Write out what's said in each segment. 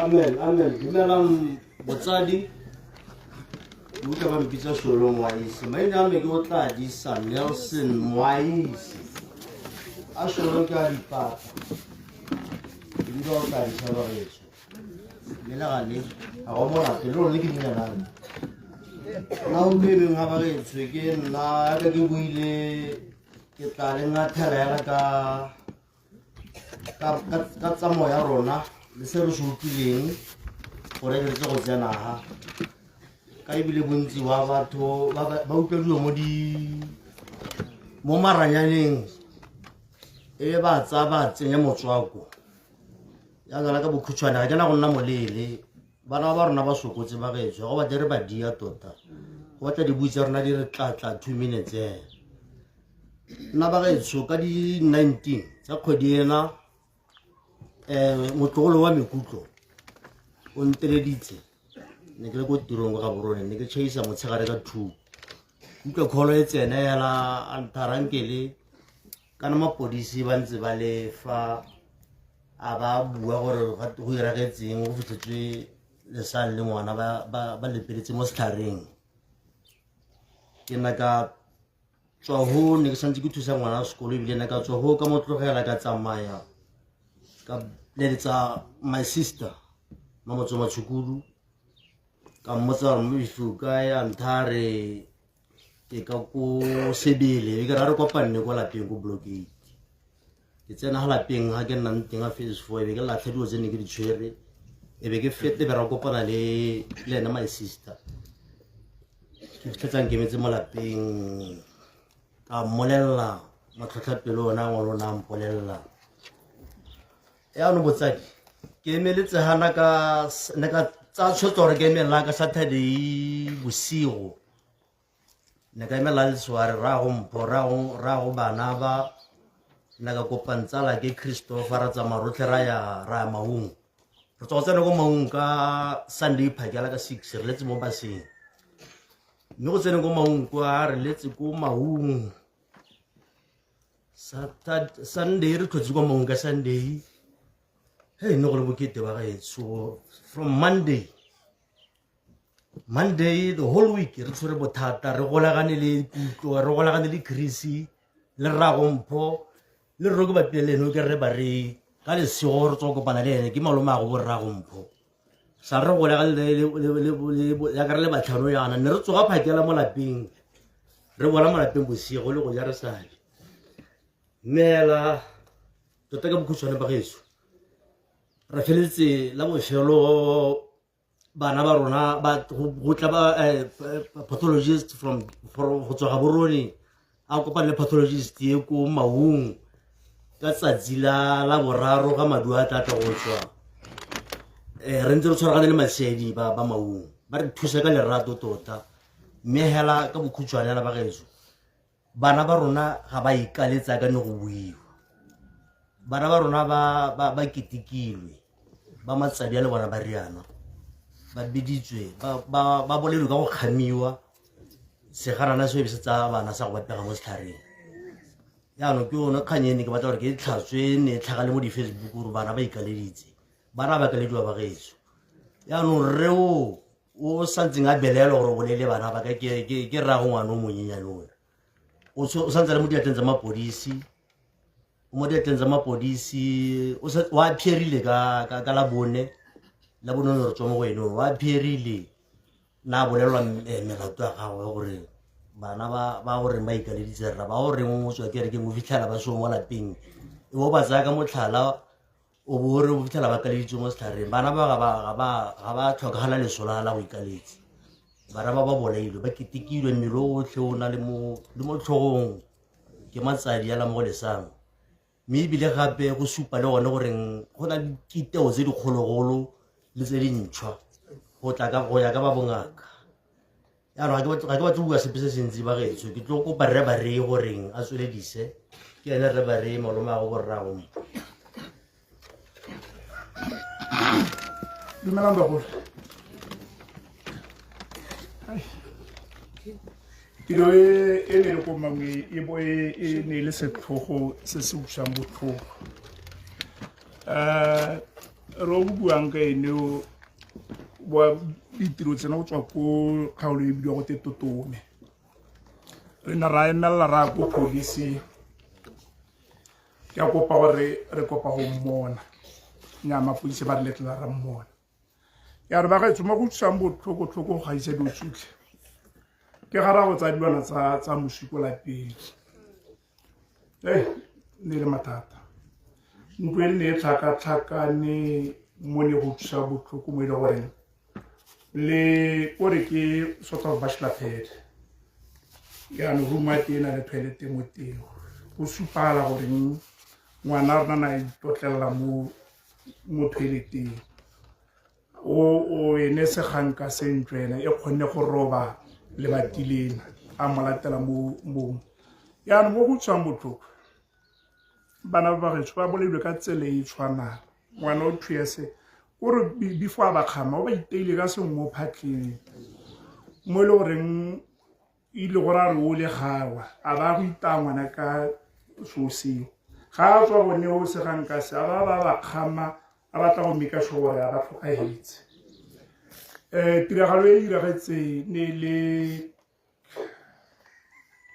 Amen, amen. Dumelang botsadi. Ke utlwa ba mpitsa Sholo Moaisi. Maina a me ke o tla disa Nelson Moaisi. A Sholo ke a dipapa. Ke bitsa o tla disa bagetso. Mme le gale ga go molato le lone ke leina la me. Nna o bebeng ga bagetso ke nna ka ke buile ke tla le ngathela hela ka ka tsamao ya rona le se re se utlwileng gore re tle go tsena ga ka ebile bontsi ba batho ba utlwa dilo mo di mo maranyaneng e ba tsaya ba tsenya motswako ya jala ka bokhutshwane ga ke na go nna moleele bana ba rona ba sokotse ba gaetsho go batle re ba dia tota go batla dibui tsa rona di re tlatla 2 minutes nna ba gaetsho ka di-19 tsa kgwedi ena motlogolo wa mekutlo o nteleditse. Ne ke le ko tirong kwa Gaborone, ne ke tšhaisa motshegare ka 2, utlwa call e tsene hela a ntharankele kana mapodisi ba ntse ba le fa a ba bua gore go iragetseng, go fitlhetswe lesang le ngwana ba lepeletse mo setlhareng. Ke na ka tswa ho, ne ke santse ke thusa ngwana wa sekolo, ebile ne ka tswa ho ka mo tlogela, ka tsamaya ka leletsa my sister Mamotso Matshukudu, ka mmotsa gore mme o kae, a ntha re ke ka ko Sebele, e ke ra re kopanne ko lapeng ko Block 8. Ke tsena ga lapeng ga ke nnang teng a phase 4, e be ke latlha dilo tse ne ke di tshwere, e be ke fete be ra kopana le ene my sister. Ke fitlhetsang kemetse mo lapeng, ka mmolelela matlhotlhapelo ona ngwana o ne a mpolelela. Yaanong botsadi, ke emeletse gana ka ne ka tsaya tshwetso gore ke emelela ka Saturday bosigo, ne ka emela lesware rrago mpho rrago bana ba ne ka kopa ntsala ke Christopher, ra tsamaya rotlhe ra ya Maung. Re tswa go tsena ko Maung ka Sunday phakela ka 6, re letse mo baseng, mme go tsene ko Maung kwa re letse ko Maung Sunday, re tlhotse kwa Maung ka Sunday. Hey, ne go le bokete ba gaetsho. From Monday the whole week re tshwere bothata, re golagane le Kutlo, re golagane le Chrissy le rrago mpho le rro ke bapile le ene ke re ba re ka lesego re tswa kopana le ene ke malome a go bo rrago mpho sa re golagane yaka re le batlhano yana ne re tsoga phakela mo lapeng, re bona mo lapeng bosigo le go ja re sale. Mme hela tota ka bokhutshwane ba geso re feleletse la bofelo bana ba rona ba go tla ba pathologist from go tswa Gaborone, a kopane le pathologist e ko Maung ka tsatsi la boraro ga maduo a tla tla go tswa. Re ntse re tshwaragane le masedi ba Maung, ba re thusa ka lerato tota. Mme hela ka bokhutshwane hela ba gaetsho, bana ba rona ga ba ikaletsa ka ne go buiwa, bana ba rona ba ketekilwe, ba matsadi a le bona ba riana, ba biditswe, ba bolelwe ka go kgamiwa segarana seo se tsaya bana sa go ba pega mo setlhareng. Jaanong ke yone kgang e ne ke batla gore ke e tlhatswe, ne e tlhagale mo di-Facebook gore bana ba ikaleditse, bana ba kalediwa ba gaetsho. Jaanong rre o santseng a belaelwa gore o bolele bana ba ka ke rrago ngwana o monyenyane ona o santse le mo diatleng tsa mapodisi, o mo diatleng tsa mapodisi, o appearile ka labone le re tswa mo go ene, o appearile na a bolelelwa melato ya gagwe gore bana ba goreng ba ikaleditse rra ba goreng o tswa kerekeng o fitlhela ba seo mo lapeng, e bo ba tsaya ka motlhala o bo re o fitlhela ba kaleditswe mo setlhareng. Bana ba ga ba tlhokagala leso la go ikaletse, bana ba ba bolailwe, ba ketekilwe mmele o otlhe o na le mo tlhogong ke matsadi a la mo go lesang. Mme ebile gape go supa le gone goreng go na le kiteo tse dikgologolo le tse dintšhwa go tla ka go ya ka ba bongaka. Jaanong ga ke batle go bua sepe se se ntsi ba gaetsho, ke tlo kopa rre Barei goreng a tsweledise, ke ene rre Barei malome a go borrago mpho. Dumelang bagolo. Tiro e ne le ko mangwe e bo e ne e le setlhogo se se utlwisang botlhoko. Re o buang ka ene o wa ditiro tsena go tswa ko kgaolo e bidiwa go te Totome. Re ne ra emelela ra ko police, ke a kopa gore re kopa go mmona. Nnyaa, mapodisi ba re letlela ra mmona. Ya re ba gaetsho mo go utlwisang botlhoko-tlhoko go gaisa dilo tsotlhe ke ga ra go tsaya dilwana tsa moswi ko lapeng. Ne le mathata, ntlo e nne e tlhakatlhakane mo ne go utlwisa botlhoko mo e le goreng le kore ke sort of bachelor pad, jaanong room ya teng e na le toilet mo teng. Go supagala goreng ngwana rona na itotlelela mo toileteng, o ene seganka se ntlo ena e kgonne go roba lebati lena a mo latela mo mong. Jaanong mo go utlwisang botlhoko, bana ba gaetsho ba bolailwe ka tsela e e tshwanang. Ngwana o 2 years o re before a ba kgama o ba iteile ka sengwe mo phatleng, mo e le goreng ile gore a re o le gawa a ba go itaya ngwana ka seo seo. Ga a tswa gone o segang ka se a ba ba ba kgama a batla go make sure gore a ba tlhokagetse. Tiragalo e iragetse ne le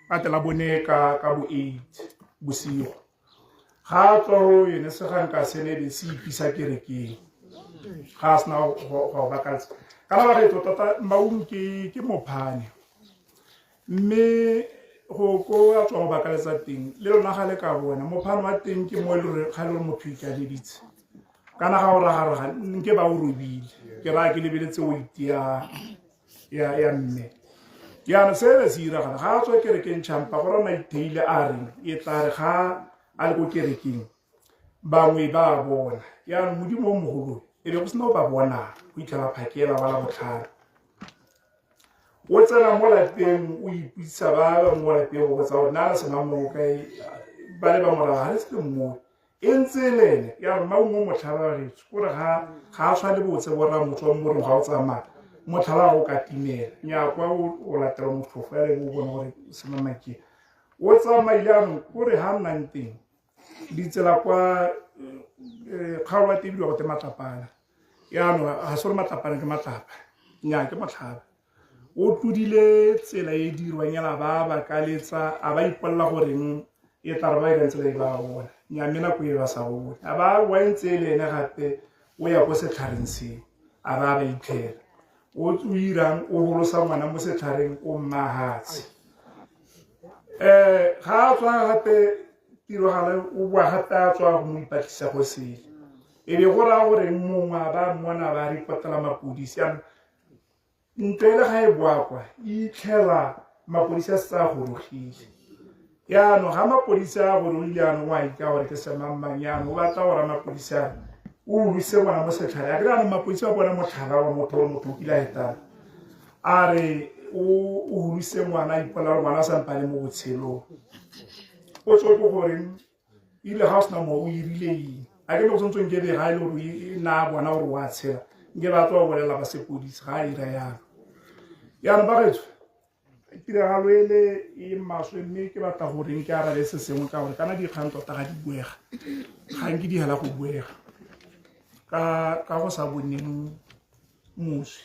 patela bone ka bo 8 bosigo. Ga a tswa go yone segang ka se ne be se ipisa kerekeng ga a sena go bakaletse. Kana ba retso tota Maung ke mophane, mme go ko a tswa go bakaletsa teng le lona ga le ka bona mophane wa teng ke mo e le gore ga e le gore motho ikaleditse kana ga o ragaraga nke ba o robile. Ke raya ke lebeletse o itia ya mme. Jaanong se be se iragala ga a tswa kerekeng champa go rona itheile a reng e tla re ga a le ko kerekeng bangwe ba bona. Jaanong Modimo o mogolo e be go sena o ba bonang go itlhela phakela wa la botlhano o tsena mo lapeng o ipitsisa ba ba mo lapeng go botsa gore na le sena mo kae, ba le ba morago ga le se le mmoe e ntse e le ene. Ya Maungo motlhala retso kore ga a tshwane botse borra motho wa morong ga o tsamaya motlhala o ka timela nya kwa o latela motlhofo ya o bona gore sena make o tsamaile. Anong kore ga nnang teng ditsela kwa kgaolo ya teng bidiwa go te Matlapana. Yaanong ga se gore Matlapana ke matlapa, nya ke motlhaba o tlodile tsela e dirwang ela ba ba kaletsa a ba ipolela goreng e tla re ba irang tsela e ba bona nya, mme nako e ba sa bone a ba wa ntse e le ene gape o ya ko setlhareng seo a ba ba itlhela o irang o holosa ngwana mo setlhareng o mmahatshe. Ga a tswa gape tiragalo o boa gape a tswa go mo ipatlisa go sele e be go raya gore mongwe a ba mmona ba ripotela mapodisi. Jaanong ntlo e le ga e boa kwa e itlhela mapodisi a setse a gorogile. Jaanong ga mapodisi a gorogile, jaanong o a itse gore ke semangmang, jaanong o batla gore mapodisi a o uluse ngwana mo setlhare a kere. Jaanong mapodisi ba bona motlhala wa motho gore motho o kile a etana a re o huluse ngwana a ipolela gore ngwana a sampane mo botshelong o tswe ko goreng ile ga o sena mo o irile eng a ke le go tshwantseng nke be ga e le gore e na bona gore o a tshela nke ba tswa bolela ba sepodisi ga a ira yalo. Jaanong ba gaetsho tiragalo ele e maswe, mme ke batla goreng ke arabe se sengwe ka gore kana dikgang tota ga di buega, ga nke di hela go buega ka go sa boneng moswi.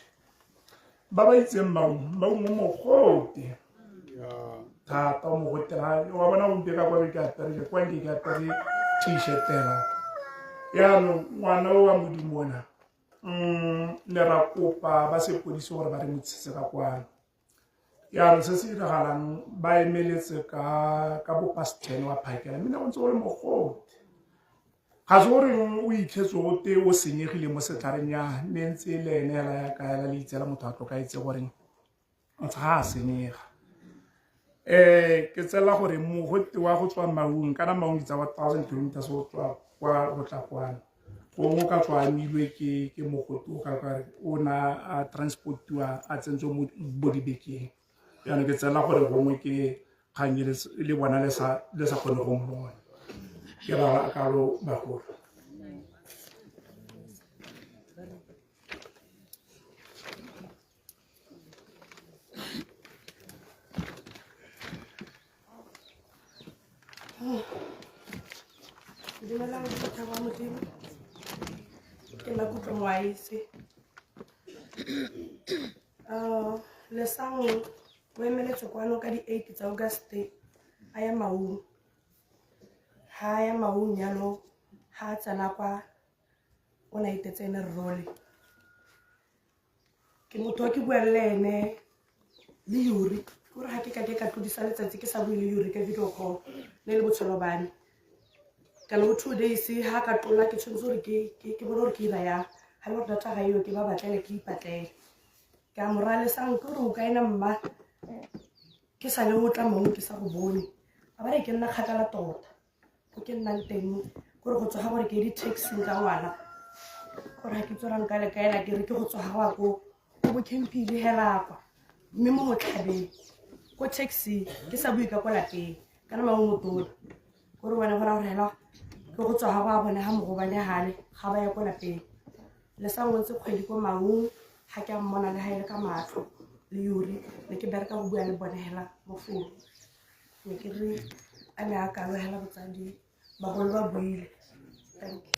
Ba ba itseng Maungo mogote thata o mogote wa bona gompieno ka kwa ke apere kwa nke ke apere t-shirt fela. Yaanong ngwana o wa Modimo ona ne ra kopa ba sepodisi gore ba re motshitse ka kwano. Yaanong se se diragalang ba emeletse ka bo past 10 wa phakela, mme ne go ntse go le mogote ga se gore o itlhetse o te o senyegile mo setlhareng ya ne ntse e le ene hela ya ka hela le itsela motho a tlhokaetse goreng ga a senyega. Ke tsela gore mogote wa go tswa Maung kana Maung itsa wa 1000 kilometers go tswa kwa go tla kwano, gongwe o ka tswa amilwe ke mogote o ka kare o na a transportiwa a tsentswe mo bodibekeng. Jaanong ke tsela gore gongwe ke kgang e le bona le sa kgone go mmona. Ke rala kalo bagolo. Dumelang batho ba Modimo. Ke nna Kutlo Moaise. Lesang o emeletse kwano ka di-8 tsa August a ya Maung. Ha a ya Maung yalo, ha a tsena kwa o ne a itetse ene role. Ke motho o ke buang le ene le Yuri. Ke gore ga ke ka ke ka tlodisa letsatsi ke sa bue le Yuri ka video call le le botshelo ba me. Kana bo 2 days ha ka tlola ke tshwanetse gore ke bone gore ke ira yang. Ha le gore data ga eo ke ba batlele ke ipatlele. Ke a mo raya, Lesang, ke gore o ka ena mma ke sa le o tla mong ke sa go bone. A ba re ke nna kgakala tota ko ke nnang teng, kore go tsoga gore ke ye di-taxing ka ngwana, gore ga ke tsora nka le kaela ke re ke go tsoga wa ko ko bo campile hela kwa mme mo motlhabeng ko taxi ke sa bue ka ko lapeng kana mangwe motona kore bone gona gore hela ke go tswa ga go a bone ga mogobane gale ga ba ya ko lapeng. Le sa ngwetse kgwedi ko Maung ga ke a mmona le ga e le ka matlho le Yuri ne ke bereka go bua le bone hela mo founu. Ne ke re a ne a kalo hela botsadi bagolo ba buile. Thank you.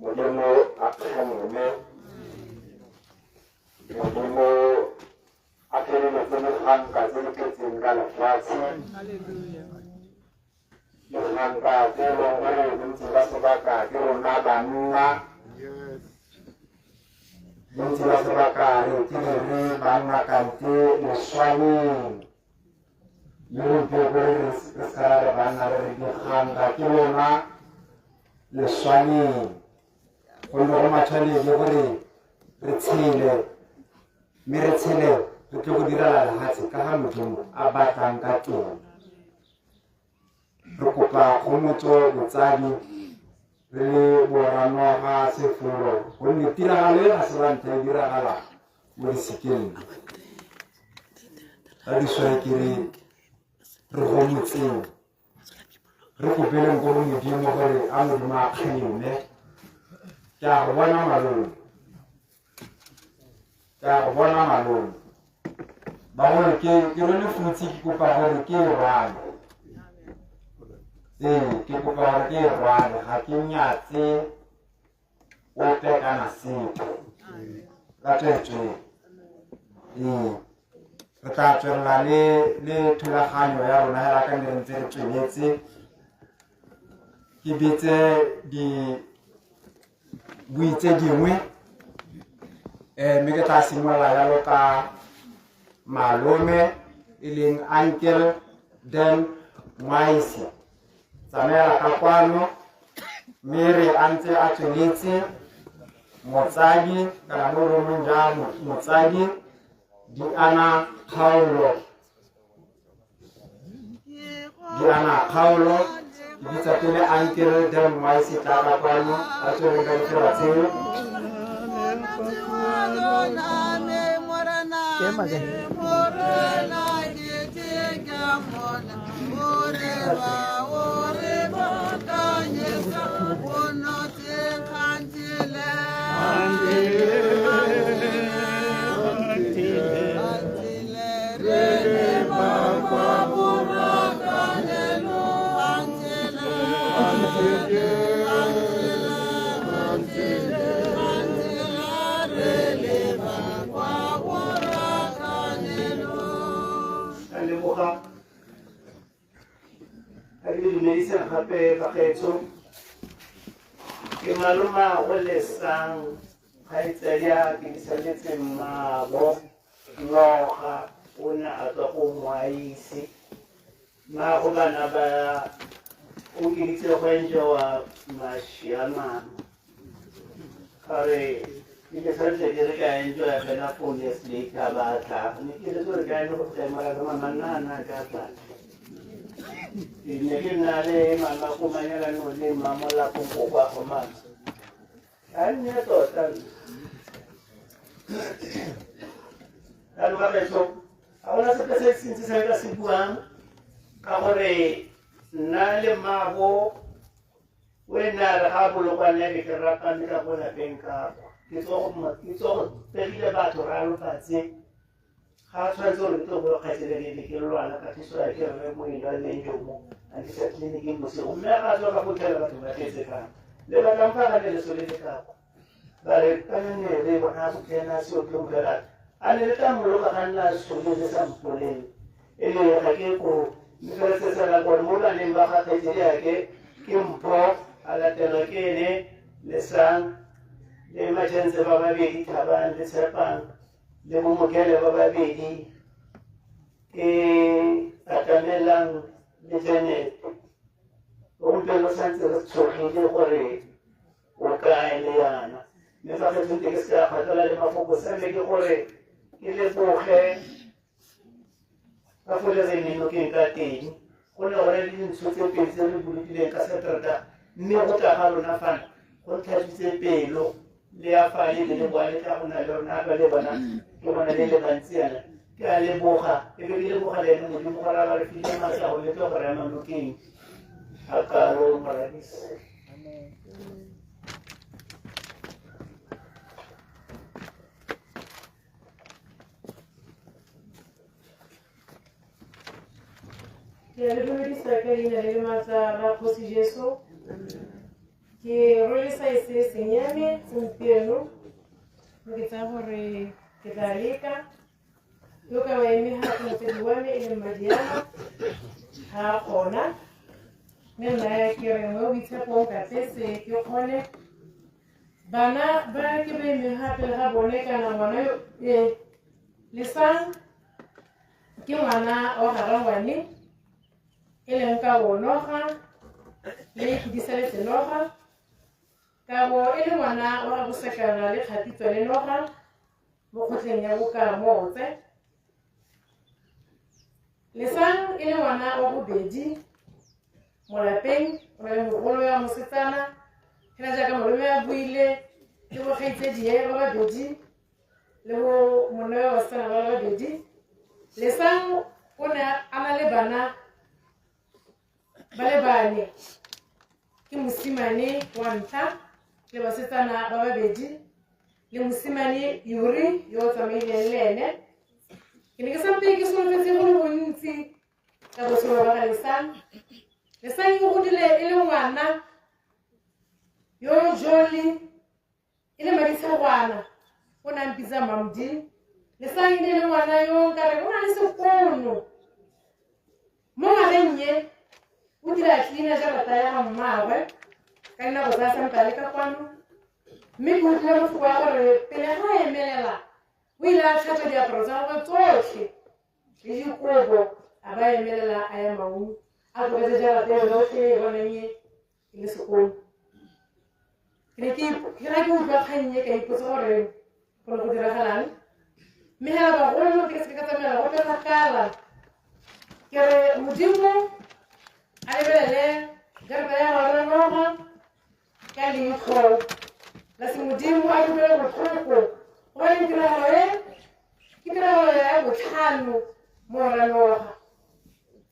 Modimo a kganne, Modimo a feleletse meganka tse di tletseng ka lefatshe, meganka tse e leng gore bontsi ba sebaka ke rona banna, bontsi ba sebaka re kile re banna kante leswaneng, mme gompieko re se ra re banna re re diganka ke lona leswaneng, gonne go matshwanedi gore re tshele mme re tshele re tle go direla lefatshe ka ga Modimo a batlang ka teng. Re kopa kgomotso botsadi re le boranoga seforo, gonne tiragalo e ga se la ntlha e diragala mo disekeng ka diswekere. Re gomotseng, re kopeleng ko go Modimo gore a Modimo a kgaleme. Ke a go bona malome, ke a go bona malome. Bagolo ke rwele futsi, ke kopa gore ke e rwale. Ee, ke kopa gore ke e rwale, ga ke nyatse ope kana sepe ka tsweetswee. Ee, re tla tswelela le thulaganyo ya rona hela ka ne re ntse re tsweletse. Ke betse di bui tse dingwe, mme ke tla simolola jalo ka malome e leng Uncle Dan Mwaisi. Tsamaela ka kwano mme re a ntse a tsweletse motsadi kana mo romong ja motsadi di ana kgaolo, di ana kgaolo. Ke bitsa pele Uncle Dan Mwaisi, tla ka kwano a tsweleng ka ditsela tseo. A leboga a ke le dumediseng gape bagaetsho. Ke maloma go Lesang, kgaitsadia ke disaletse mmaabo noga o ne a tswa go Moaisi mmago bana ba o keditse go enjowa maši a mangwe gore ke ke tshwanetse ke re ka enjoya fela 4 years later ba tlhaga ne ke le gore ka ene go tlemela ka mama nna a na ka tla ke ne ke nna le mama ko manyalanong le mmamolapong ko kwa go mama a nne tota. Jaanong bagaetsho, ga gona sepe se sentsi se ka se buang ka gore nna le mmaabo o e nna re ga bolokwane be ke rapame ka ko lapeng ka kwa ke tso go pegile batho ra lofatse ga tshwanetse gore ke tlo go kgaitselele ke lwala ka thuso ya ke rre moelo a leng jo mo a nkisa tleliniking bosigo mme ga tswa ka fitlhela batho ba tletse kana le batlang fa ga ne leso le le kako ba re kana ne re bona go tsena seotlong fela a ne le tla mmoloka ga nna sole le sa mpolele e le ga ke ko mme fela se sala gore mo baneng ba ga kgaitsedi yake ke Mpho a latelwa ke ene Lesang le Machentse ba babedi, Thabang le Tshepang le Bomokele ba babedi, ke Atamelang le Janet. Gompieno santse re tshogile gore o kae le yana mme fa ke tshwanetse ke se ka kgatlhela le mafoko sa me ke gore ke leboge ka fo le re nokeng ka teng go ne go le dintsho tse pedi tse re bolokileng ka Saterdag mme go tla ga lona fana go ntlhatswitse pelo le ya fale le le boa le tla go na le rona ba le bona ke bona le le bantsi yana ke a leboga e be ke leboga le ene Modimo gore a ba re file maatla go le tlo go re ema nokeng a kalo moradisi. Ke a le dumedisa ka leina le le maatla la Kgosi Jesu. Ke rwele saese senyane gompieno ke tsaya gore ke tla leka yo ka ba eme gape motsadi wa me e leng Madiana ga a kgona mme nna ke re mo boitshepong kapese ke kgone bana ba ke ba emeng gape le ga bone kana ngwana yo e Lesang ke ngwana wa garangwane e leng ka bonoga le Kedisaletse noga kabo e le ngwana wa ga bosekana le Kgatitswa le noga mo kgotleng ya Bokamotse. Lesang e le ngwana wa bobedi mo lapeng o na le mogolo ya mosetsana fela jaaka malome a buile le bokgaitsedie ba babedi le bo monna wa basetsana ba babedi. Lesang o ne a na le bana ba le bane, ke mosimane wa ntlha le basetsana ba babedi le mosimane Yuri yo o tsamaileng le ene. Ke ne ke sampe ke solofetse go le gontsi ka botshelo ba ga Lesang. Lesang o godile e le ngwana yo jolly e le maditshegwana o ne a mpitsa Mamdi. Lesang e ne le ngwana yo nkare o na le sekono mo ngwageng ye o kile a cleana jarata ya ga mmaagwe ka dinako tsa sampe a le ka kwano mme ke utlwile botlhoko ya gore pele ga a emelela o ile a tlhatswa diaparo tsa gagwe tsotlhe le dikobo a ba emelela a ya Maun a tlogetse jarata e yotlhe e boneng e le sekolo. Ke ne ke ga ke utlwa kgang e ka ipotsa gore go ne go diragalang mme hela bagolo ke seke ka tsamaela go kgakala ke re Modimo a lebelele jarata ya gagwe noga ka leitlho la semodimo a utlwele botlhoko gobane tiragalo e ke tiragalo ya botlhano mo ranoga.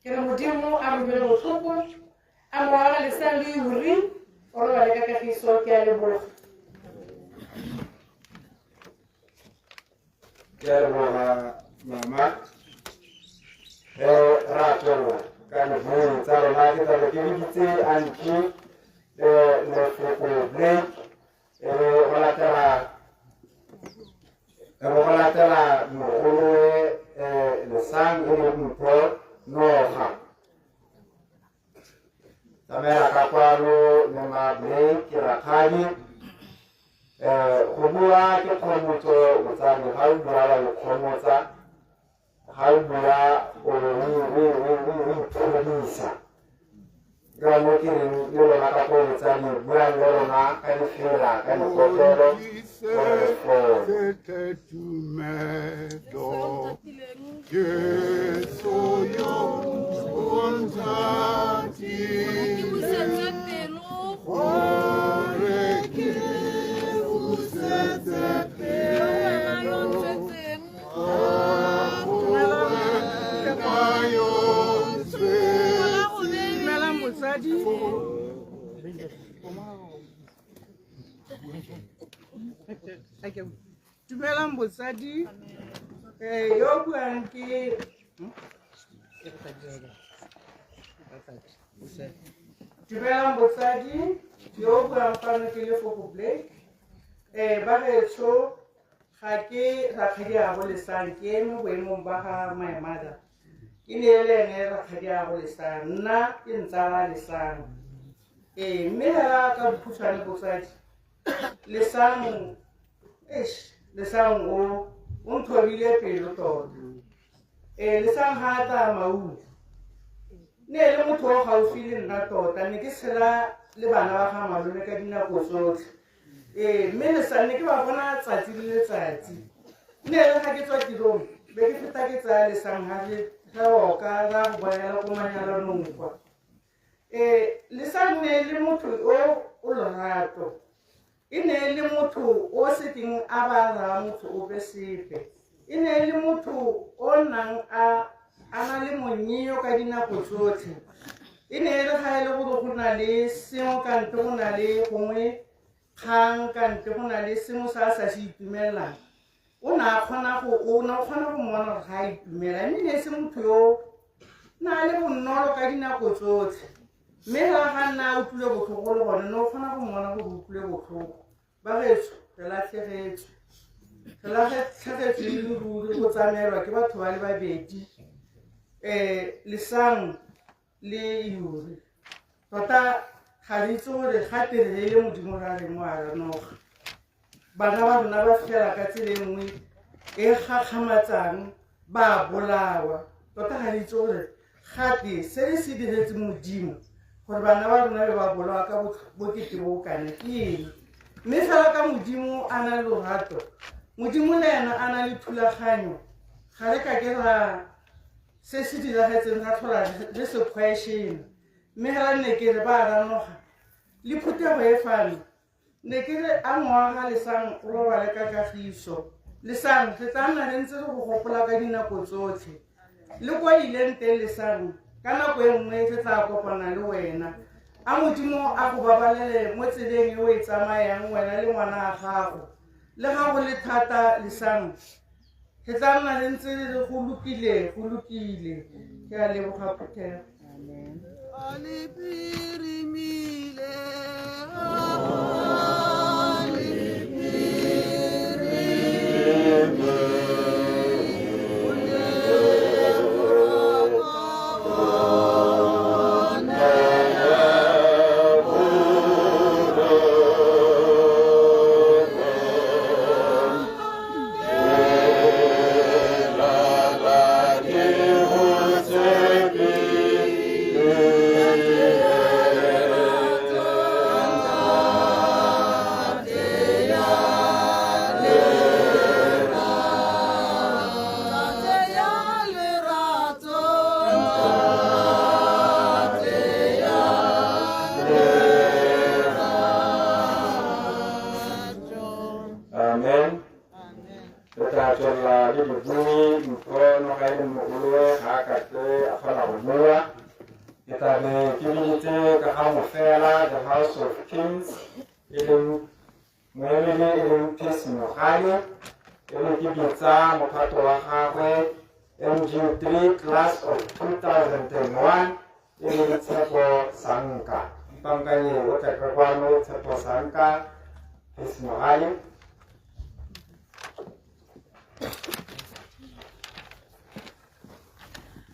Ke re Modimo a re utlwele botlhoko a mo aga Lesang le Yuri o robale ka kagiso. Ke a leboga. Ke a leboga mama. Ra tswelela ka dibui tsa rona ke tlabe ke biditse aunty Lefoko Blake e be go latela e be go latela mogolowe Lesang e leng Mpho Noga. Tsamaela ka kwano le ma Blake ke rakgadi go bua ke kgomotso motsadi ga o bua wa ikgomotsa ga o bua o o iphodisa. Ka mo ke reng le lona ka ko botsadi buang le rona ka difela ka dikopelo gore re fole. Dumelang botsadi, yo buang ke Dumelang botsadi, yo buang fano ke Lefoko Blake. Bagaetsho ga ke rakgadi a go Lesang, ke eme boemong ba ga my mother. Ke ne le ene rakgadi a go Lesang, nna ke ntsala Lesang. Mme hela ka bokhutshwane botsadi, Lesang Lesang o nthobile pelo tota. Lesang ga a tsaya Maun, ne le motho o gaufi le nna tota, ne ke tshela le bana ba ga malome ka dinako tsotlhe. Mme Lesang ne ke ba bona tsatsi le letsatsi. Ne le ga ke tswa tirong, be ke feta ke tsaya Lesang ga re oka ra go boela ko manyalanong kwa. Lesang ne le motho o lorato. E ne le motho o seteng a ba raya motho ope sepe. E ne le motho o nnang a na le monyeo ka dinako tsotlhe. E ne le ga e le gore go na le sengwe kante go na le gongwe kgang kante go na le sengwe se a sa se itumelelang. O ne a kgona go mmona gore ga a itumela, mme ne e se motho yo na le bonolo ka dinako tsotlhe. Mme ga nna a utlwile botlhoko le gone, ne o kgona go mmona gore o utlwile botlhoko. Bagaetsho re latlhegetswe. Re latlhegetswe e le ruri go tsamaelwa ke batho ba le babedi, Lesang le Yuri. Tota ga re itse gore ga tere le Modimo ra reng wa ranoga. Bana ba rona ba fela ka tsela e nngwe e gakgamatsang, ba bolawa. Tota ga re itse gore gate se re se diretse Modimo gore bana ba rona be ba bolawa ka bokete bo kana ke eng. Mme fela ka Modimo a na le lorato, Modimo le ena a na le thulaganyo, ga re ka ke ra se se diragetseng ra tlhola re se question. Mme hela nne ke re ba ranoga le phuthego e fano, ne ke re a ngwaga Lesang o robale ka kagiso. Lesang re tla nna re ntse re go gopola ka dinako tsotlhe. Le kwa ileng teng Lesang, ka nako e nngwe re tla kopana le wena. A Modimo a go babalele mo tseleng e o e tsamayang wena le ngwana a gago. Le ga go le thata Lesang, re tla nna re ntse re go lokile, go lokile. Ke a leboga phuthego. Amen. Amen. Re tla tswelela le dibui mpho noga e le mogolowe ga a kake a kgona go bua. Ke tla be ke biditse ka ga mofela the House of Kings, e leng moemedi e leng Peace Mogale, e be ke bitsa mophato wa gagwe MG3 class of 2001, e leng Tshepo Sanka. Ipankanye o tle ka kwano Tshepo Sanka, Peace Mogale.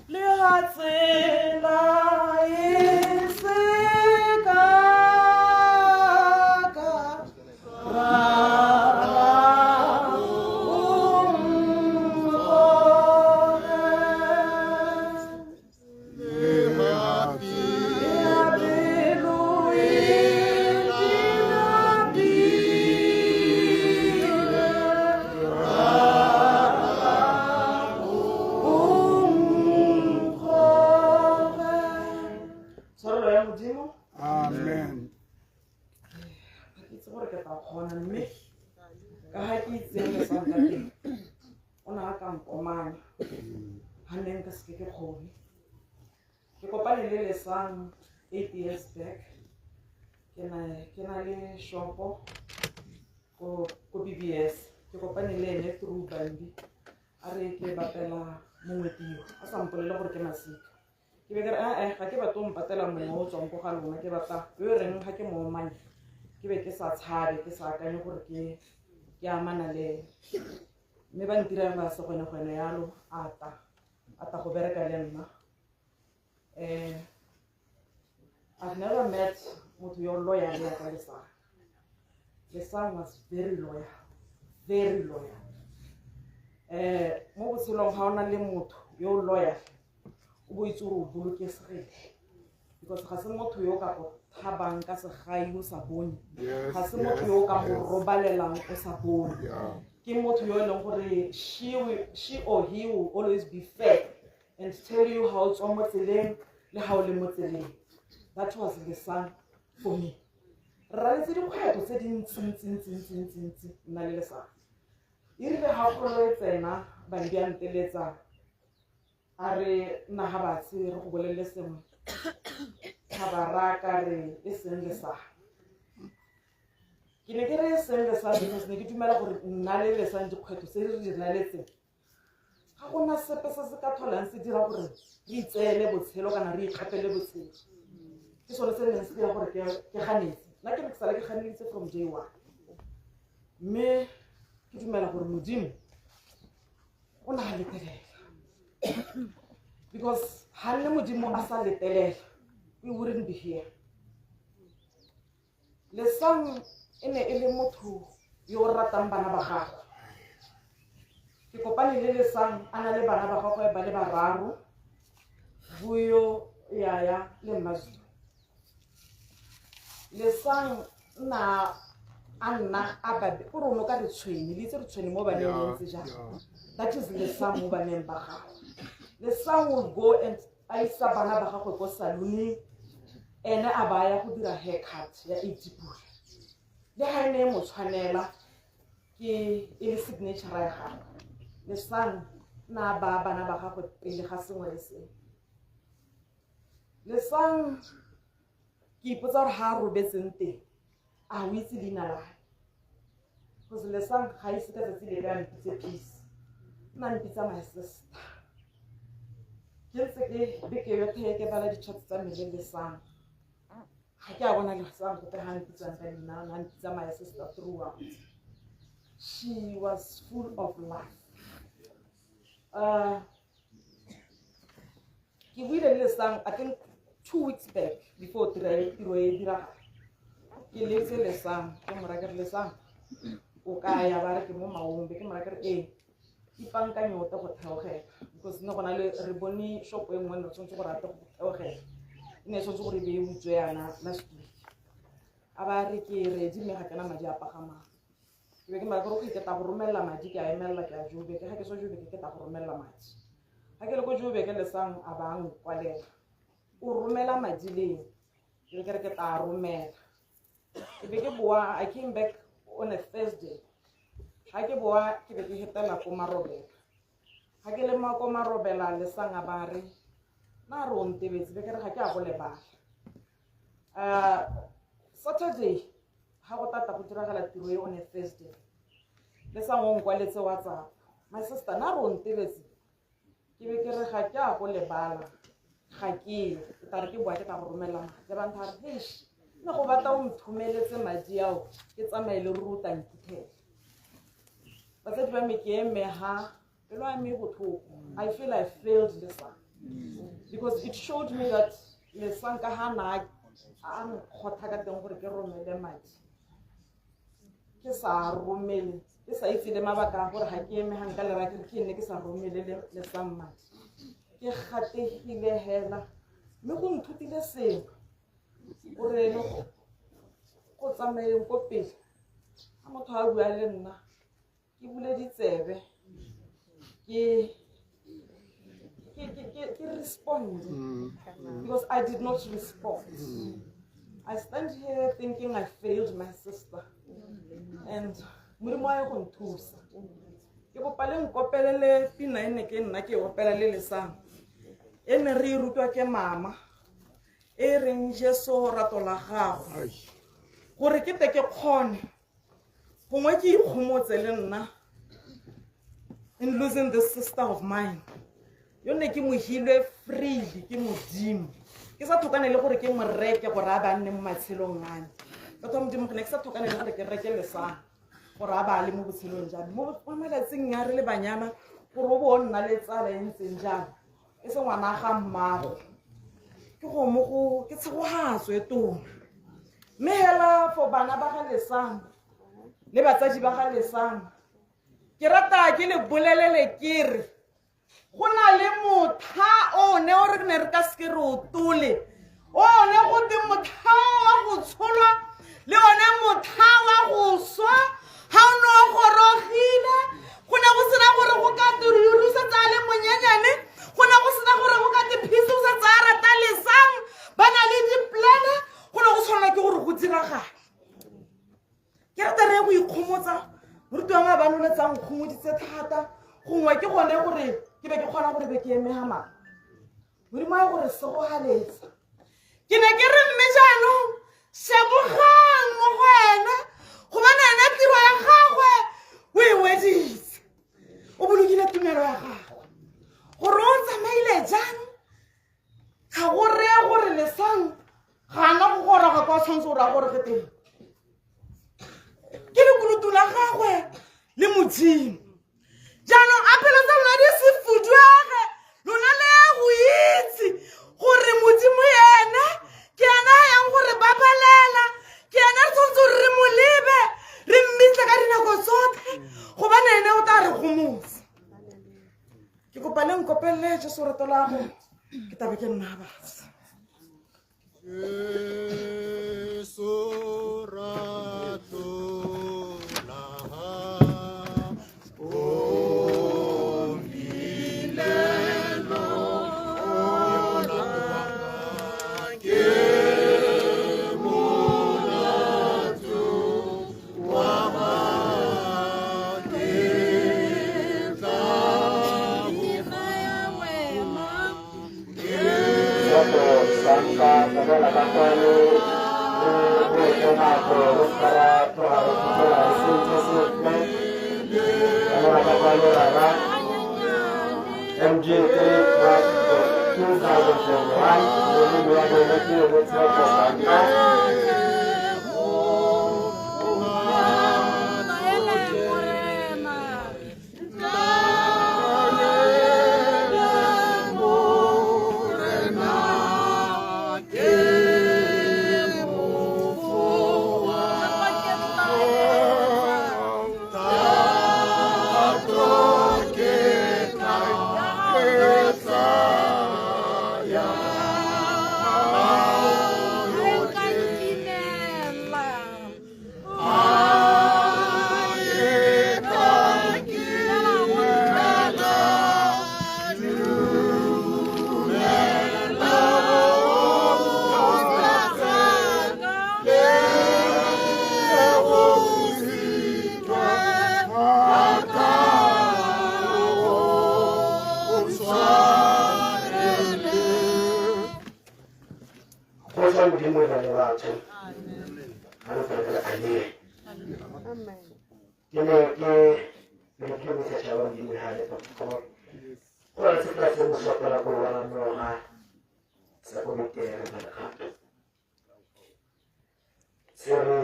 Le ha tsela e se ka ka ra o mpone. kgona mme ka ga ke itseng Lesang ka teng o ne a ka nkomanya ga nne nka seke ke kgone. Ke kopane le Lesang 8 years back, ke na le shopo ko BBS. Ke kopane le ene through Bambi, a re ke bapela mongwe tiro, a sa mpolele gore ke masika. Ke be ke re ee ga ke batle o mpatela mongwe o tswang ko ga lona, ke batla yo e reng ga ke mo omanya ke be ke sa tshabe, ke sa akanye gore ke amana le ene. Mme ba ntirela segwenegwene yalo, a tla go bereka le nna. I've never met motho yo loyal yaka Lesang. Lesang was very loyal, very loyal. Mo botshelong ga o na le motho yo loyal, o bo itse gore o bolokesegile, because ga se motho yo ka go thabang ka segai o sa bone, ga se motho yo ka go robalelang o sa bone. Ke motho yo e leng gore she or he will always be fair and tell you how o tswa mo tseleng le ga o le mo tseleng. That was Lesang for me. Re raletse dikgwetlho tse dintsi nna le Lesang. E rile ga kgolo e tsena, Bambi a nteletsa a re nna ga batshe re go bolelele sengwe, ga ba raya ka re e seng Lesang. Ke ne ke re e seng Lesang because ne ke dumela gore nna le Lesang dikgwetlho tse re di raletseng ga gona sepe se se ka tlholang se dira gore re itseele botshelo kana re ikgapele botshelo. Ke sone se neng se dira gore ke ganetse. Nna ke ne ke sala ke ganeditse from day one. Mme ke dumela gore Modimo o ne a letelela, because ga nne Modimo a sa letelela we wouldn't be here. Lesang e ne e le motho yo o ratang bana ba gagwe. Ke kopane le Lesang a na le bana ba gagwe ba le bararo, Vuyo, Yaya le Mazdu. Lesang nna a nna a babe o rone ka re tshwene, le itse re tshwene mo baneng le ntse jang. That is Lesang mo baneng ba gagwe. Lesang will go and a isa bana ba gagwe ko saloneng, ene a ba ya go dira haircut ya 80 pula. Le ga e ne e mo tshwanela ke e le signature ya gagwe. Lesang na ba bana ba gagwe pele ga sengwe le sengwe. Lesang ke ipotsa gore ga a robetseng teng a o itse leina la gae, because Lesang ga ise ka tsatsi le a mpitse Peace, nna mpitsa my sister. Ke ntse ke beke yotlhe ke bala di-chats tsa me le Lesang, ga ke a bona Lesang gope ga mpitsang ka leina, na mpitsa my sister throughout. She was full of life. Ke buile le Lesang I think 2 weeks back before tiro e diragala. Ke letse Lesang ke mo raya ke re Lesang o ka ya, ba re ke mo Maong, be ke mo raya ke re ee ipankanye ote go theogela, because ne gona le re bone shop e nngwe ne tshwanetse gore ate go theogela, e ne e tshwanetse gore e be e butswe yana last week. A ba re ke ready mme ga kena madi a pagamang. Ke be ke mara gore ke tla go romelela madi, ke a emelela ke a Joburg, ga ke tswa Joburg ke tla go romelela madi. Ga ke le ko Joburg Lesang a ba nkwalela, o romela madi leng? Ke be ke re ke tla romela. Ke be ke boa, I came back on a Thursday. Ga ke boa ke be ke hetela ko Marobela. Ga ke le ko Marobela Lesang a ba re na re o ntebetse, be ke re ga ke a go lebala. Saturday ga go tata go diragala tiro e on a Thursday, Lesang o nkwaletse WhatsApp, my sister na re o ntebetse? Ke be ke re ga ke a go lebala, ga ke ke tla re ke boa ke tla go romela madi. Ba ntha re eish ne go batla o nthomeletse madi ao ke tsamaye le ruri o tla nkithela. Batsadi ba me ke eme ha pelo ya me e botlhoko. I feel I failed Lesang because it showed me that Lesang ka ga na a nkgotha ka teng gore ke romele madi, ke sa romele, ke sa itse le mabaka a gore ga ke eme ga nka lera ke ke nne ke sa romele Lesang madi. Ke gategile hela, mme go nthutile sengwe gore le go tsamayeng ko pele ga motho a bua le nna ke bule ditsebe, ke respond, because I did not respond. I stand here thinking I failed my sister. And Modimo a ye go nthusa. Ke kopa le nkopelele pina e ne ke nna ke e opela le Lesang. E ne re e rutwa ke mama. E reng Jesu rato la gago. Gore ke te ke kgone. Gongwe ke ikgomotse le nna in losing this sister of mine. Yo ne ke mohilwe freely ke Modimo. Ke sa thokane le gore ke mo reke gore a ba nne mo matshelong a me. Batho ba Modimo, ke ne ke sa thokane le gore ke reke Lesang gore a ba le mo botshelong jwa me. Mo malatsing a re le banyana gore o bo o nna le tsala e ntseng jalo, e se ngwana ga mmago. Ke go mo go ke tshegogatso e tona. Mme hela for bana ba ga Lesang le batsadi ba ga Lesang, ke rata ke le bolelele ke re go na le motha o ne o re ne re ka seke re o tole, o ne go te motha wa go tsholwa le one motha wa go swa ga o ne o gorogile. Go ne go sena gore go ka te Yuri o setse a le monyenyane, go ne go sena gore go ka te Phisi o setse a rata Lesang, ba na le diplane, go ne go tshwanela ke gore go diragale. Ke rata re go ikgomotsa, moruti wa maabane o ne tsa nkgomoditse thata, gongwe ke gone gore ke be ke kgona gore be ke eme ga mang. Modimo a gore segogaletsa. Ke ne ke re mme jaanong shebogang mo go ena, gobane ena tiro ya gagwe o e weditse, o bolokile tumelo ya gagwe. Gore o tsamaile jang ga go reye gore Lesang ga ana go goroga kwa tshwanetse gore a goroge teng. Ke lekunutu la gagwe le Modimo. Jaanong a pelo tsa lona di se fuduege, lona le ya go itse gore Modimo ene ke ena a yang go re babalela, ke ena re tshwanetse gore re mo lebe, re mmitle ka dinako tsotlhe, gobane ene o tla re gomotsa. Ke kopa le nkopelele Jesu rato la go, ke tabe ke nna batho. Jesu rato la gago, o milelo ke molato wa ke tla Santa tsamaela ka kwano le boete nako re seka ra tloga re fitlhela re sentse sepe. Tsamaela ka kwano rara. MJ 3 class of 2001, molemi wa bone ke Tshepo Santa. Kgotsa Modimo e le batho. Ha re fela amen. Ke ne ke ne ke mo setšhaba Modimo ha le go. Go na le se se mo sopela go wa noga sa komiti ya lekgato. Se re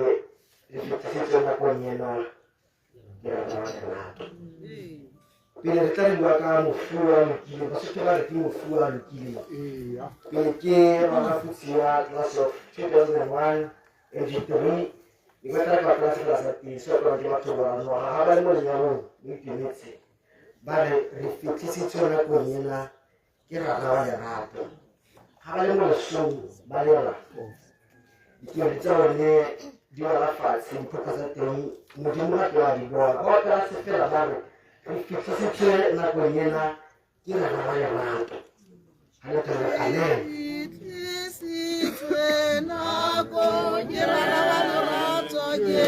le fetisitse nakong ena ke rata wa lerato. Pele re tla re bua ka mofu a lokileng, Basotho ba re ke mofu a lokileng. Pele ke rwala futsi wa class of 2001 MG3, e ka tla ka class class ya teng, se opelwa ke batho ba noga ga ba le mo lenyalong ba itumetse. Ba re re fetisitswe nakong ena ke rara wa lerato. Ga ba le mo lesong ba lela, ditiro tsa bone di wela fatshe, diphoko tsa teng Modimo ga ke wa di bona. Ba opela sefela ba re re fitlhisitswe nakong ena ke rara wa lerato. Ga le thole amen. Fitlhisitswe nakong ke rara wa lerato, ke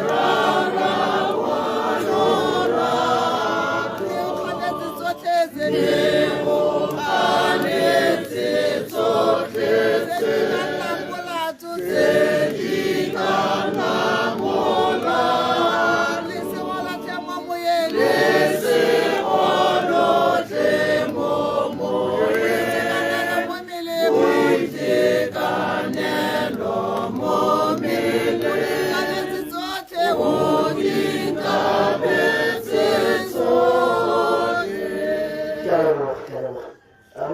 rara.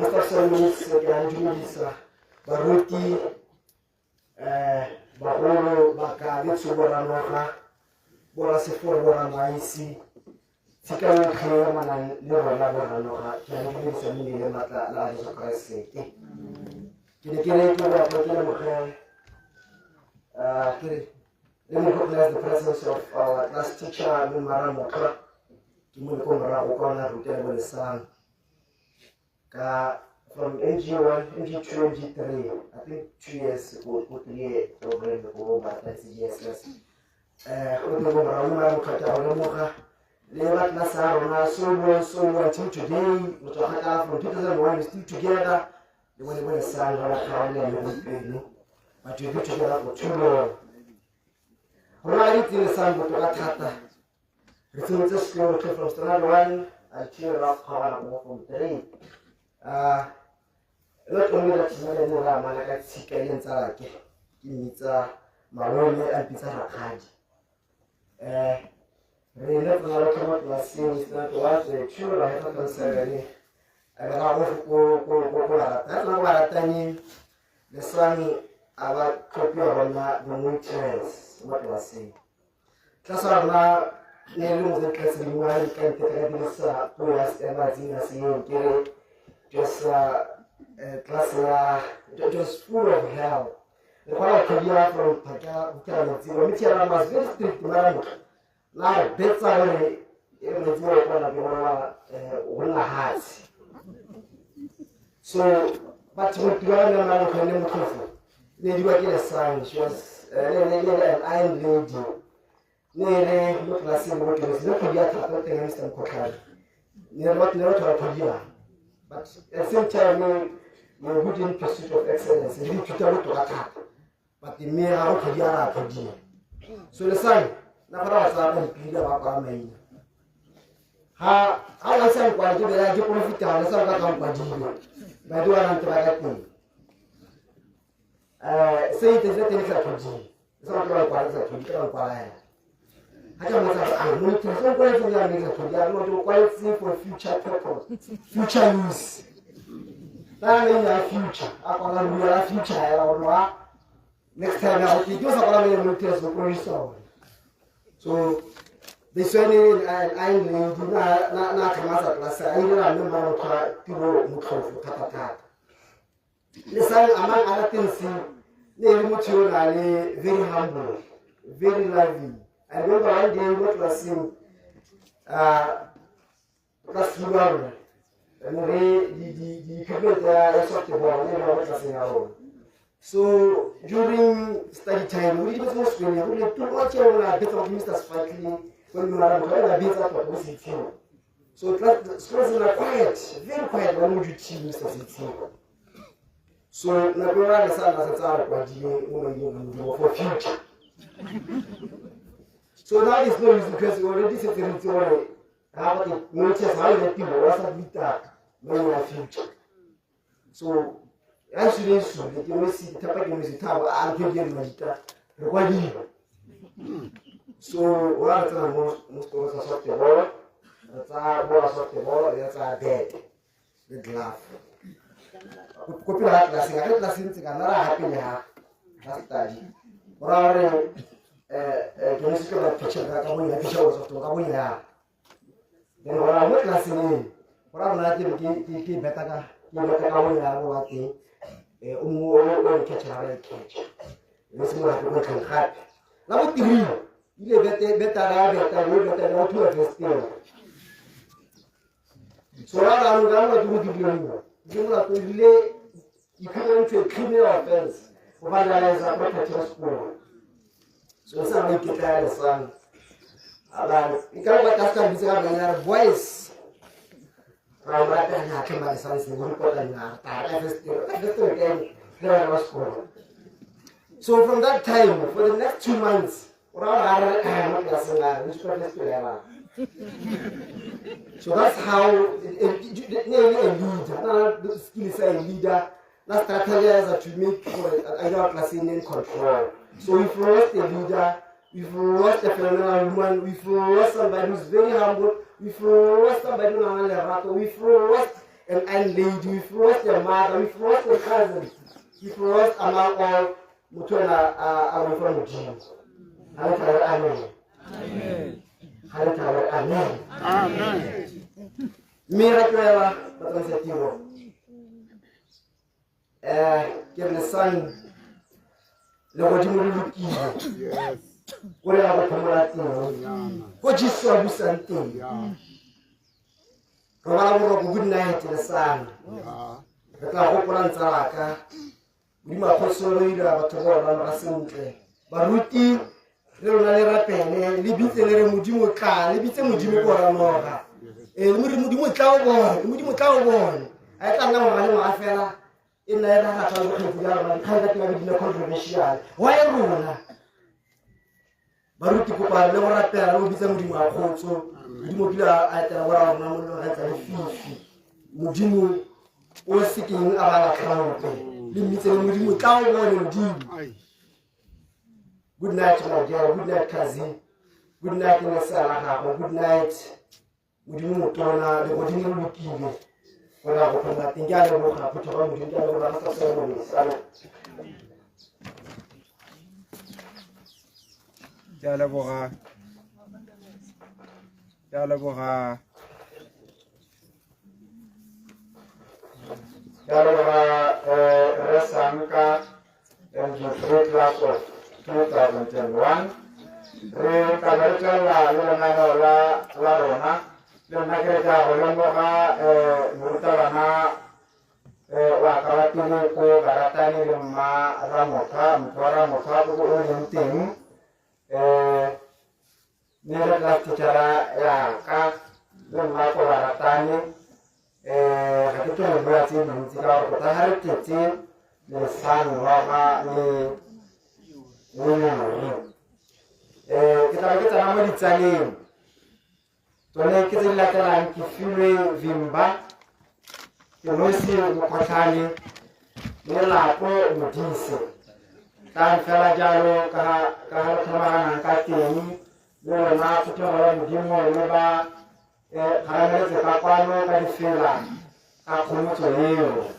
Mr. Solomons, ke a ntumedisa baruti, bagolo ba ka le tshoboranoga, boraseforo, boramaisi, tshika yotlhe ya manang le rona boranoga, ke a ntumedisa mme le matla la Jesu Keresete. Ke ne ke re ke batla ke lemoge, ke re let me recognize the presence of our class teacher, Mme Mara Motlwa. Ke mo le ko morago kwa ona ruta le Bolesang. Ka from MG1, MG2, MG3, I think 2 years go 3 program go batla CGSS. Go teng ko morago Mme Mara Motlwa ke a go lemoga. Le ba class ya rona so long, so long until today, go tswa kgakala from 2001 we still together. Le bone Bolesang ga ba kgaola le gompieno. But we've been together for too long. Rona re itse Lesang botoka thata. Re tshimotse sekolo rotlhe from standard 1 until ra kgaogana go form 3. Not only that, nna le ene re amana ka tshika e leng tsalake, ke mmitsa malome a mpitsa rakgadi. Re ne tsena rotlhe mo tlelaseng standard 1, standard 2, ra heta form 7. A be ra go go baratana. Tsena go barataneng, Lesang a ba tlhophiwa go nna the monitors mo tlelaseng. Tlase ya rona ne e le mo tlase dingwe di ka nte ka dirisa puo ya matsing a seeng ke re just class ya just full of hell. Re kgona go tlhodiwa from phaka go fitlhela matsing. Mme teacher was very strict mara motho na re betsa gore e re metsi o kgona ke bona go nna hatshe. So but go tira le nna motho ne motlhofo ne diwa ke Lesang. She was ne an iron lady. Ne re mo tlelaseng mo ke ne kgwedi ya thata teng Mr. Mkhotlhane. Ne re batho ne re tshwara kgwedi. But at the same time we were good in pursuit of excellence. Re ithuta botoka thata. But mme ga go kgwedi ya ra kgwedi. So Lesang na gora ba tsaya pampiri ba kwala maina. Ha ha ba sa nkwala ke bela ke profita le sa ka ka nkwadile. Ba di wa ntse ba ka teng. Se itse se teng sa kgwedi. Sa ka ba kwala sa kgwedi ka kwala ya. Ha ke mo tsa a mo ntse se nkwala se ya ne sa kgwedi ya mo ke kwaletse for future purpose. Future use. Ba ne ya future. A kwala ruya la future ya rona. Next time ya go ke sa kwala le mo ntse se ko isa. So they swear in an iron lady na tlhama class a ile ra mme ba motho tiro motlhofo thata thata. Lesang among other things ne le motho yo na le very humble, very loving. I remember one day mo classeng class ba rona ne re di equipment ya softball ne ba mo classeng ya rona. So during study time, we did mo sekolong, we le tulo tse rona betsa go Mr. Sparkling, when we ra go ba betsa go go se. So class sekolo se na quiet, very quiet ba mo duty Mr. Setseng. So nako ya re sa na sa tsa kwadile mo maineng a Modimo for future. So now it's no use because we already said re itse gore ga ba ke notice ha le tiro wa submit mo ya future. So ya sule sule ke mo se thapa ke mo se thaba a ke ke majita re kwadile. So wa re tsena mo sekolo sa softball, re tsa bola softball ya tsa bete le glove. Ko pele ga class ga re class ntse ka nna ra ha pele ha ga study. Go raya gore ke mo se ka picture ka bonya picture wa softball ka bonya. Then go raya mo classeng e go raya rona ke beta ka ke beta ka bonya go wa teng. O mongwe o catch ra re catch. Mme se mo gape ko ntlheng gape. La bo three ile bete beta ra beta bo beta ra two festival. So ra ra lo ga go dirile mo. Ke molato ile equivalent to a criminal offense go vandalize property ya sekolo. So sa ba iketla ya Lesang. Aba e ka ba ka sa bitse ka bana re boys. Ra o rata na ke ma Lesang se go report na ta ka festival ka festival ke le bana ba sekolo. So from that time for the next 2 months ora ra re mo tlelaseng a re se festival ya ba. So that's how ne a leader, na skill sa a leader, na strategizer to make for either class in control. So we've lost a leader, we've lost a phenomenal woman, we've lost somebody who's very humble, we've lost somebody who na lerato, we've lost an iron lady, we've lost a mother, we've lost a cousin, we've lost among all motho ena a boifa Modimo. Ga le tla re amen. Ga le tla re amen. Mme ra tloela batsamaisa tiro. Ke re lesang legodimo le lokile go re ya go phomola teng ko Jesu a busang teng. Robala boroko, good night lesang. Re tla gopola ntsalaka Modimo a kgotso le dira batho ba bona ba sentle. Baruti le lona le rapele le bitse le re Modimo tla, le bitse Modimo ko ranoga. Le mo re Modimo tla o bone, Modimo tla o bone. A e tla nna ngwaga le ngwaga fela e nna e ragatsa le bokgweetsi ya rona dikgang tsa teng di nna controversial. Why rona? Baruti kopa le go rapela le go bitsa Modimo a kgotso. Modimo kile a etela borra rona mo le ga tsa lefifi. Modimo o sekeng a ba latlha le mmitse le Modimo tla o bone Modimo. Good night my dear, good night cousin, good night lesea la gago, good night Modimo motona, legodimo le lokile go re go phela teng. Ke a leboga phuthego ya Modimo, ke a leboga ga sa se. Ke a leboga, ke a leboga, ke a leboga Rre Sanka MG3 class of 2001. Re tla be re tswelela le lenaneo la rona. Le nna ke re tla go lemoga morutabana wa ka wa pele ko Baratani le mma Ramotha, motho wa Ramotha o o leng teng. Mme re class teacher-a ya ka le mma ko Baratani. Ga ke tlo bua tse dintsi ka gore tota ga re tletse lesang noga le lori. Ke tla be ke tsena mo ditsaleng tsone ke tse di latelang. Ke filwe Vimba, ke nosi Mokgotlhane le Lapo Modise. Tlang fela jalo ka ga re tlhomaganang ka teng le lona phuthego ya Modimo le ba kgarameletse ka kwano ka difela ka kgomotso eo.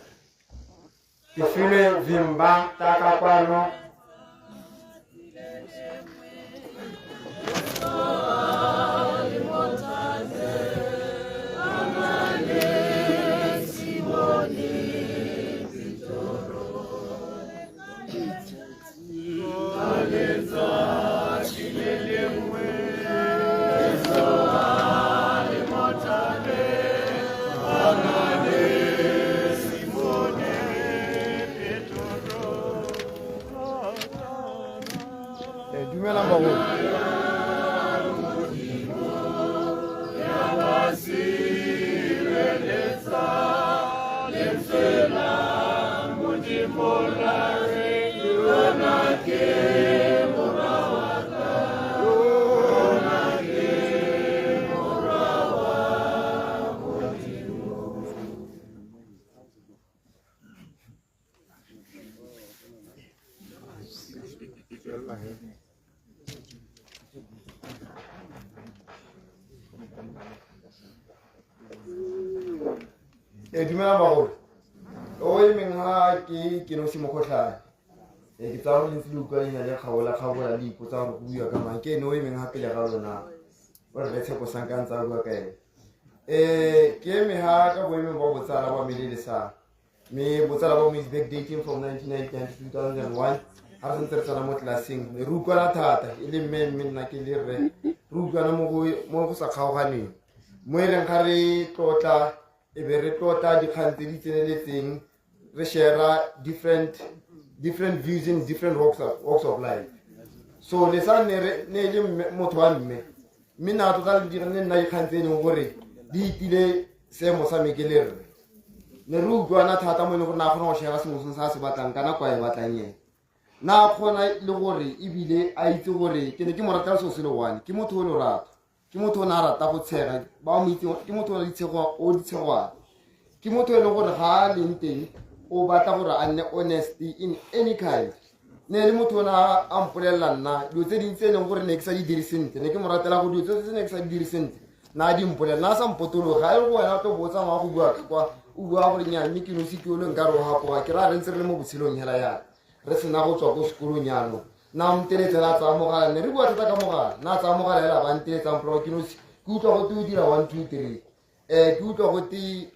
Ke filwe Vimba ta ka kwano. Dumelang bagolo. Dumelang bagolo. O emeng ha ke nosi Mokgotlhane. Ke tsaya gore le ntse le utlwa leina le kgaola kgaola le ipotsa gore go buiwa ka mang. Ke ene o emeng ha pele ga lona o re Tshepo Sanka ntse a bua ka ene. Ke eme ha ka boemeng ba botsala ba Melelesang. Mme botsala ba mo is backdating from 1999 to 2001. Ha re santse re tsena mo tlelaseng re utlwana thata e le mme mme nna ke le rre re utlwana mo go sa kgaoganeng mo e leng ga re tlotla e be re tlotla dikgang tse di tseneletseng, re share different views in different walks of life. So le sa ne ne le motho wa mme mme na tota le dire ne nna dikgang tse e leng gore di itile seemo sa me ke le rre. Ne re utlwana thata mo e leng gore na kgona go share sengwe se a se batlang ka nako a e batlang ene. Na kgona le gore ebile a itse gore ke ne ke mo ratela selo se le one, ke motho o lorato, ke motho o ne a rata go tshega, ba mo itse ke motho o ditshego o ditshegwana, ke motho e leng gore ga a leng teng o batla gore a nne honest in any kind. Ne le motho o ne a mpolelela nna dilo tse dintsi tse e leng gore ne ke sa di dire sentle, ne ke mo ratela gore dilo tse ne ke sa di dire sentle Na di mpolela na sa mpotologa e go wena o tlo botsa ngwa go bua ka kwa o bua gore nya mme ke nosi ke ole nka re o gapoga ke ra re ntse re le mo botshelong hela yana re sena go tswa ko sekolong jaanong na nteletsela tsaya mogala ne re bua thata ka mogala na tsaya mogala hela ba nteletsang pola ke nosi ke utlwa gote o dira 1 2 3 ke utlwa gote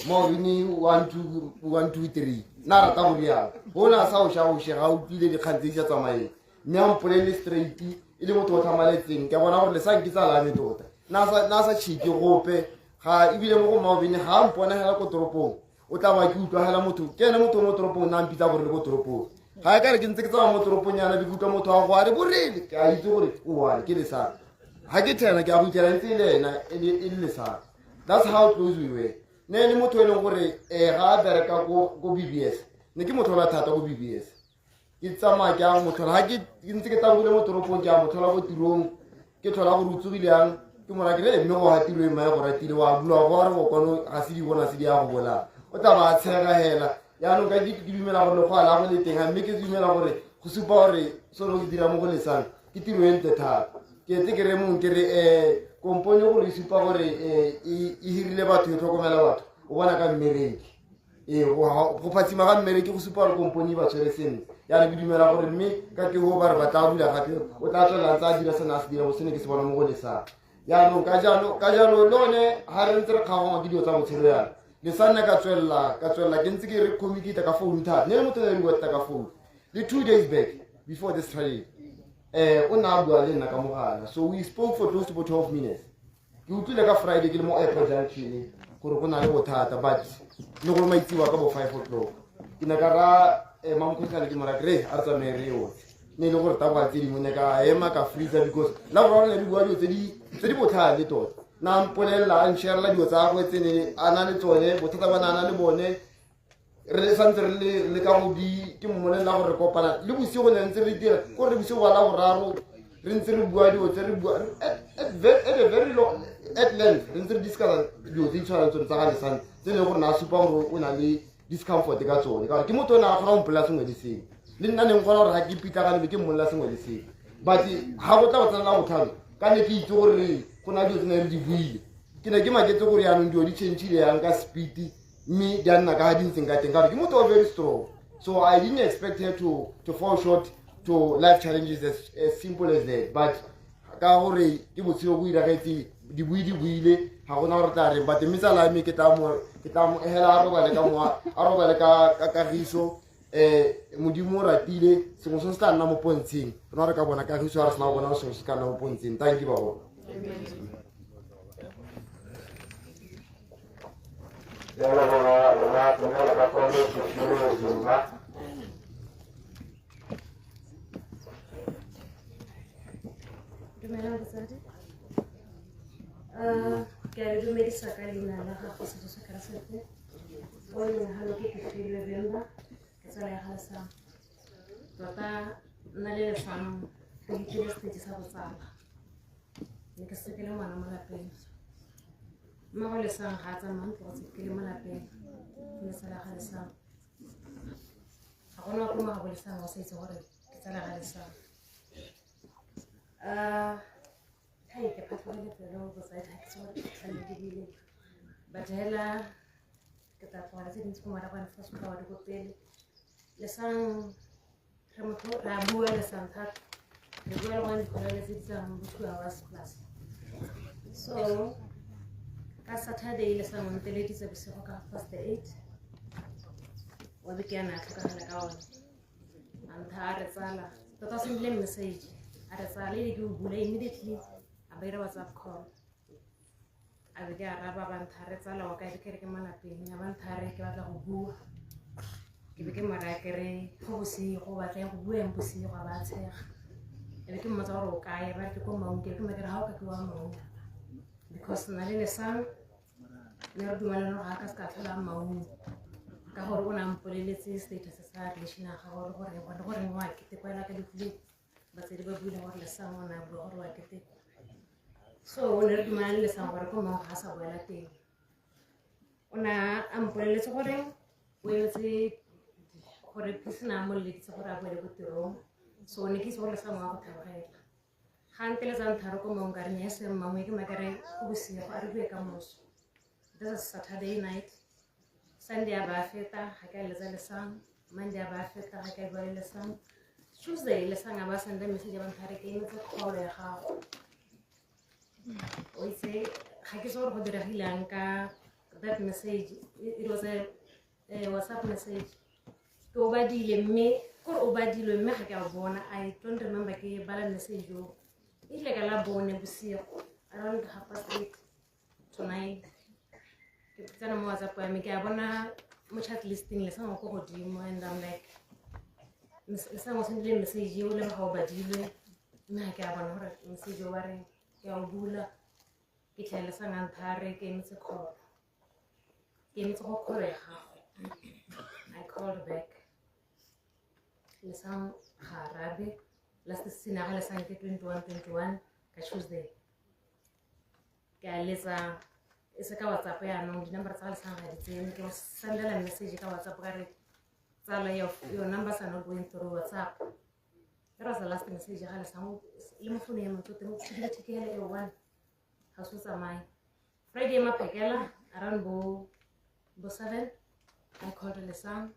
maobane 1 2 1 2 3 na rata go rialo bona sa o sha ga utlwile dikgang tse di sa tsamaeng mme a mpolele straight e le motho o tlhamaletseng ke bona gore Lesang ke tsala me tota na sa tšhike gope ga ebile mo go maobane ga a mpona hela ko toropong o tla ba ke utlwa hela motho ke ene motho mo toropong na mpitsa borele ko toropong ga e kare ke ntse ke tsamaya mo toropong yana be ke utlwa motho wa go a re borele ke a itse gore o wane ke Lesang ga ke thena ke a go itlhela ntse e le ena e le Lesang. That's how close we were. Ne le motho e leng gore ga a bereka ko BBS ne ke motho la thata ko BBS ke tsamaya ke a mo tlhola ga ke ntse ke tabogile mo toropong ke a mo tlhola ko tirong ke tlhola gore o tsogile yang ke mora ke re mme go gatilwe mmae go ratile wa bula go re go kwano ga se di bona se di ya go bolaya o tla ba tshega hela jaanong ka ke dumela gore lekgwa la go le teng mme ke dumela gore go supa gore sone go dira mo go Lesang ke tiro e ntle thata ke etse ke re mong ke re kompone gore e supa gore e hirile batho e tlhokomela batho o bona ka mmereki go phatsima ga mmereki go supa gore kompone e ba tshwere sentle jaanong ke dumela gore mme ka ke go ba re ba tla bula gape o tla tswelela ntse a dira sene a se dira go sene ke se bona mo go Lesang jaanong ka jalo le one ga re ntse re kgaogangwa ke dilo tsa botshelo yana Lesang ne ka tswelela ke ntse ke re communicate ka phone thata ne le motho ne re bua thata ka phone le 2 days back before this tragedy o ne a bua le nna ka mogala so we spoke for close to 12 minutes ke utlwile ka Friday ke le mo airport junction gore go na le bothata but le gore maitsiwa ka bo 5 o'clock ke ne ka ra mamokgotlhane ke mora kry a re tsamaye re yotlhe ne e le gore taboga tse dingwe ne ka ema ka freezer because la boraro ne re bua dilo tse di botlhale tota na mpolelela a nsharela dilo tsa gagwe tse ne a na le tsone bothata ba ne a na le bone re santse re le ka go di ke mmolelela gore re kopana le bosigo ne ntse re dira ko re bosigo ba la boraro re ntse re bua dilo tse re bua at a very long at length re ntse re discussa dilo tse di tshwanang tsone tsa ga Lesang tse e leng gore ne a supa gore o na le discomfort ka tsone ka gore ke motho o ne a kgona go mpolelela sengwe le sengwe le nna ne nkgona gore ga ke pitlagane be ke mmolelela sengwe le sengwe but ga go tla go tsenela botlhano ka ne ke itse gore go na dilo tse ne re di buile ke ne ke maketse gore jaanong dilo di change-ile yang ka speed mme di a nna ka ga di ntseng ka teng ka gore ke motho o very strong so I didn't expect her to fall short to life challenges as simple as that but ka gore ke botshelo bo iragetse di bui di buile ga gona gore tla reng but mme tsala me ke tla mo hela a robale ka moa a robale ka kagiso Modimo o ratile sengwe se se tla nna mo pontsheng rona re ka bona kagiso ga re sena go bona sengwe se ka nna mo pontsheng. Thank you bagolo. Dumelang batsadi. Ke a le dumedisa ka leina la gago Jesu Keresete. O leng halo ke Kefilwe Bemba, ke tsala ya ga Lesang. Tota nna le Lesang re hitlhile stage sa botsala. Ne ke setse ke le ngwana mo lapeng. Mmago Lesang ga a tsamaya ntlogetse ke le mo lapeng. Ke le tsala ya ga Lesang. Ga gona ko mo gabo Lesang o sa itse gore ke tsala ya ga Lesang. Hai ke phatlogile pelo botsadi ga ke itse gore ke tlhale ke buile. But hela ke tla tlogela tse dintsi ko morago ga fa supa wa di ko pele. Lesang re motho re a bua Lesang thata. Re bua le gone dikolele tse di tsayang bo 2 hours plus. So ka Saturday Lesang o nteleditse bosigo ka 8:30. Wa be ke yana a tlhokagala ka one. A ntha a re tsala. Tota o sendile message. A re tsala e ke o bula immediately a ba ira WhatsApp call. A be ke araba ba ntha re tsala wa kae ke re ke mo lapeng a ba ntha re ke batla go bua. Ke be ke mo raya ke re go bosigo batla go bua eng bosigo a ba tshega. E be ke mmotsa gore o kae ba re ke ko Maun ke re ke mo ke re ga o ka ke wa Maun. Because nna le Lesang ne re dumelana gore ga ka se ka tlhola Maun. Ka gore o ne a mpoleletse status sa relation ya gagwe gore gore gore wa ketekwa ka lefu batsadi ba buile gore Lesang o ne a bua gore wa ketekwa. So o ne re dumelana le Lesang gore ko Maun ga a sa boela teng. O ne a mpoleletse gore o emetse gore Peace ne a mo leleditse gore a boele ko tirong. So ne ke itse gore Lesang wa go tlhabogela. Ga nteletsa ntharo ko mongwe ka re nya se mmangwe ke makare go bosigo a re bue ka moso. This is Saturday night. Sunday a ba feta ga ke a letsa Lesang. Monday a ba feta ga ke a bua le Lesang. Tuesday Lesang a ba senda message a ba nthare ke emetse call ya gago. O itse ga ke se gore go diregilang ka that message. It was a WhatsApp message. Ke o badile mme kore o badilwe mme ga ke a bona. I don't remember ke bala message o. E ile ka la bone bosigo around 8:30 to 9. Ke tsena mo WhatsApp ya me ke a bona mo chat listing Lesang ko godimo and I'm like Lesang o sendile message eo le ga o badilwe mme ga ke a bona gore message o ba reng. Ke a o bula ke tlhela Lesang a nthare ke emetse call. Ke emetse go call ya gago. I called back. Lesang ga arabe. Last seen ga Lesang ke 21:21 ka Tuesday. Ke a letsa e se ka WhatsApp yaanong di-number tsa ga Lesang ga di tsene. Ke mo sendela message ka WhatsApp ka re tsala your numbers are not going through WhatsApp. That was the last message ga Lesang le mo phone ya motho teng o tshedile thekele e one ga se tsamaye. Friday maphekela around bo 7 I called Lesang.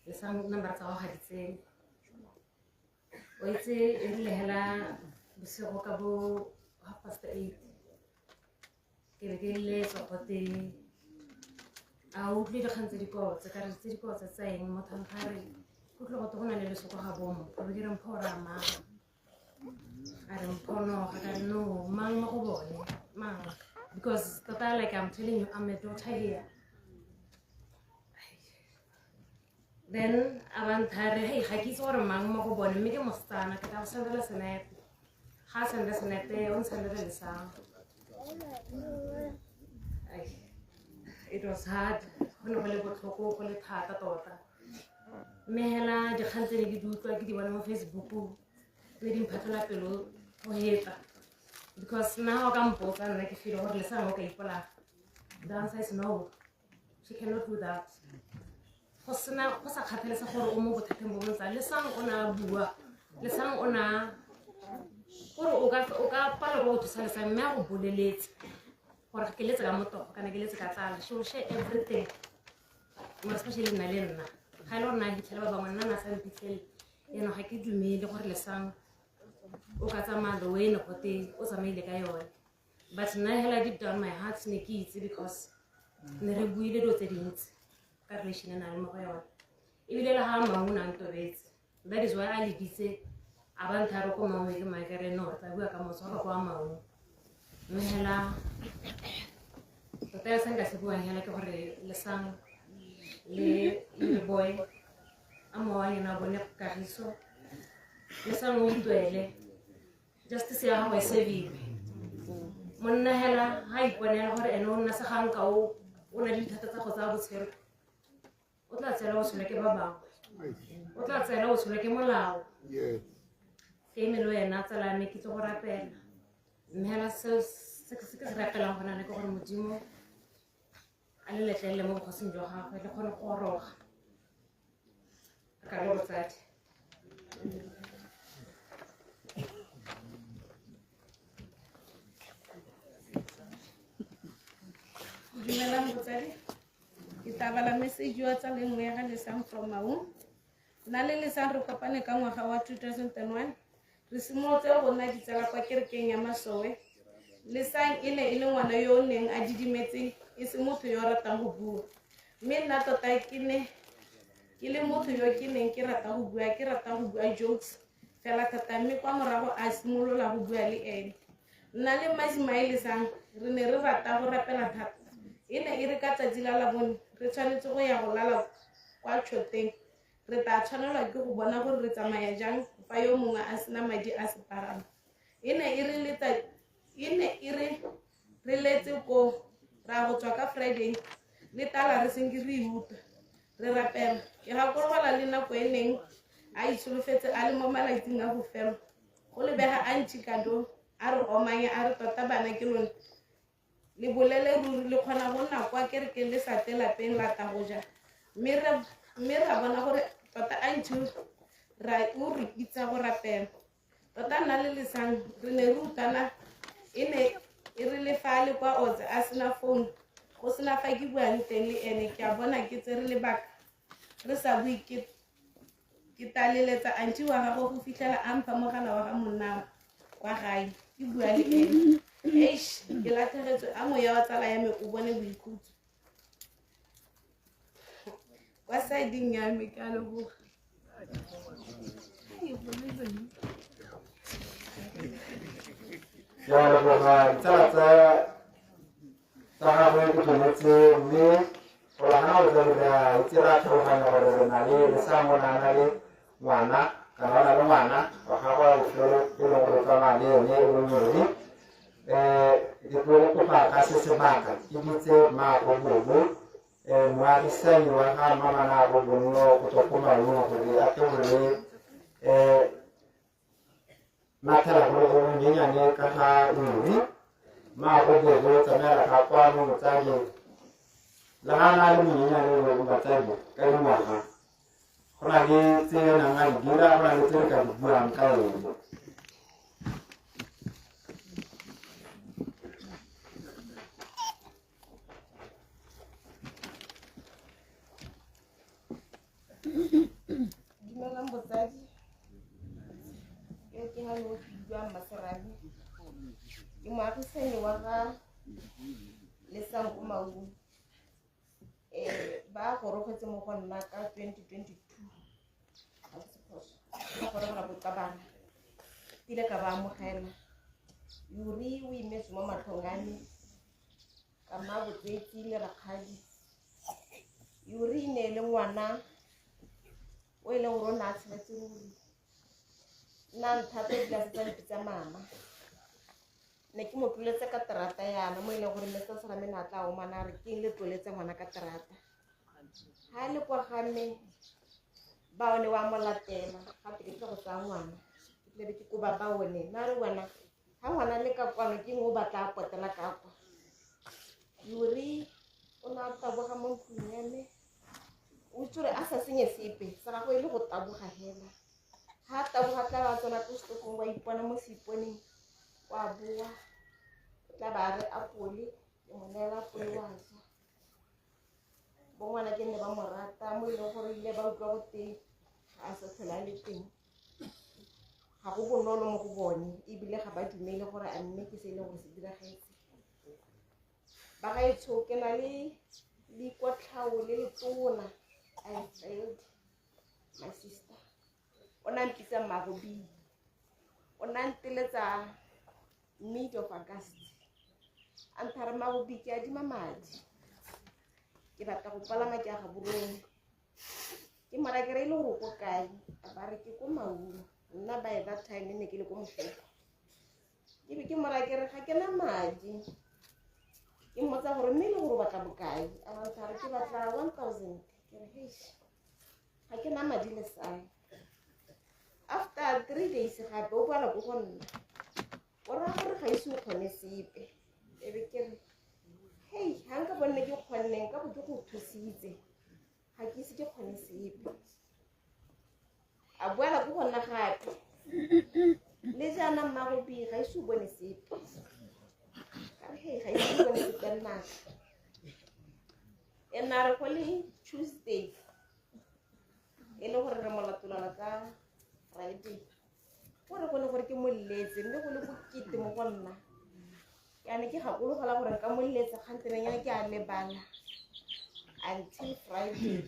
Lesang number tsa ga di tsene. O itse e rile hela bosigo ka bo 8:30 ke be ke letswa gote a utlwe dikgang tse dikotse ka re tse dikotse tsa eng motho ga re go tlile gote go na le lesoko ga bompho be ke re mpho o raya mang a re mpho no ga ka re no mang mo go bone mang because tota like I'm telling you I'm a daughter here. Then a ba nthare hei ga ke itse gore mang mo go bone mme ke mosetsana ke tla go sendela senepe. Ga a sende senepe o nsendele Lesang. It was hard, go ne go le botlhoko go le thata tota. Mme hela dikgang tse ne ke di utlwa ke di bona mo Facebook mme di mphatlhola pelo go heta. Because nna o ka mpotsa nna ke feel gore Lesang o ka ipolaya. The answer is no. She cannot do that. Go sena go sa kgathalese gore o mo bothateng bo bontsi. Lesang o ne a bua. Lesang o ne a gore o ka palelwa ke go thusa Lesang mme a go boleletse gore ke letse ka motogo kana ke letse ka tlala. She will share everything. More especially nna le nna. Ga e le gore na fitlhele ba bangwe nna na sa mphitlhele. Yaanong ga ke dumele gore Lesang o ka tsamaya the way ne gote o tsamaile ka yone. But nna hela deep down my heart ne ke itse because ne re buile dilo tse dintsi ka relation e na le mo go yone. Ebile le ga mangwe o ne a ntobetse. That is why a leditse a ba nthare ko mangwe ke maekere no re tla bua ka moso ga kwa mangwe. Mme hela tota se nka se buang hela ke gore Lesang le boy a mowa ena bone kagiso. Lesang o ntwele justice ya gagwe e seviwe. Monna hela ga iponela gore ene o nna seganka o na le dithata tsa go tsaya botshelo. O tla tseela botshelo ke ba bangwe. O tla tseela botshelo ke molao. Ke eme le wena tsala ya me ke tle go rapela. Mme hela se ke se rapelang gona le ke gore Modimo a le letlelele mo bogosing jwa gagwe le kgone go goroga. Ka le botsadi. Dumelang botsadi. Ke tla bala message wa tsala e nngwe ya ga Lesang from Maun. Nna le Lesang re kopane ka ngwaga wa 2001. Re simolotse go nna ditsala kwa kerekeng ya Masowe. Lesang e ne e le ngwana yo o neng a didimetse e se motho yo o ratang go bua. Mme nna tota ke ne ke le motho yo ke neng ke rata go bua, ke rata go bua jokes fela thata mme kwa morago a simolola go bua le ene. Nna le Mazimai Lesang re ne re rata go rapela thata. E ne e re ka tsatsi la Labone re tshwanetse go ya go lala kwa tšhoteng. Re tla tshwanelwa ke go bona gore re tsamaya jang fa yo mongwe a sena madi a separama. E ne e re re letse ko ra go tswa ka Friday le tala re senke re e utlwa re rapela. Ke gakologelwa le nako e neng a itsholofetse a le mo malatsing a bofelo. Go lebega a ntšhikado a re omanya a re tota bana ke lone. Le bolele ruri le kgona go nna kwa kerekeng le sa tle lapeng la ta go ja. Mme ra bona gore tota a ntšhi o re itsa go rapela. Tota nna le Lesang re ne re utlwana, e ne e re le fa le kwa Otse a sena phone, go sena fa ke buang teng le ene, ke a bona ke tsere lebaka re sa bue, ke taleletsa aunty wa gagwe go fitlhela a mpha mogala wa ga monna kwa gae, ke bua le ene. Eish, ke latlhegetswe a moya wa tsala ya me o bone boikhutso kwa sideng ya me. Ke a leboga. Ke a leboga ditsala tsa gagwe ke tsone tse, mme go la gana go re a itse ra tlhaloganya gore re na le Lesang, o ne a na le ngwana kana o na le ngwana wa gagwe wa bofelo e leng gore o tsamaya le ene e leng Morri. Ke tlo go kopa ka se sebaka ke bitse mmago Bobo, moagisanyi wa ga mmamanago Bonno go tswa ko Maung, gore a tle gore mathela go le go nyenyane ka ga Morri. Mmago Bobo, tsamaela ka kwano motsadi, le ga na le monyenyane o batsadi ka dingwaga, go na le tse nang a di dira, go na le tse re ka di buang ka ene. Dumelang botsadi, ke ga lo bidiwa Mmaserame, ke moagisane wa ga Lesang ko Maung. Ba gorogetse mo go nna ka 2022, ga ke se phoso, ba gorogela botsabana, kile ka ba amogela. Yuri o imetswe mo matlhong a me ka mma botsetsi le rakgadi. Yuri e ne e le ngwana o e leng gore o ne a tsheletse ruri, nna nthata ebile a setse a mpitsa mama. Ne ke mo tloletse ka terata yana mo e leng gore Mr Serame ne a tla omana a re ke eng le tloletse ngwana ka terata. Ha le kwa ga me ba one wa mo latela gape ke tle go tsaya ngwana, ke tle be ke koba ba one na re wena ha ngwana le ka kwano ke eng o batla a potela ka kwa. Yuri o ne a taboga mo ntlong ya me, o itse gore a sa senye sepe sa gagwe e le go taboga hela. Ha a taboga tla ba tsena ko setofong, wa ipona mo seiponeng, wa boa, o tla ba re apole, ke mo neela apole wa ja. Bo ngwana ke nne ba mo rata mo e leng gore ile ba utlwa go teng ga a sa tlhole a le teng. Ga go bonolo mo go bone ebile ga ba dumele gore a mme ke se e leng gore se diragetse. Bagaetsho, ke na le leikotlhao le letona. I failed my sister. O ne a mpitsa mmago-Bee, o ne a nteletsa mid of August, a nthare mmago-Bee ke adima madi, ke batla go palama ke ya Gaborone. Ke mora ke re e le gore ko kae, a ba re ke ko Maung. Nna by that time ne ke le ko Moshoka. Ke be ke mora ke re ga ke na madi, ke mmotsa gore mme e le gore o batla bokae, a ba nthare ke batla 1000. Ke re heish, ga ke na madi le sae. After 3 days gape o boela ko go nna, o raya gore ga ise o kgone sepe. E be ke re hei, ga nka bonne ke kgonne nka bo ke go thusitse, ga ke ise ke kgone sepe. A boela ko go nna gape, le jaana mmago-Bee ga ise o bone sepe. Ka re hei, ga ise o bone sepe nnaka. E nna re go le Tuesday, e le gore re mo latolana ka Friday, gore go le gore ke mo letse mme go le bokete mo go nna. Ke ne ke gakologela gore nka mo letsa kgantenenyana ke a lebala until Friday.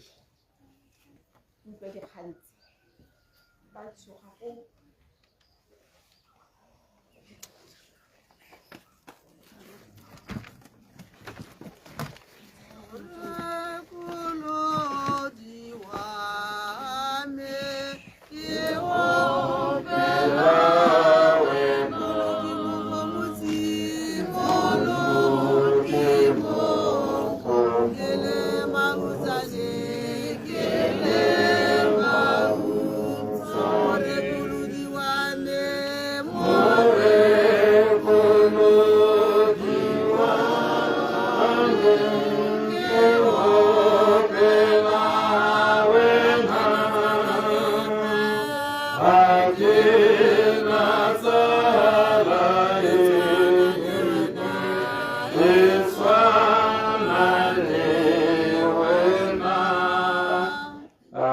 Ke utlwa dikgang tse, ba tshoga go. Ke le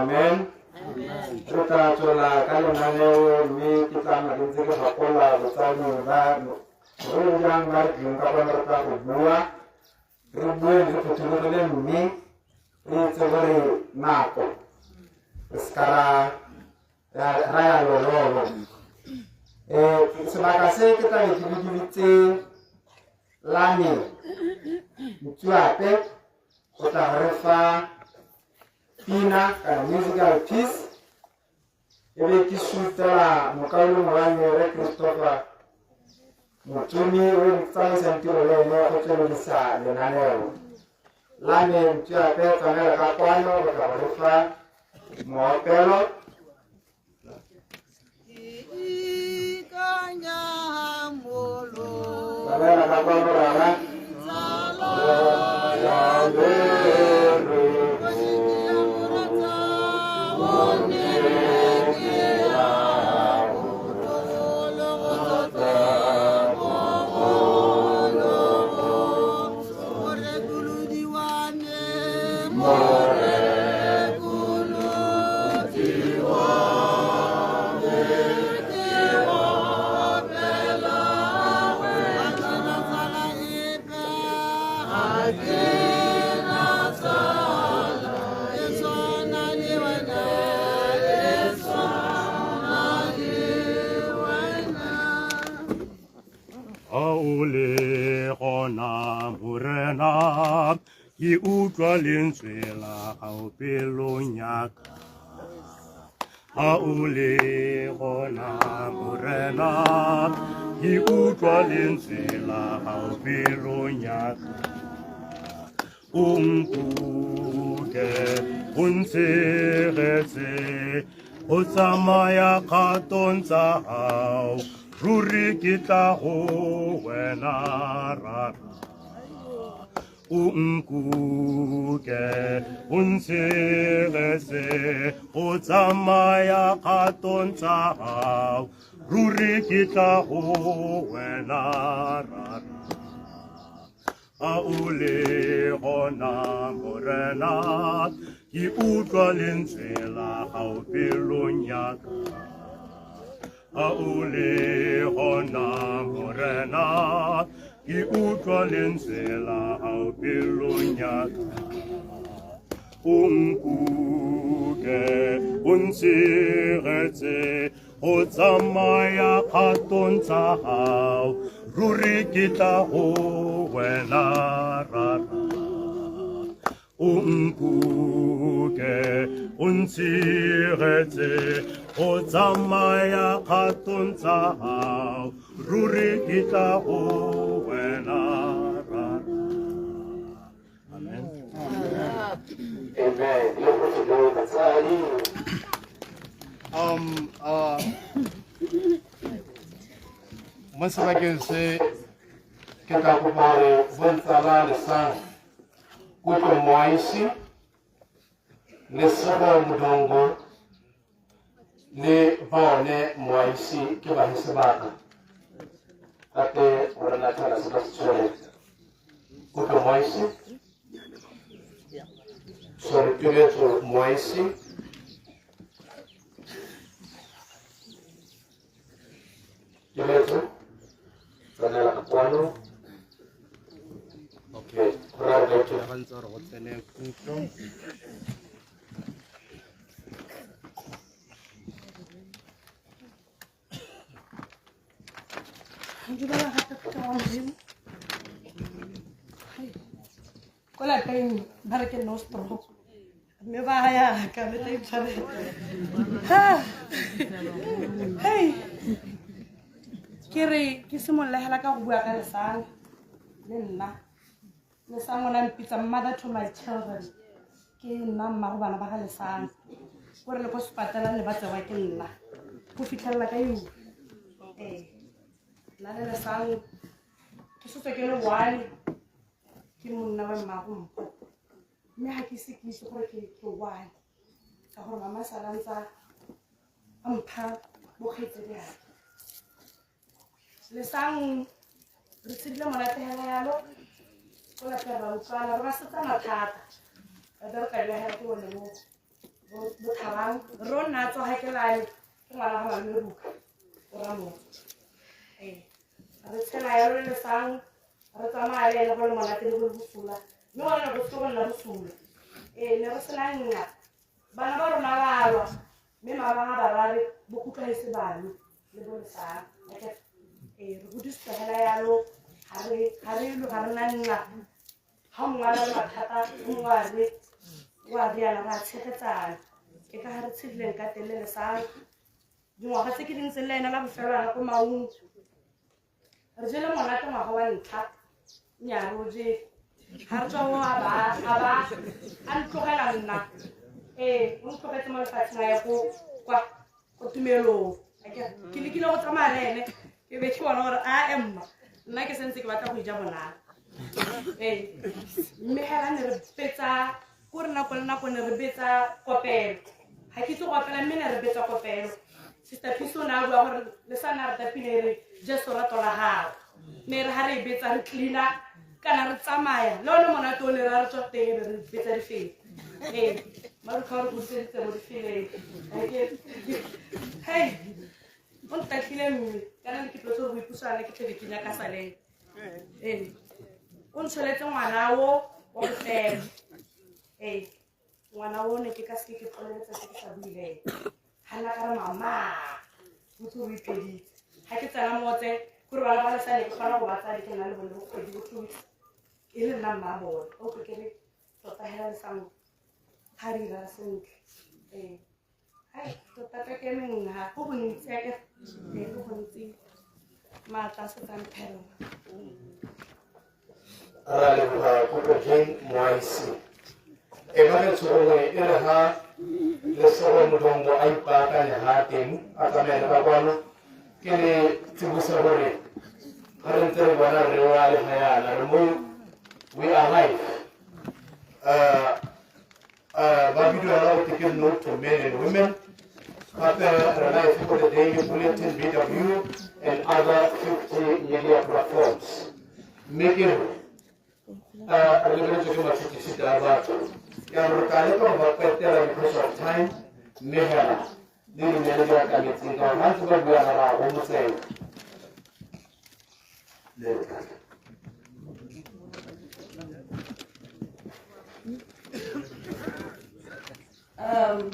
Amen. Re tla tswela ka lenaneo mme ke tla nna ke ntse ke gakola botsadi ba bogolo jang ba re tlileng ka kwano re tla go bua re bue re phuthologile mme re itse gore nako re seka ra ya lololo. Sebaka se ke tla be ke bidibitse la me Motsuape go tla go re fa pina kana musical piece e be ke sutela mokaulengwe wa me re Christopher Motsomi o tsamaisang tiro le ene go tsweledisa lenaneo la me. Motsuape, tsamaela ka kwano go tla go re fa moopelo. Tsamaela ka kwano rara. A o le gona Morena, ke utlwa lentswe la gago pelong ya ka. A o le gona Morena, ke utlwa lentswe la gago pelong ya ka. O nkuke, o ntshegetse, o tsamaya kgatong tsa gago, ruri ke tla go wena rara. O nkuke, o ntshegetse, o tsamaya kgatong tsa gago, ruri ke tla go wena rara. A o le gona Morena, ke utlwa lentswe la gago pelong ya ka. A o le gona Morena, ke utlwa lentswe la gago pelong ya ka. O nkuke, o ntshegetse, o tsamaya kgatong tsa gago, ruri ke tla go wena rara. O nkuke, o ntshegetse, o tsamaya kgatong tsa gago, ruri ke tla go wena rara. Amen. Amen. Le go tlile batsadi. Mo sebakeng se ke tla kopa gore bontsala Lesang Kutlo Moaisi, Lesego Modongo le bone Moaisi ke bahe sebaka gape gore nathana se ba se tshwere. Kutlo Moaisi, sorry, Tuletso Moaisi, Tuletso, tsenela ka kwano. Okay, go raya gore ke Rulagantse gore go tsene Kutlo. Dumela gape phuthego wa Modimo. Ko lapeng ba re ke no stroke mme ba ya ka le tla itshwarela. Hei, ke re ke simolola hela ka go bua ka Lesang le nna. Lesang o ne a mpitsa mother to my children, ke nna mmago bana ba ga Lesang. Kore le ko sepatela ne ba tsewa ke nna go fitlhelela ka yone. Ee, nna le Lesang ke setswe ke le one ke monna wa mmago Mpho, mme ga ke ise ke itse gore ke one ka gore mama sala ntsa a mpha bokgaitsediake. Lesang re tshedile monate hela yalo ko lapeng, ra utlwana, re basetsana thata, re be re ka dira hela ke bone bo Bothabang re o nna a tswa gakelane ke ngwana ga malome Ruka o Ramotse. Ee, re tshela yalo le Lesang, re tsamaya le ene go le monate le go le bosula, mme gone ne go se go nna bosula. Ee, ne re sena nna bana ba rona ba lwa, mme mabang a barare bokutlwa e se bano le bo Lesang. Ee, re godisitswe fela yalo, ga re lwe, ga re na nna. Ga mongwe a na le mathata, mongwe o a riana, re a tshegetsana. Ke ka ga re tshedileng ka teng le Lesang. Dingwaga tse ke di ntseng le ena la bofelo yana ko Maung, re jele monate ngwaga wa ntlha, nnyaa re o jele. Ga re tswa mo a ba a ntlogela nna. Ee, o ntlogetse mo lefatsheng a ya kwa ko tumelong. Ke lekile go tsamaya le ene, ke be ke bona gore a emma nna ke sentse ke batla go ija monate. Ee, mme hela ne re betsa ko re nako le nako ne re betsa kopelo. Ga ke itse go opela, mme ne re betsa kopelo. Sister Peace o ne a bua gore le sa nna re tapile re Jesu rato la gago. Mme re ga re e betsa re cleaner kana re tsamaya le one monate o ne re re tswa teng re betsa difele. Ee, Marutlha o re godiseditse mo difeleng. Hei, o ntatlhile mme kana le ke tlotse gore boipusana ke tlebe ke nyaka saleng. Ee, o ntsholetse ngwana o wa bofelo. Ee, ngwana o ne ke ka seke ke tlole letsatsi ke sa buileng. Ga nna ka re mama, o tse o ipeditse. Ga ke tsena motse, kore bana ba Lesane ke kgona go ba tsaya ke nna le bone bo kgwedi bo 2 weeks. E le nna mma bone. O utlwe ke re tota hela Lesang ga re ira sentle. Ee. Ai, tota ka ke emeng ha go gontsi akere. Ee, go gontsi. Maatla a setsang phela. Ra leboga Kutlo Jane Moaisi. E ba re tshogongwe e re ha Lesego Modongo a ipaakanya ha teng a tsamaya le ba kwano, ke le tsibose gore ga re ntse re bona re wa le ga yana re mo we are live. Ba bidiwa la go ke note to men and women. Gape re live for the Daily Bulletin, BW, and other 50 media platforms. Mme ke re re lebeletse ke matshutisi a batho. Jaanong re tla leka go ba qetela because of time, mme hela le dinele di atametseng ka gore ga ntse ba bua ra go motseng.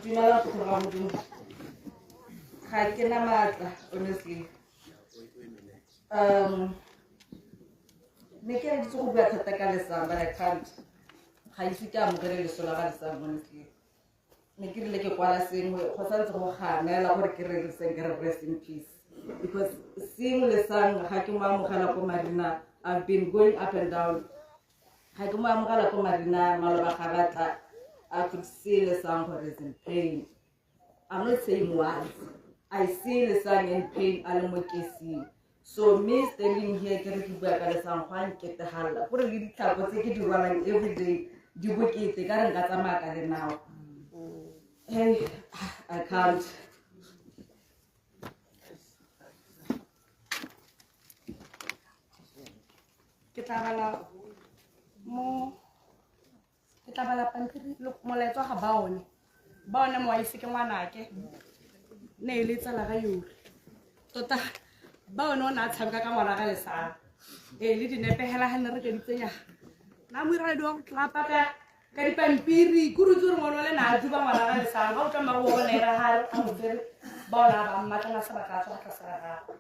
Dumela go Modimo. Ga ke na maatla, honestly. Ne ke itse go bua thata ka Lesang, but I can't. Ga ise ke amogele leso la ga Lesang, honestly. Ne ke rile ke kwala sengwe, go santse go ganela gore ke re Lesang, ke re rest in peace. Because seeing Lesang, ga ke mo amogela ko Marina, I've been going up and down. Ga ke mo amogela ko Marina, maloba ga batla, I could see Lesang gore is in pain. I'm not saying once. I see Lesang in pain, a le mo kesing. So me standing here, ke re ke bua ka Lesang, go a nketegalla. Gore le ditlhako tse ke di rwalang every day, di bokete, ka re nka tsamaya ka lenao. Hey, I can't. Ke tla bala mo, ke tla bala pampiri molaetsa ga baone. Baone Moaisi ke ngwanake, ne e le tsala ga Yuri. Tota baone o ne a tshameka ka ngwana ga Lesang. Ee, le dinepe hela ga ne re ka di tsenya. Na mo ira le di wa go tlapa ka dipampiri, ke rutse gore ngwana o le na a duba ngwana ga Lesang. Ga o tla mmago o ne ra ha a mo tsere, baone a ba mmatla na se batla a tswa tlase ga gagwe.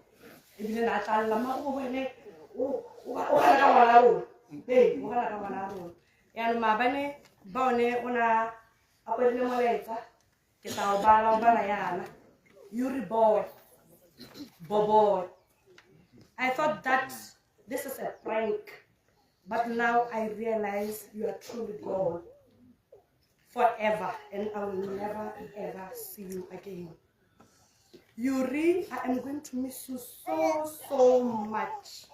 Ebile na a tla lla, mmago bo ene o gana ka ngwana rona. Ee, o gana ka ngwana rona. Yaanong maabane baone o na a kwadile molaetsa, ke tla o bala, o bala yana. Yuri boy, boboy. I thought that this is a prank, but now I realize you are truly gone forever, and I will never ever see you again. Yuri, I am going to miss you so, so much.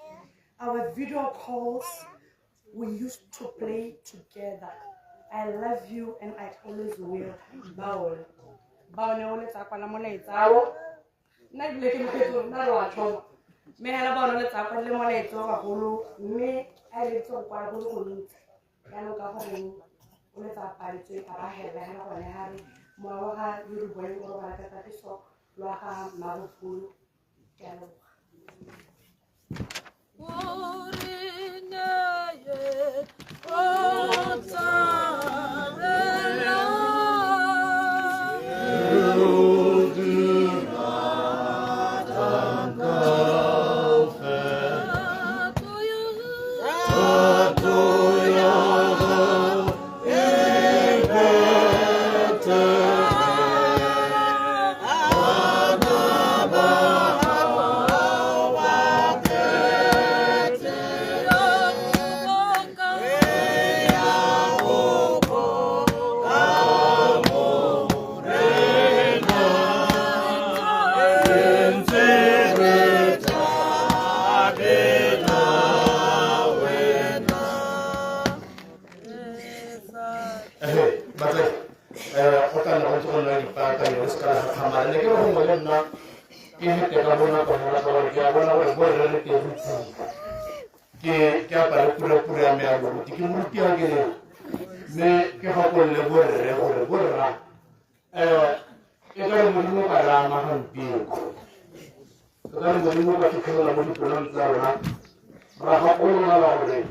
Our video calls, we used to play together. I love you and I always will. Baone. Baone o le tsa kwala molaetsa o. Nna ebile ke mokgweetsi gore nna re wa thoma. Mme hela baone o le tsa kwadile molaetsa o bagolo, mme a eletse go kwala go le gontsi. Jaanong ka goreng o le tsa paletswe a ba hela hela gone ha re Mowa wa ga Yuri Boeng o robala ka kagiso lwa ga Mmabopholo. Ke a leboga. Batsadi, go tla nna go ntse go nna dipaakanyo le seka la gakgamala. Ne ke re gongwe le nna ke fete ka bonako fela ka gore ke a bona gore borre re teng tsile. Ke apare purapura ya me ya moruti, ke moruti ya ke mme ke gakolole borre gore borra e ka re Modimo ka re ama gompieno, e ka re Modimo ka fitlhelela mo dipelong tsa rona ra gakololala gore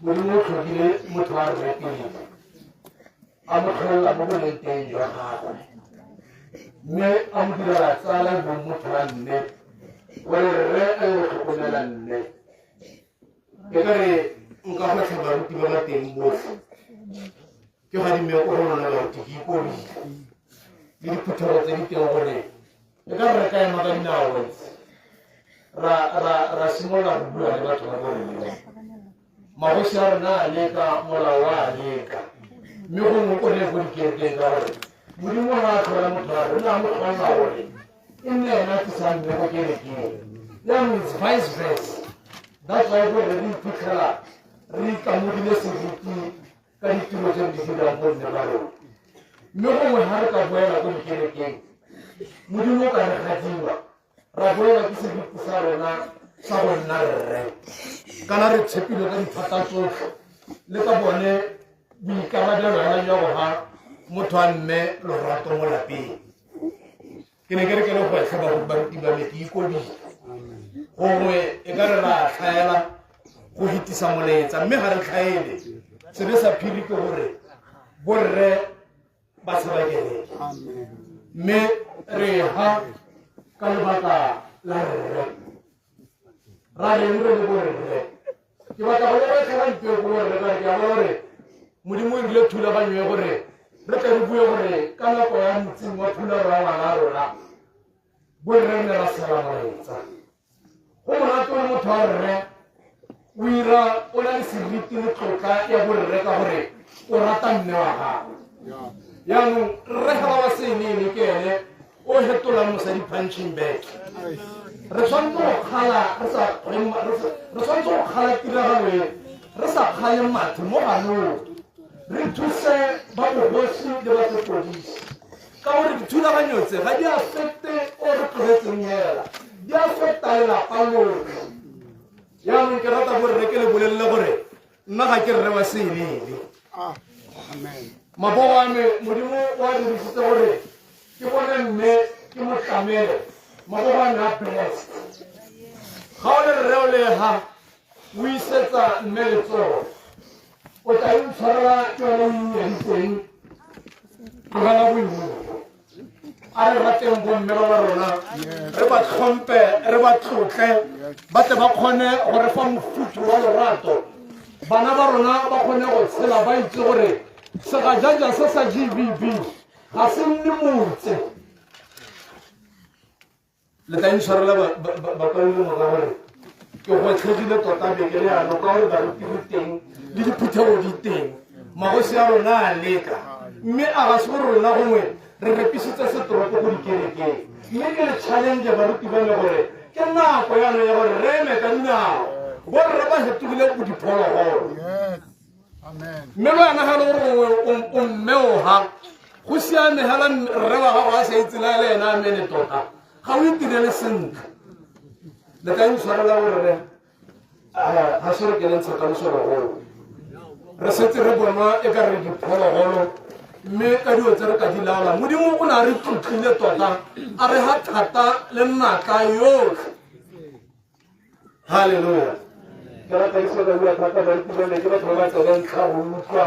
Modimo o tlhodile motho wa rre pele, a mo tlholela mo boleng teng jwa gagwe, mme a mo direla tsala e bong motho wa mme, gore rre a yo tlhokomela mme. E ka re nka gwetlha baruti ba ba teng botlhe, ke gadime ko go lona baruti, ke ikobile le diphuthego tse di teng gore e ka re re ka ema ka dinao ra simolola go bua le batho ba borre. Magosi a rona a leka, molao a leka, mme gongwe o ne ko dikerekeng ka gore Modimo ga a tlhola motho a rona a mo tlhola gore e nne ena a tlisang mme ko kerekeng. Jaanong it's vice versa. That's why gore re iphitlhela re ikamogile seriti ka ditiro tse re di dirang bo nne ba rona. Mme gongwe ga re ka boela ko dikerekeng, Modimo o ka re gadiwa, ra boela ke seriti sa rona sa go nna rre, kana re tshepile ka dithata tsotlhe le ka bone boikarabelo hela jwa go ga motho a mme lorato mo lapeng. Ke ne ke re ke le gwetlhe baruti ba me, ke ikobile gongwe e ka re ra tlhaela go fetisa molaetsa, mme ga re tlhaele. Sebe sa phiri ke gore borre ba tshaba kereke, mme re ha ka lebaka la rre ra reng re le borre. Ke batla go leboga gompieno ko borre ka re ke a bona gore Modimo o dirile thulaganyo e gore re tle re bue gore ka nako ya motsing wa thularo ya ngwana a rona borre re ne ra sela molaetsa. Go monate o le motho wa rre, o ira o na le seriti le tlotla ya borre ka gore o rata mme wa gago. Jaanong rre ga ba wa senene ke ene o hetolang mosadi punching bag. Re tshwanetse go kgala re sa re tshwanetse go kgala tiragalo e re sa kgale mathe mo ganong, re thuse ba bogosi le ba sepodisi ka gore dithulaganyo tse ga di affecte o re tlogetseng hela, di affecta lelapa lotlhe. Jaanong ke rata borre ke le bolelele gore nna ga ke rre wa senene. Mabogo a me Modimo o a dirisitse gore ke bone mme ke mo tlamele. Mabogo a me a blessed. Ga o le rre o le ha o isetsa mme letsogo, o tla intshwarela ke yone o inyaditseng. Tlogela boimulo. A re rateng bomme ba ba rona, re ba tlhompe, re ba tlotle, ba tle ba kgone go re fa mofuthu wa lorato. Bana ba rona ba kgone go tshela ba itse gore segajaja se sa GBB ga se nne motse. Le tla intshwarela bakaulengwe ka gore ke gwetlhegile tota beke le ano ka gore baruti re teng le diphuthego di teng, magosi a rona a leka, mme a ga se gore rona gongwe re repisitse setoropo ko dikerekeng. Mme ke le challenge baruti ba me gore ke nako jaanong ya gore re eme ka dinao. Borre ba fetogile go diphologolo, mme le wena ga le gore gongwe o mme o ha go siame hela rre wa gago a sa itse la le ena amene tota ga o itirele sentle. Le ka intshwarela gore re ga se re ke le ntsha ka mosorogolo, re setse re bonwa e ka re diphologolo. Mme ka dilo tse re ka di laola, Modimo o ne a re tlotlile tota, a re ha thata le natla yotlhe. Halleluja. Ke rata ke se ka bua thata, ba itumelele ke batho ba ba tsebe ntlha go utlwa,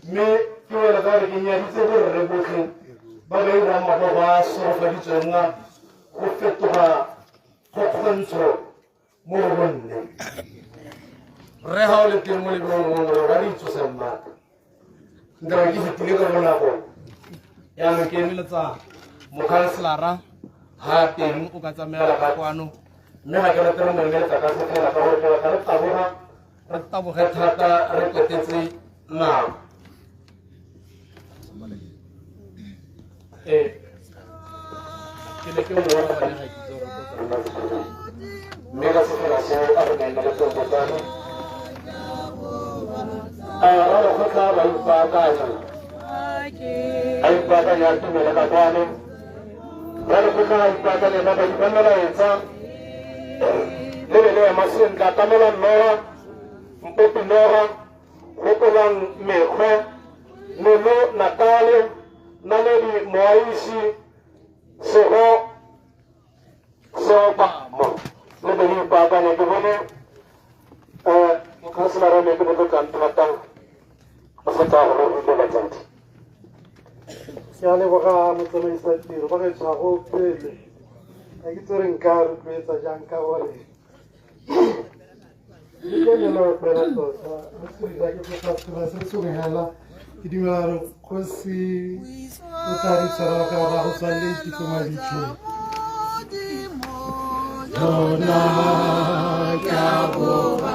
mme ke wela ka gore ke nyaditse borre botlhe ba ba irang mabogo a segofaditsweng go fetoga kgokgontsho mo go bonne. Rre ga o le teng mo lebelong mongwe ba re itsoseng maatla. Nka ke fetile ka bonako, jaanong ke emeletsa mokhanselara ga teng o ka tsamaela ka kwano, mme ga ke rate re mo emeletsa ka sefela ka gore ke batla re taboga, re taboge thata, re kwetetse nako. Ee, ke ne ke mo bona gone, ga ke itse gore o tla. Mme ka sefela seo a re neng le botsana a ralekgotla ba ipaakanya, a ipaakanya a tumele ka kwano. Ralekgotla a ipaakanya ba ba melaetsa le be le ema sentle, atamela Nora Mpopi, Nora Gopolang, Mekgwe Lolo, Natale Naledi, Moaisi Sego Seopamo, le be le ipaakanya. Ke bone mokhanselara me ke mo tlotlang thata o fetsa gore o rute batsadi. Ke a leboga motsamaisa tiro. Ba gaetsho, go pele ga ke tsere nka rotloetsa jang ka gore ke lelo fela tota re sedira ke kopa seba se sengwe hela. Ke dumela gore kgosi o tla re tshwarela ka gore go tswa le ko mabitleng. Lona ka batho ba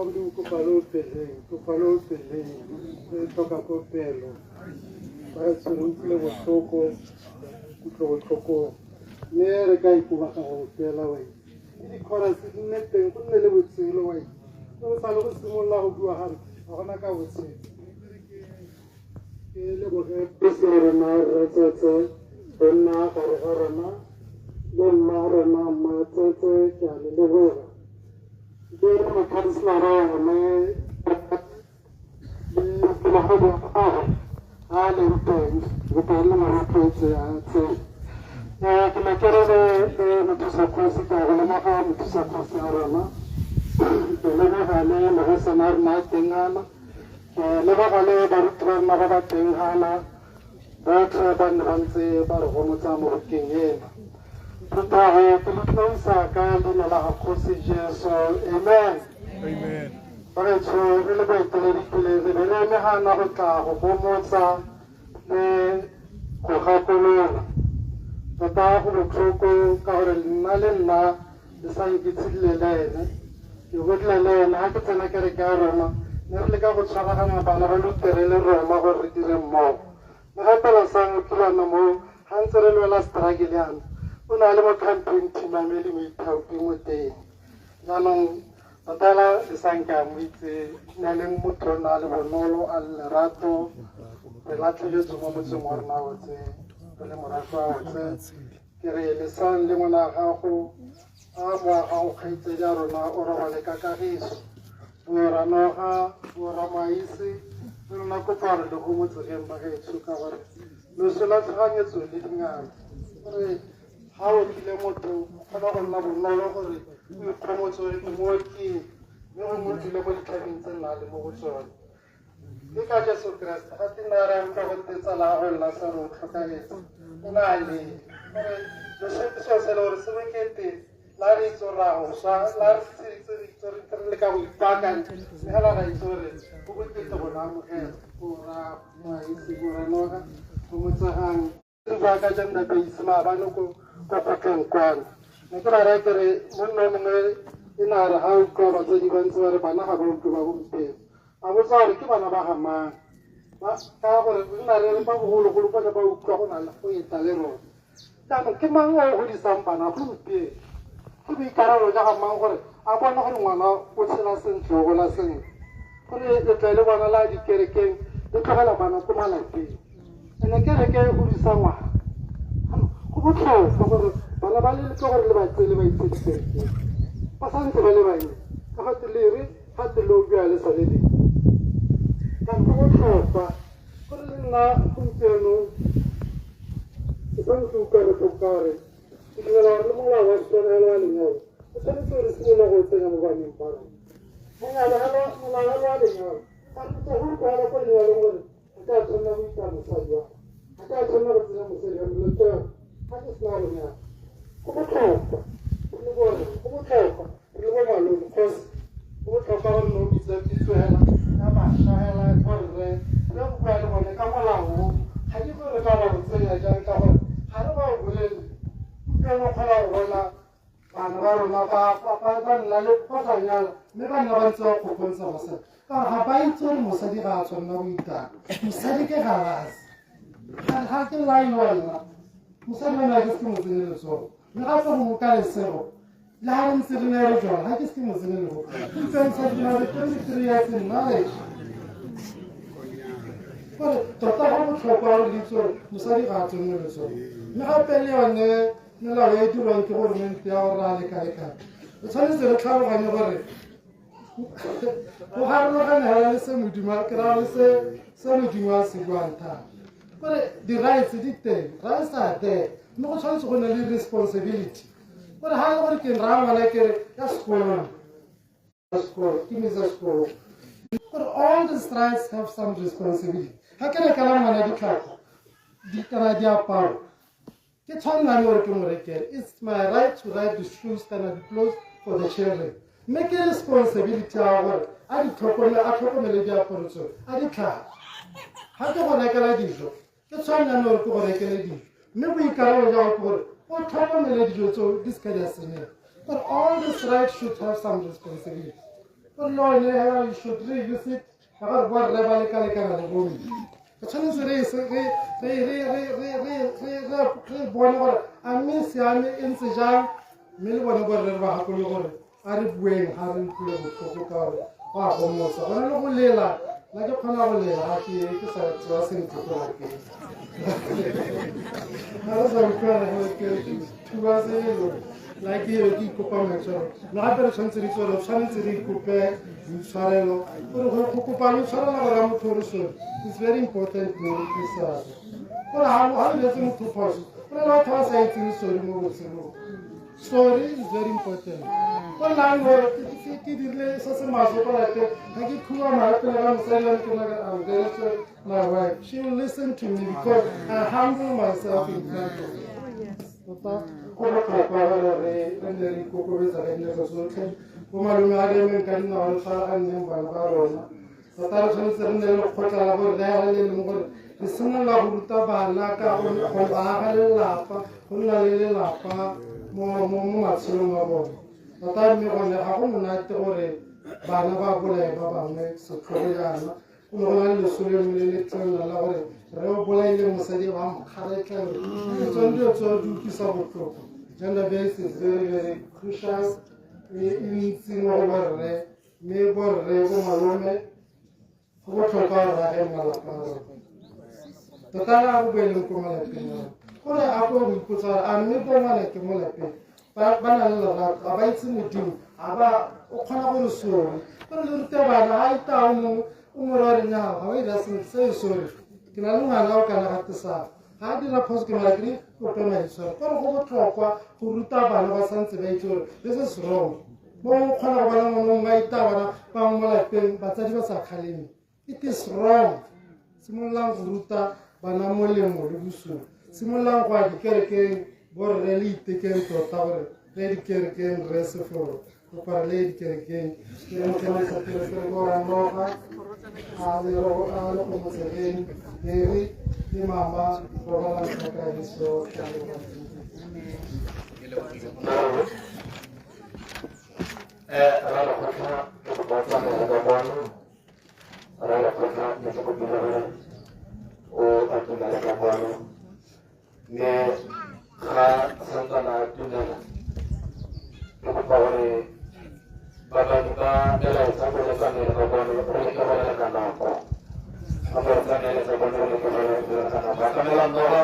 Modimo, kopano peleng, kopano peleng, re tlhoka kopelo. Ba re re utlwile botlhoko, kutlo botlhokong, mme re ka ikoba ga go opela wa le di-chorus di nne teng, go nne le botshelo wa go sa le go simolola go bua gare ga gona ka botshelo. Ke leboge puso ya rona, Rre Tsetse, go nna gare ga rona le mma rona Mmatsetse, ke a le leboga. Ke re mokhanselara one le thulaganyo ya gagwe a leng teng, kopa le mo rotloetse a tseo. Ke ne ke re le mothusa kgosi, ke a go lemoga mothusa kgosi ya rona, ke leboga le mogesana a rona a teng ana, ke leboga le baruti ba rona ba ba teng gana, botlhe ba ne ba ntse ba re gomotsa mo bukeng ena. Phuthego, ke le tloisa ka leina la ga Kgosi Jesu, amen. Bagaetsho, re le baeteledipele re be re eme gana go tla go gomotsa le go gakolola. Tota go botlhoko ka gore nna le nna le sa nketshedile le ene, ke godile le ene. Ga ke tsena kereke ya Roma, ne re leka go tshwaraganya bana ba Lutere le Roma gore re dire mmogo. Le gape Lesang o kile mo ga ntse re lwela struggle yana, o ne a le mo campaign team a me le moithaopi mo teng. Jaanong totela Lesang ke a mo itse, ne le motho o ne a le bonolo, a le lerato. Re latlheletswe mo motseng wa rona Otse, re le morafe wa Otse. Ke re Lesang le ngwana gago A boa ga o kgaitsedi a rona o robale ka kagiso. Boranoga, boramaise, le rona kopano le go motsegeng ba gaetsho ka gore loso la tshoganyetso le dingalo. Gore ga o tlile motho o kgona go nna bonolo gore o ikgomotse gore ke mo ke mme gongwe o tlile mo ditlhabeng tse nna le mo go tsone. Ke ka Jesu Kriste ga te nna re utlwa go te tsala ya go Lasaro o tlhokafetse o ne a lela. Gore loso ke selo se e le gore se bokete la re itse gore ra go swa la re se itse re itse re leka go ipaakanya mme fela ra itse gore go bokete go amogela go ra maitse go ranoga go motsegang jaaka gender base maabane ko kgotleng kwano ne ke ba raya ke re monna o mongwe e ne a re ga utlwa batsadi ba ntse ba re bana ga ba utlwe ba gompieno a botsa gore ke bana ba ga mang ka gore re na re ba bogologolo bone ba utlwa go na le go eta le rona jaanong ke mang o godisang bana gompieno ke boikarabelo ja ga mang gore a bone gore ngwana o tshela sentle o gola sentle gore le tle le bona la dikerekeng le tlogela bana ko malapeng ene kereke e godisa ngwana go botlhokwa gore bana ba le letle gore le ba tseye le ba itse dikerekeng ba santse ba le bannye ka gate lere gate le o bua le sa le leng ka go botlhokwa gore le nna gompieno ke santse utlwa botlhoko ka gore ke dumela gore le molao wa Setswana wa lenyalo o tshwanetse gore simolola go tsenya mo baneng ba rona molao wa lenyalo ga re go utlwala ko lenyalong gore ga ke a tshwanela go isa mosadi wa ga ke a tshwanela go tsenya mosadi wa me letswalo ga ke sena go nyala go botlhokwa re le borre go botlhokwa re le bo malome kgosi go botlhokwa gore no bitsa pitso hela ya bašwa hela borre re go bua le bone ka molao o ga ke gore ka ba go tsenya jang ka gore ga re ba o bolele gompieno kgona go bona bana ba rona ba nna le ba sa nyala mme ba nna ba ntse ba kgokgontsha basadi ka gore ga ba itse gore mosadi ga a tshwanela go itana mosadi ke galase ga ke laiwa nna mosadi wa me ga ke se ke mo tsenye letsogo mme gape gongwe ka lesego le ga re ntse re ne re jwala ga ke se ke mo tsenye letsogo gompieno mosadi na le 23 years in marriage gore tota go botlhokwa gore re itse gore mosadi ga a tsenye letsogo mme gape le yone melao e dirwang ke goromente ya gore a lekalekane re tshwanetse re tlhaloganye gore go harologane hela le se modimo ke raya le se modimo a se buang thata gore di-rights di teng rights are there mme go tshwanetse go nne le responsibility gore ga e le gore ke raya ngwana ke re ya sekolong sekolo ke misa sekolo gore all these rights have some responsibility ga ke rekela ngwana ditlhako kana diaparo ke tshwanela le gore ke mo rekele it's my right to write the shoes kana the clothes for the children mme ke responsibility ya gore a di tlhokomele a tlhokomele diaparo tseo a di tlhatswe ga ke go rekela dijo ke tshwanela le gore ke go rekele dijo mme boikarabelo jwa gago ke gore o tlhokomele dijo tseo di seka di a senyega but all this right should have some responsibility gore le one hela you should reuse it ka gore borre ba lekalekana le bomme re tshwanetse re bone gore a mme siame e ntse jang mme le bone borre re ba gakolole gore a re bueng ga re utlwile botlhoko ka gore go a gomotsa go na le go lela nna ke kgona go lela ga ke sa tsewa sentle ko lapeng ga re sa utlwana ke thuba selo la ke be ke ikopa maitshwaro le gape re tshwanetse re itse gore tshwanetse re ikope boitshwarelo gore go kopa loitshwarelo gore a motho re sore it's very important mo re sa gore ga re letse motho phoso go na le batho ba sa itseng sorry mo botshelong sorry is very important go nna ke dirile se se maswe ko lapeng ga ke khumama pele ga mosadi wa ke nna I'm very sorry my wife she will listen to me because I humble myself in front of her tota go botlhokwa gore re nne re ikokobetsa ka dinako tsotlhe bo malome a re emeng ka dinao re tshwaraganneng bana ba rona tota re tshwanetse re nne le lekgotla la gore le le leng gore re simolola go ruta bana ka go aga lelapa go nna le lelapa mo matshelong a bone tota mme gone ga go monate gore bana ba bolae ba bangwe setlhogo jaana go ne go na le leso lengwe le le tswelela la gore re o bolaile mosadi ba mo kgaretla ke tsone dilo tseo di utlwisa botlhoko gender base is very very crucial e ntsi mo go borre mme borre bo malome go botlhokwa gore age malapa a rona tota le a go boeleng ko malapeng a gore a ko go ipotsa gore a mme ko ngwana ke mo lapeng Ba na le lerato, ga ba itse Modimo, ga ba o kgona gore sorry. Gore le rute bana, ga ita o mongwe o mo raya re nyaa, ga o ira sentle, se e sorry. Ke na le ngwana o kana ga tesang. Ga a dira phoso ke mara ke re kope maitshwaro. Gore go botlhokwa go ruta bana ba santse ba itse gore this is wrong. Mo o kgona go bona ngwana mongwe a ita bana ba mo lapeng, batsadi ba sa kgaleme. It is wrong. Simololang go ruta bana molemo le bosula. Simololang go ya dikerekeng, borre le itekeng tota gore le dikerekeng re seforo. Kopa le dikerekeng. Ke re motsamaisa tirelo ko Ranoga, a le go motsegeng, Mary le mama robalang ka kagiso, ke a leboga. Ra lekgotla le go ba tsamaela ka kwano. Ra lekgotla le go kopile gore o atumele ka kwano. Mme ga santsana a atumela, ke kopa gore ba bangwe ba melaetsa go le tsamaela ka kwano, re leke go lela ka nako. Ba ba tsamaela ka kwano, re leke go lela ka nako. Atamela noga,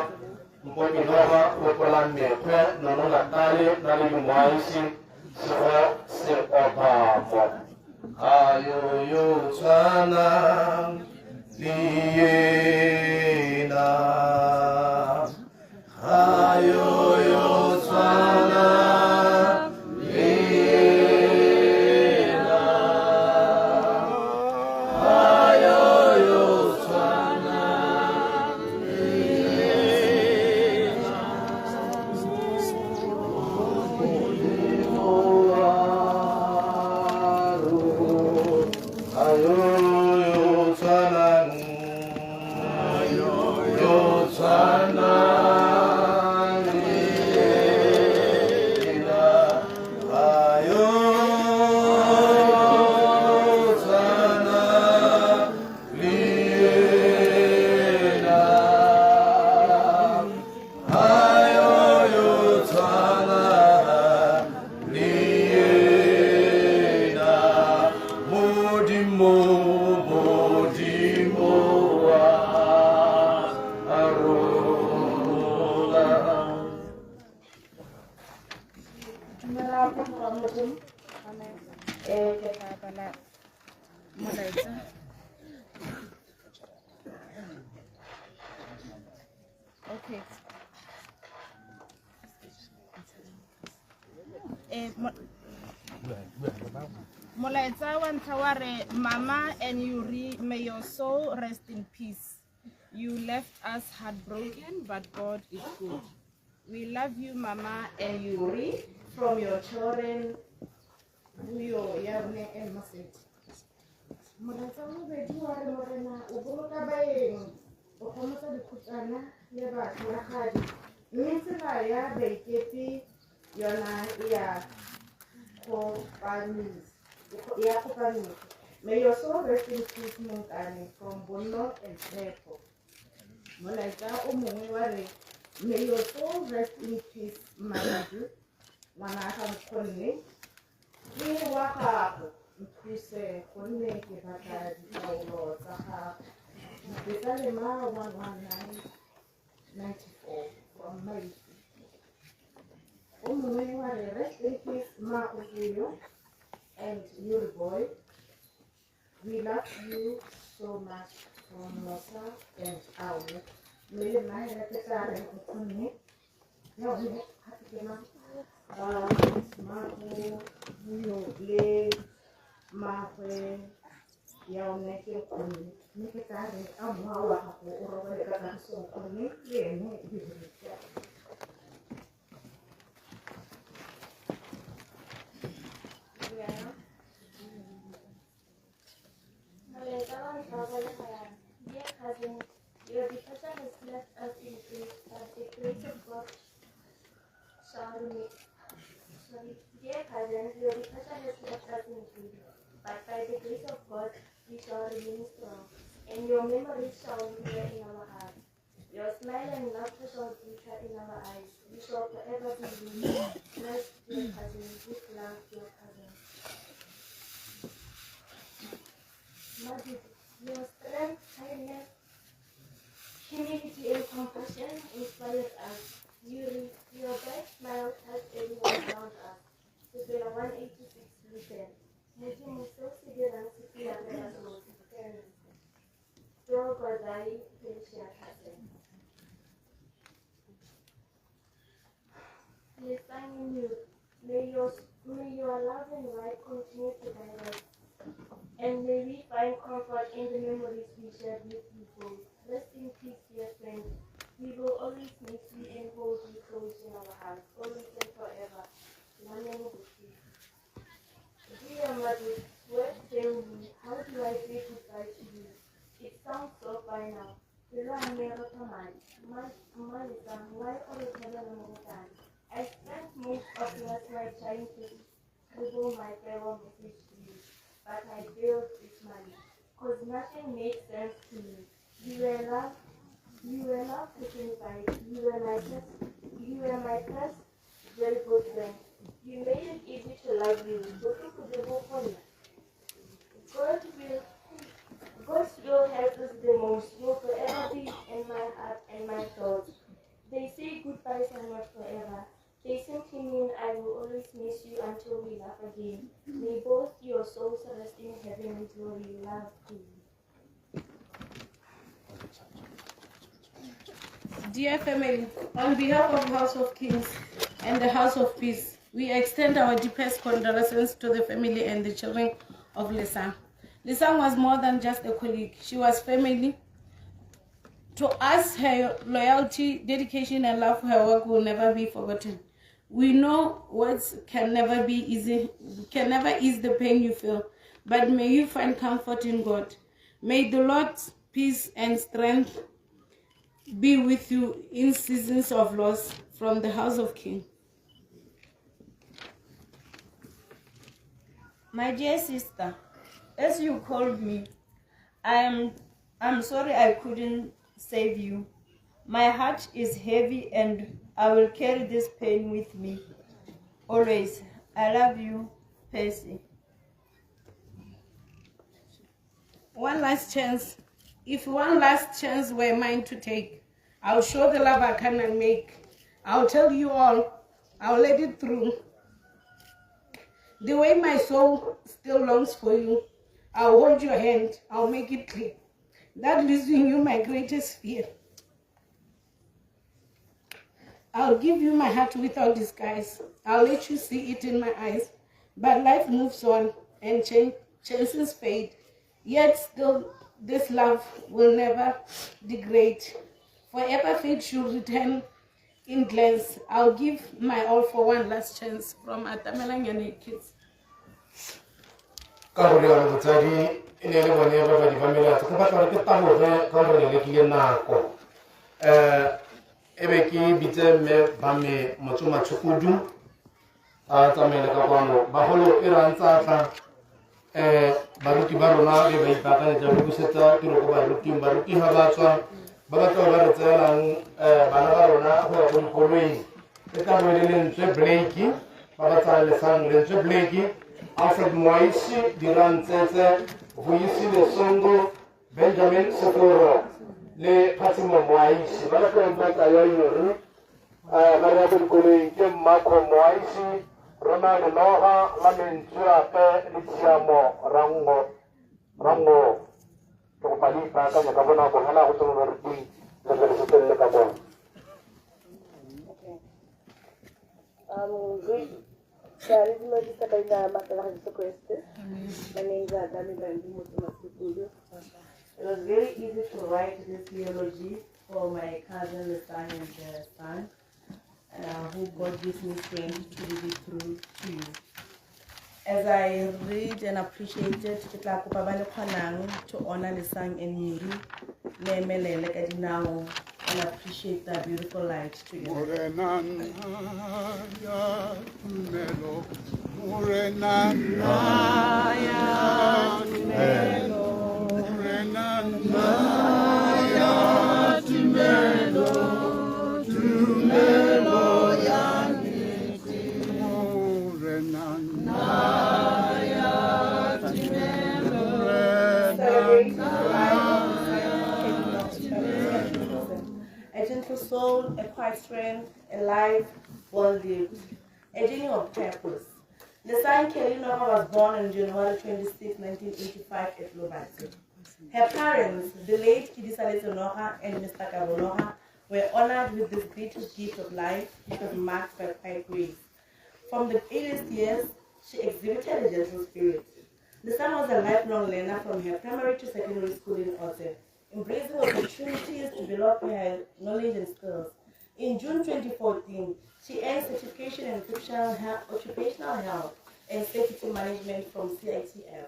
mpone noga, gopola mekgwe, nonola tale, na le dingwaisi, sego se obamo. Ga yo yo tshwanang le yena. Ga yo yo tshwanang le yena. Ga yo yo tshwanang le yena. Modimo wa rona. Ga yo yo tshwanang. Yo tshwanang le yena. Ga yo tshwanang le yena. Ga yo yo tshwanang le yena. Modimo, Modimo wa rona. Dumela morwa Modimo. Ke tla bala molaetsa. Okay. Molaetsa wa ntlha wa re, Mama and Yuri, may your soul rest in peace. You left us heartbroken, but God is good. We love you, Mama and Yuri, from your children, Vuyo, Yarne, and Maseti. Molaetsa wa bobedi wa re, Morena o boloka baeng, o gomotsa dikhutsana le batlholagadi, mme tsela ya baikepi yona e a kgopamisa. May your soul rest in peace, Monkane, from Bonno and Tshepo. Molaetsa o mongwe wa re, may your soul rest in peace, Mamadu, ngwana ga nkgonne, ke wa gago, nthuse gonne ke batla ditaolo tsa gago. Pesalema 119:94 from Maisi. O mongwe wa re, rest in peace, Mmago and your boy. We love you so much from Mosa and Awu. Mme le nna hela ke tla re nkgonne, ya one gape ke mang? Mmago Vuyo le mmagwe ya one ke nkgonne, mme ke tla re a mowa wa gago o robale ka kagiso nkgonne le ene Yuri. Molaetsa wa ntlha wa balega ya re, Dear cousin, your departure has left us in grief, but the grace of God shall remain. Sorry, dear cousin, your departure has left us in grief, but by the grace of God we shall remain strong, and your memory shall linger in our hearts. Your smile and laughter shall glitter in our eyes. We shall forever be with you. Bless dear cousin, with love, your cousin. Majid, your strength, kindness, humility, and compassion inspired us. Yuri, your bright smile touched everyone around Mmae Felicia Tlhaselo. Lesang and you, may your love and light continue to guide us, and may we find comfort in the memories we shared with you both. Rest in peace, dear friend. We will always miss you and hold you close in our hearts, always and forever. Dear mother, words fail me. How do I say goodbye to you? It sounds so final. I spent most of last night trying to scribble my farewell message to you, but I failed dismally, cause nothing made sense to me. You were love personified. You were my first very good friend. You made it easy to love you. God's will help us the most. Will forever be in my heart and my thoughts. They say goodbyes are not forever. They simply mean I will always miss you until we laugh again. May both your souls rest in heavenly glory. Love to you. Dear family, on behalf of House of Kings and the House of Peace, we extend our deepest condolences to the family and the children of Lesang. Lesang was more than just a colleague. She was family. To us, her loyalty, dedication, and love for her work will never be forgotten. We know words can never be easy, can never ease the pain you feel, but may you find comfort in God. May the Lord's peace and strength be with you in seasons of loss. From the House of King. My dear sister, as you called me, I'm sorry I couldn't save you. My heart is heavy and I will carry this pain with me always. I love you, Percy. One last chance. If one last chance were mine to take, I'll show the love I cannot make. I'll tell you all. I'll let it through. The way my soul still longs for you, I'll hold your hand. I'll make it clear that losing you my greatest fear. I'll give you my heart without disguise. I'll let you see it in my eyes. But life moves on and chances fade. Yet still this love will never degrade. Forever fate should return in glance. I'll give my all for one last chance. From Atamelang and her kids. Ka gore rialo botsadi e ne le bone babadi ba melatso ke batla gore ke taboge ka gore le lekile nako e be ke bitse mme ba me motsomatshukudu a tsamaele ka kwano bagolo e ra ntsa tla baruti ba rona be ba ipaakanyetsa go busetsa tiro ko baruting baruti ga ba tswa ba batla ba re tseelang bana ba rona go ya ko dikoloing e tla bo e le Lentswe Blake ba ba tsaya Lesang Lentswe Blake Alfred Moaisi, Diran Tsetse, Vuyisi Lesongo, Benjamin Seforo le Phatsimo Moaisi. Ba la ba tsaya yone ba re ya ko dikoloing ke Mmakho Moaisi, Rona Lenoga, la Lentswe Ape le Tshiamo Rango. Ke kopa le ipaakanye ka bonako fela go tswa mo baruting le tle le setelele ka bona. My name is Adami Bandi Motsomatshukudu. It was very easy to write this eulogy for my cousin Lesang and their son, who God gives me strength to read it through to you. As I read and appreciate it, ke tla kopa ba le kgonang to honor Lesang and Yuri, le emelele ka dinao, and appreciate their beautiful light together. Morena ya tumelo, Morena ya tumelo, Morena ya tumelo, tumelo ya nnete. Morena ya tumelo, A gentle soul, a quiet strength, a life well lived, a journey of purpose. Lesang Kelly Noga was born on January 26, 1985 at Lobatse. Her parents, the late Kedisaletse Noga and Mr. Kabo Noga, were honored with this greatest gift of life, which was marked by quiet grace. From the earliest years, she exhibited a gentle spirit. Lesang was a lifelong learner from her primary to secondary school in Otse, embracing opportunities to develop her knowledge and skills. In June 2014, she earned certification in occupational health and safety management from CITF.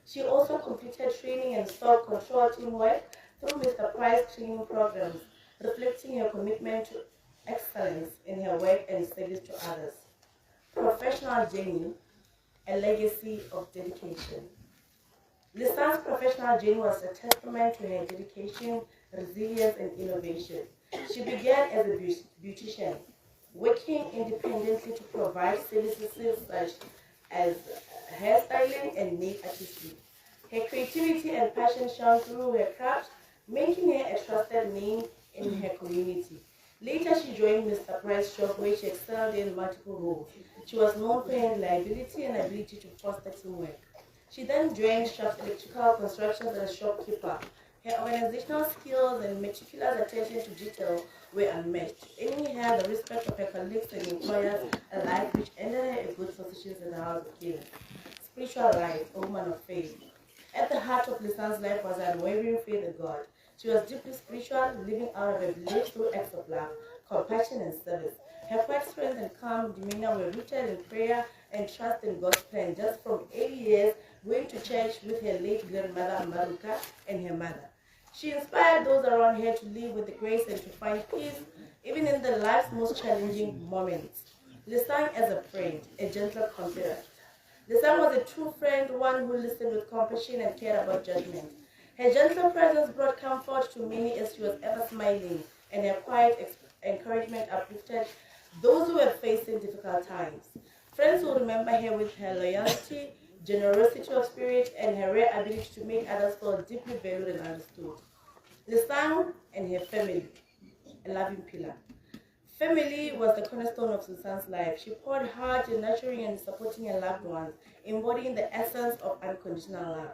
She also completed training in stock control teamwork through Mr. Price training programs, reflecting her commitment to excellence in her work and service to others. Professional journey, a legacy of dedication. Lesang's professional journey was a testament to her dedication, resilience, and innovation. She began as a beautician, working independently to provide services such as hairstyling and nail artistry. Her creativity and passion shone through her craft, making her a trusted name in her community. Later, she joined Mr. Price shop, where she excelled in multiple roles. She was known for her reliability and ability to foster teamwork. She then joined Shops Electrical Construction as a shopkeeper. Her organizational skills and meticulous attention to detail were unmatched, earning her the respect of her colleagues and employers alike, which ended her in good positions in the House of Kings. Spiritual life, a woman of faith. At the heart of Lesang's life was her unwavering faith in God. She was deeply spiritual, living out of her beliefs through acts of love, compassion, and service. Her quiet strength and calm demeanor were rooted in prayer and trust in God's plan, just from 8 years going to church with her late grandmother Maruka and her mother. She inspired those around her to live with the grace and to find peace, even in the life's most challenging moments. Lesang as a friend, a gentle confidant. Lesang was a true friend, one who listened with compassion and cared about judgment. Her gentle presence brought comfort to many as she was ever smiling, and her quiet encouragement uplifted those who were facing difficult times. Friends will remember her with her loyalty, generosity of spirit, and her rare ability to make others feel deeply valued and understood. Lesang and her family, a loving pillar. Family was the cornerstone of Susan's life. She poured heart in nurturing and supporting her loved ones, embodying the essence of unconditional love.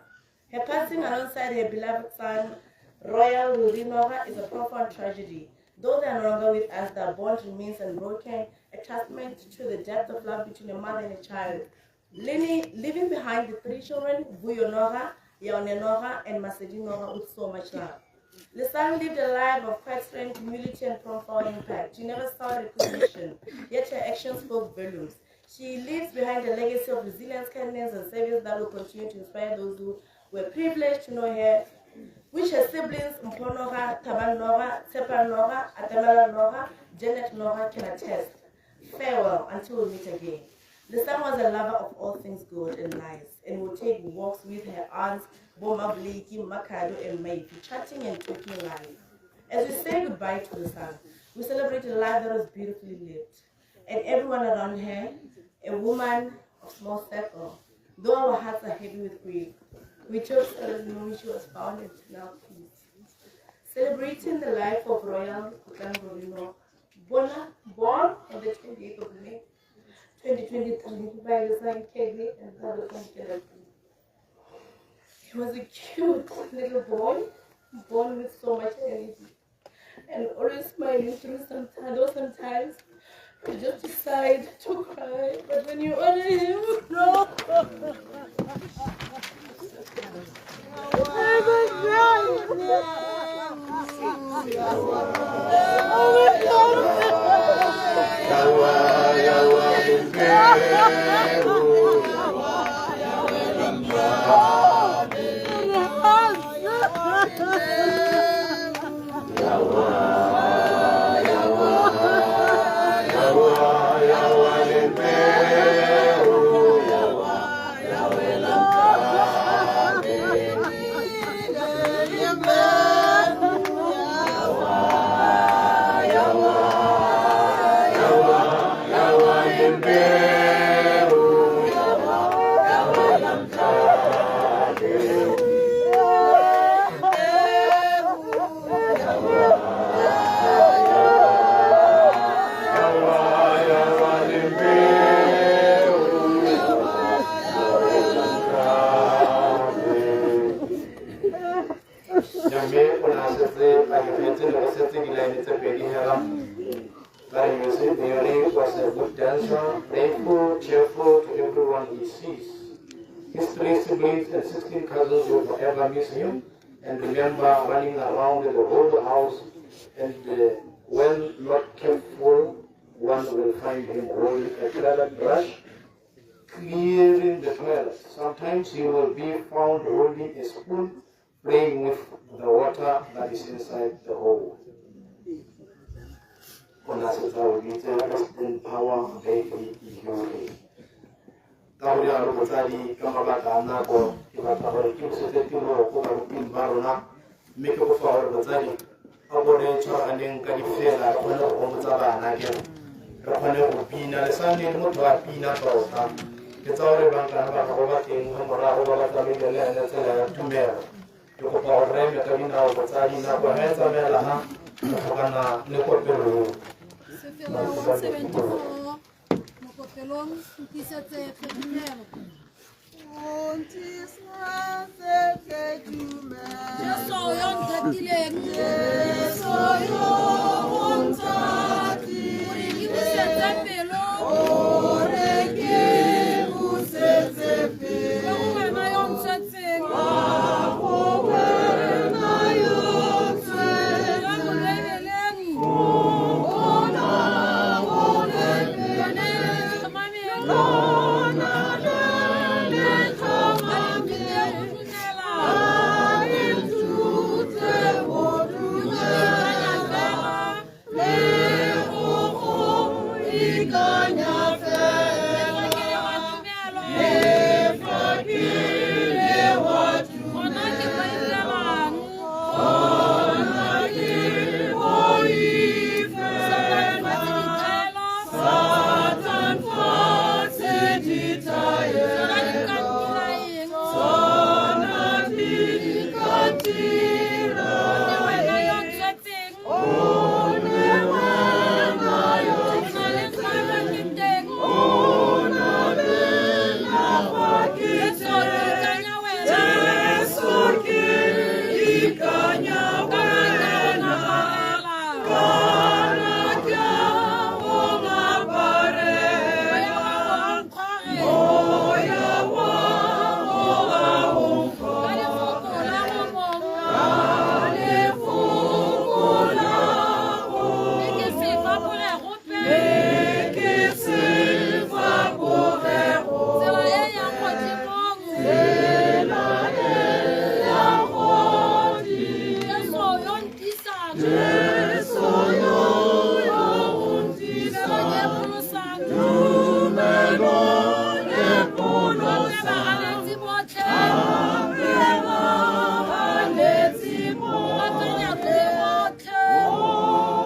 Her passing alongside her beloved son, Royal Ruri Noga, is a profound tragedy. Though they are no longer with us, their bond remains unbroken, a testament to the depth of love between a mother and a child. Leaving behind the three children, Vuyo Noga, Yaone Noga, and Masedi Noga, with so much love. Lesang lived a life of quiet strength, humility, and profound impact. She never sought recognition, yet her actions spoke volumes. She leaves behind a legacy of resilience, kindness, and service that will continue to inspire those who were privileged to know her, which her siblings Mpho Noga, Thabang Noga, Tshepa Noga, Atamela Noga, Janet Noga can attest. Farewell until we meet again. Lesang was a lover of all things good and nice, and would take walks with her aunts, Boma Bliki, Makado, and Maipi, chatting and talking life. As we say goodbye to Lesang, we celebrate a life that was beautifully lived, and everyone around her, a woman of small circle. Though our hearts are heavy with grief, we chose solace knowing she was found in eternal peace. Celebrating the life of Royal Kutlang Ruri Noga, born on the 28th of May, 2023, by Lesang Kelly and Thabo Kelly. He was a cute little boy, born with so much energy and always smiling through sometimes, though sometimes he just decide to cry, but when you honor him, no. Mme o ne a setse a digetse le go setse dilaene tse pedi hela. Ba re Yuri was a good dancer, playful, cheerful to everyone he sees. His three siblings and 16 cousins will forever miss him and remember running around the whole house, and when not careful, one will find him holding a toilet brush, clearing the toilet. Sometimes he will be found holding a spoon, playing with the water that is inside the hole. O ne a setse a weditse, rest in power, baby Yuri. Ka go rialo botsadi, ka mabaka a nako, ke batla gore ke busetse tiro ko baruting ba rona, mme ke kopa gore botsadi a bone tshwaraganeng ka difela, re kgone go gomotsa bana, ke re kgone go bina le sa nne le motho a pina tota. Ke tsa gore bankana ba gago ba teng ga morago ba ba tsamaile le ene tsela ya tumelo. Ke kopa gore re eme ka dinao botsadi, nako ga e tsamaela ha re tlhokana le kopelong. Sefela 174 mokopelong ntisetse tlhokomelo. Jesu yo nthatileng, Jesu yo o nthatileng, gore ke busetse pelo, gore ke busetse pelo, go wena yo ntshwetseng, go wena yo ntshwetseng, yo mo lebeleng, ona o lebeleng, lona le le tlhomameng, a ithute go dumela le go go ikanya fela, le fa ke le wa tumelo, gona ke boifela, Satan fatshe ditaelo, tsona di ka dira eng? O ne wena yo ntshwetseng, o na le nna fa ke teng, Jesu ke ikanya wena, kana ke a go ngaparela, moya wa go a o nkgoge, ka lefoko la go mme ke se fapoge go tsela e yang godimo, Jesu yo o ntisang, tumelo e pholosang, gape baganetsi botlhe, o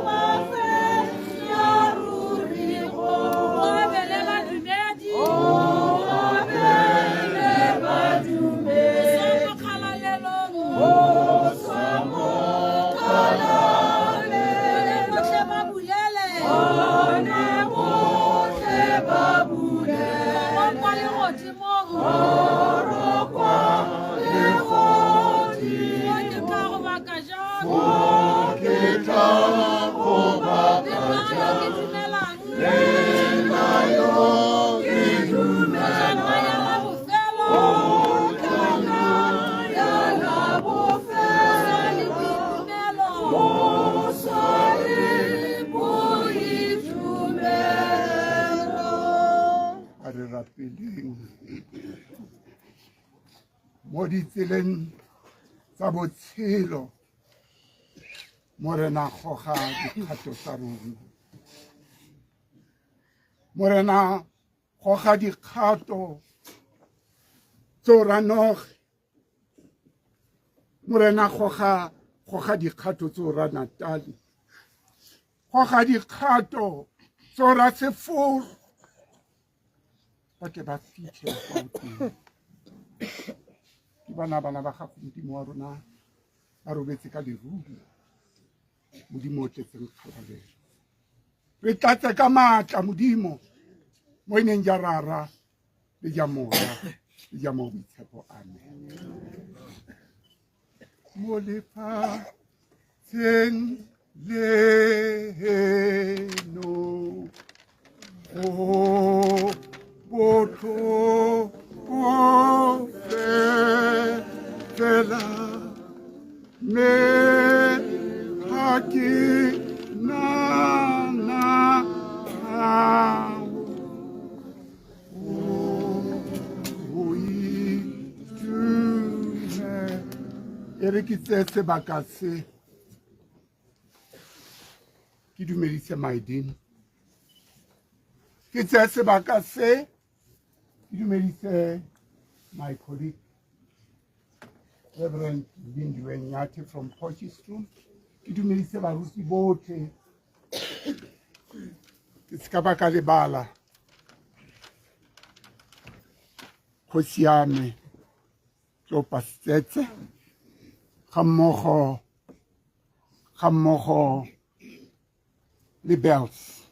ba fenya ruri go, o abele badumedi, o tswa mo kgalalelong, bone botlhe ba bulele, kgoro kwa legodimo, mo ke tla go baka jang, le nna yo ke dumelang, o tla naya la bofelo, boswa le boitumelo. A re rapeleng mo ditseleng tsa botshelo, Morena goga dikgato tsa rona, Morena goga dikgato tso ranoge, Morena goga dikgato tso ra Natale, goga dikgato tso ra Seforo, ba tle ba fitlhe kwa o teng. Ke bana ba gago Modimo wa rona, ba robetse ka lerumo, Modimo o tletseng kgalalelo. Re tlatse ka maatla Modimo, mo e neng ja Rara le ja Moya le ja Mo Boitshepo. Amen. Mo lefatsheng leno go botlhoko fela mme ga ke nana e re ke tseye sebaka se ke dumedise maedimo ke tseye sebaka se ke dumedise my colleague Reverend Lindiwe Nyathi from Potchefstroom ke dumedise baruti botlhe ke se ka ba ka lebala kgosi ya me Tlopa Setsetse ga mmogo ga mmogo le bells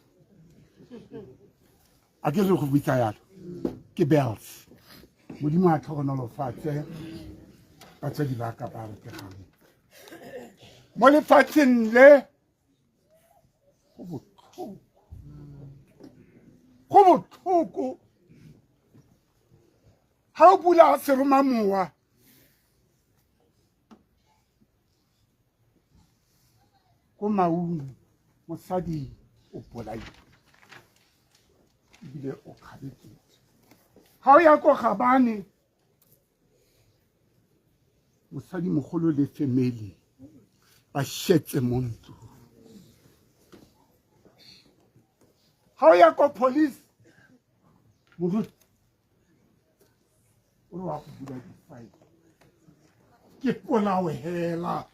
a ke re go bitsa yalo ke bells modimo a tlhogonolofatse batswadi ba ka ba rategang mo lefatsheng le go botlhoko go botlhoko ga o bula seromamowa ko maung mosadi o bolaile ebile o kgabetsetse ga o ya ko gabane mosadimogolo le family ba shetse mo ntlong ga o ya ko police moruti o re wa go bula difaele ke polao hela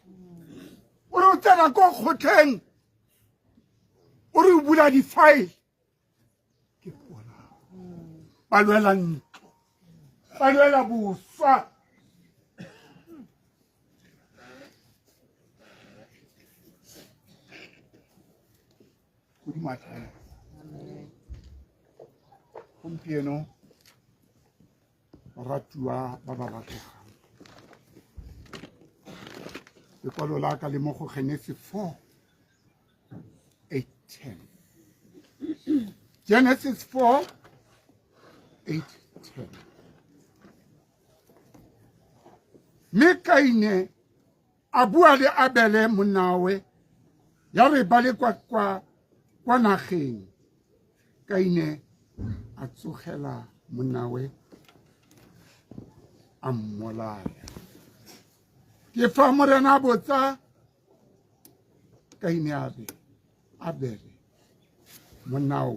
o re o tsena ko kgotlheng o re o bula difaele ke polao ba lwela ntlo ba lwela boswa godimo a tlhano gompieno baratuwa ba ba rategang lekwalo la ka le mo go genese 4 8 10 Genesis 4 8 10 mme Kaine a bua le Abele monnawe ya re ba le kwa, kwa, kwa nageng Kaine a tsogela monnawe a mmolaya ke fa morena a botsa Kaine a re Abele monnao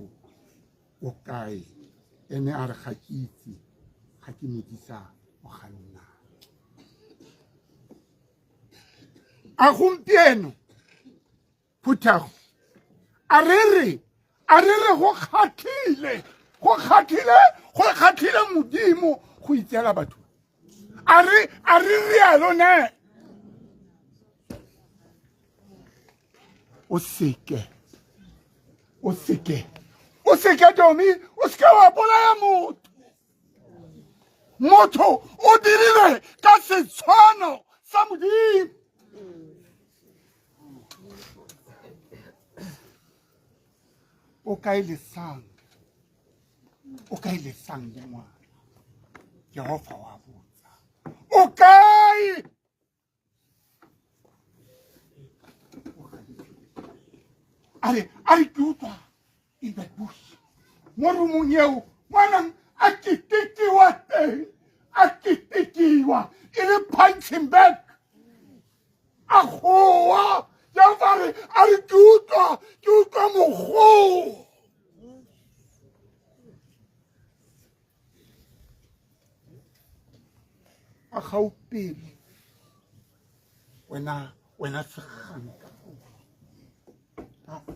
o kae ene a re ga ke itse ga ke modisa o ganna a gompieno phuthego a re re a re re go kgatlhile go kgatlhile go kgatlhile modimo go itseela batho a re a re rialo ne o seke o seke o seke domi o seke wa bolaya motho motho o dirilwe ka setshwano sa modimo o kae lesang o kae lesang le ngwana jehova wa botsa o kae a re a re ke utlwa Albert Bush mo rumong eo ngwanang a ketekiwa teng a ketekiwa e le punching bag a goa jehova re a re ke utlwa ke utlwa mogoo a gaupele wena wena seganka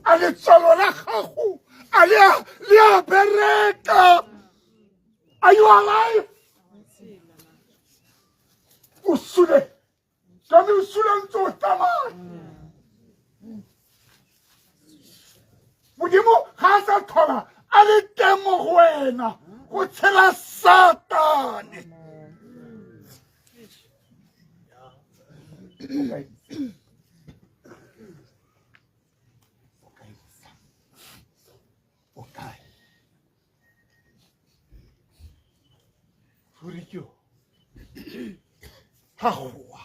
a letswalo la gago a le a bereka are you alive o sule tshwane o sule ntse o tsamaya modimo ga a sa tlhola a le teng mo go wena go tshela satane O kae? O kae? O kae? Ruri ke yo. A goa.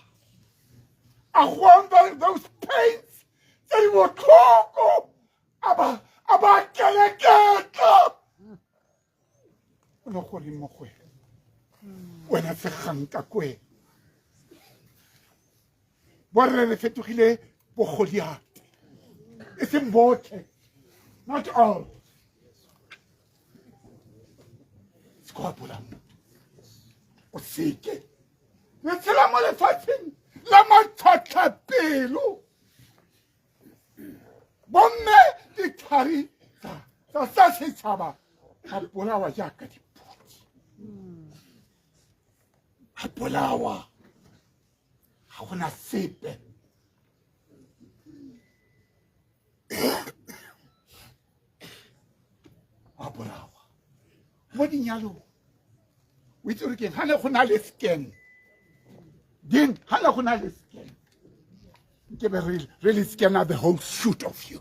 A goa those pains tse di botlhoko a ba a ba keleketla. O le gore mo go wena. Wena seganka kwena. Borre re fetogile bogodiate. E seng botlhe. Not all. Se ka wa bolaya motho. O seke. Re tshela mo lefatsheng la matlhotlhapelo. Bomme dithari tsa tsa setšhaba ba bolawa jaaka dipodi. Ba bolawa. Ga gona sepe. Ba bolawa. Mo dinyalong. O itse gore ke eng? Ga ne go na le scan. Ding, ga ne go na le scan. Nke be re really scanner the whole shoot of you.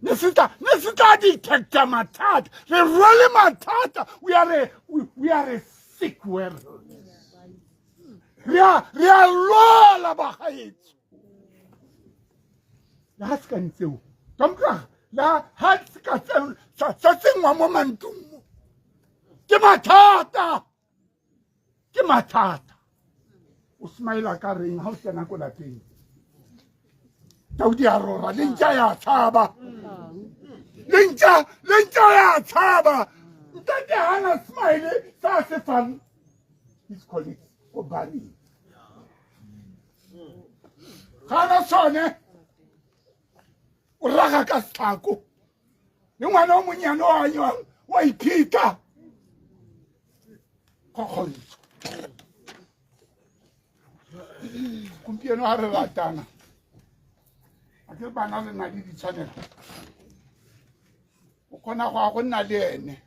Ne se tla detecta mathata. Re rwele mathata. We are a sick world. Re a lwala bagaetsho. Le ha se ka ntseo. Ka motloga, le ha se ka sa tsenngwa mo mantlong mo. Ke mathata. Ke mathata. O smile ka reng ha o tsena ko lapeng? Taudi a rora, le ntja ya tshaba. Le ntja ya tshaba. Ntate hana smile sa se fang his colleagues ko bareng. Gana sone o raga ka setlhako. Le ngwana o monnyane o anywang wa iphitha. Kgokgontsho. Gompieno ha re ratana. A ke bana re na le ditshwanelo. O kgona go ya go nna le ene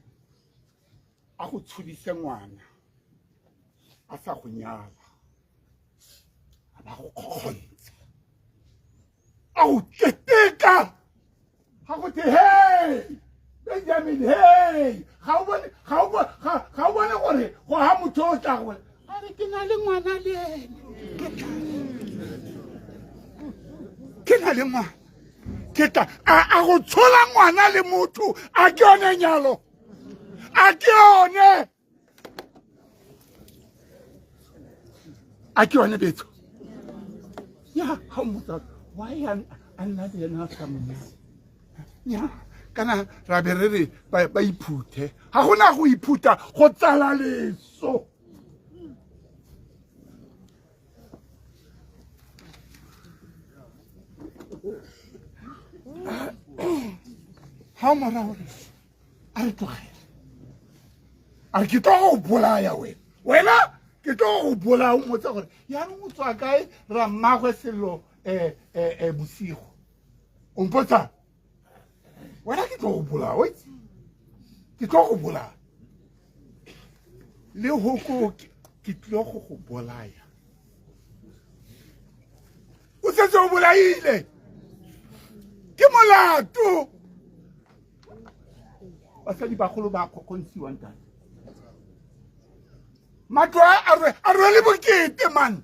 a go tshodise ngwana a sa go nyala. A ba go kgokgontsha. A go keteka. Ga go the hey Benjamin hey ga o bone ga o ga o bone gore go ha motho o tla go a re ke na le ngwana le ene ke na le ngwana ke tla a go tshola ngwana le motho a ke yone nyalo a ke yone a ke yone betso ya ga o mmotsa why a nna le ena a sa monyala ya kana ra be re re ba iphuthe ga gona go iphutha go tsala leso ga o mora gore a re tlogele a re ke tlo go bolaya wena wena ke tlo go bolaya o mmotsa gore yaanong o tswa kae ra mmagwe sello um bosigo o mpotsa wena ke tlo go bolaya o itse ke tlo go bolaya le hoko ke tlo go go bolaya o setse o bolaile ke molato basadi bagolo ba kgokgontshiwang ntate matlo a rwele bokete man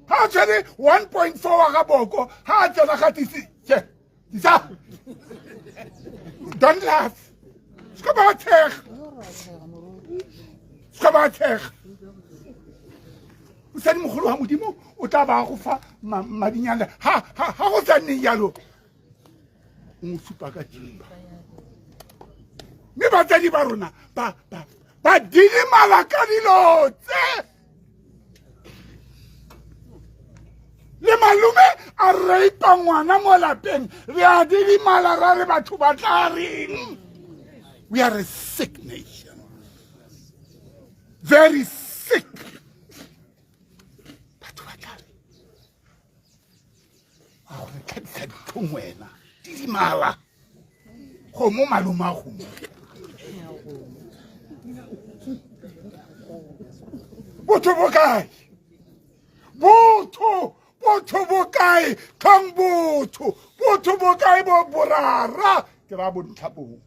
ga a tshwere 1.4 wa ga boko ga a tsena ga tise tisa don't laugh se ka ba tshega se ka ba tshega mosadi mogolo wa modimo o tla ba go fa madinyana ga go sa nne jalo o mo supa ka thipa mme batsadi ba rona ba ba ba didimala ka dilo tse le malome a raipa ngwana mo lapeng re a didimala ra re batho ba tla reng. We are a sick nation, very sick. Batho ba tla reng? A go re tlhabisa ditlhong wena didimala kgomo malome a gomo botho bo kae? Botho, botho bo kae? Tlhong botho, botho bo kae bo borara? Ke ra bontlha bongwe.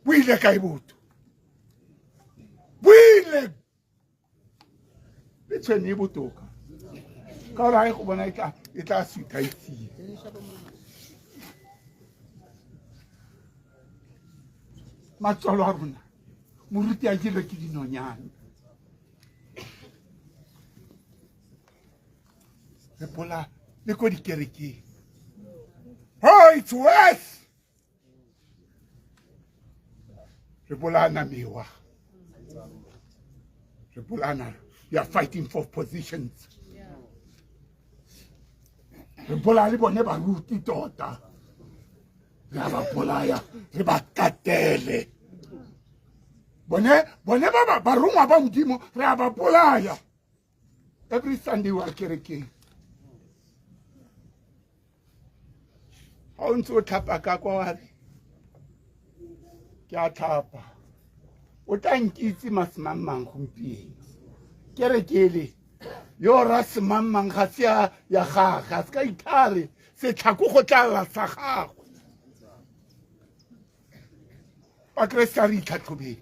Bo ile kae botho? Bo ile le tshwene e botoka ka gore ga e go bona e tla sutha e tsie. Matswalo a rona moruti a jelwe ke dinonyane. Re bola le ko dikerekeng. Oh, it's worse. Re bolana mewa. Re bolana. We are fighting for positions. Re bolaya le bone baruti tota. Re a ba bolaya, re ba katele. Bone bone ba barongwa ba Modimo re a ba bolaya. Every Sunday wa kerekeng. Ga o ntse o tlhapa ka kwa wa re ke a tlhapa, o tla nkitse masemangmang gompieno. Kerekele yo ra semangmang ga se ya gage, a se ka ithare setlhako go tlalla sa gagwe. Bakeresete a re itlhatlhobeng,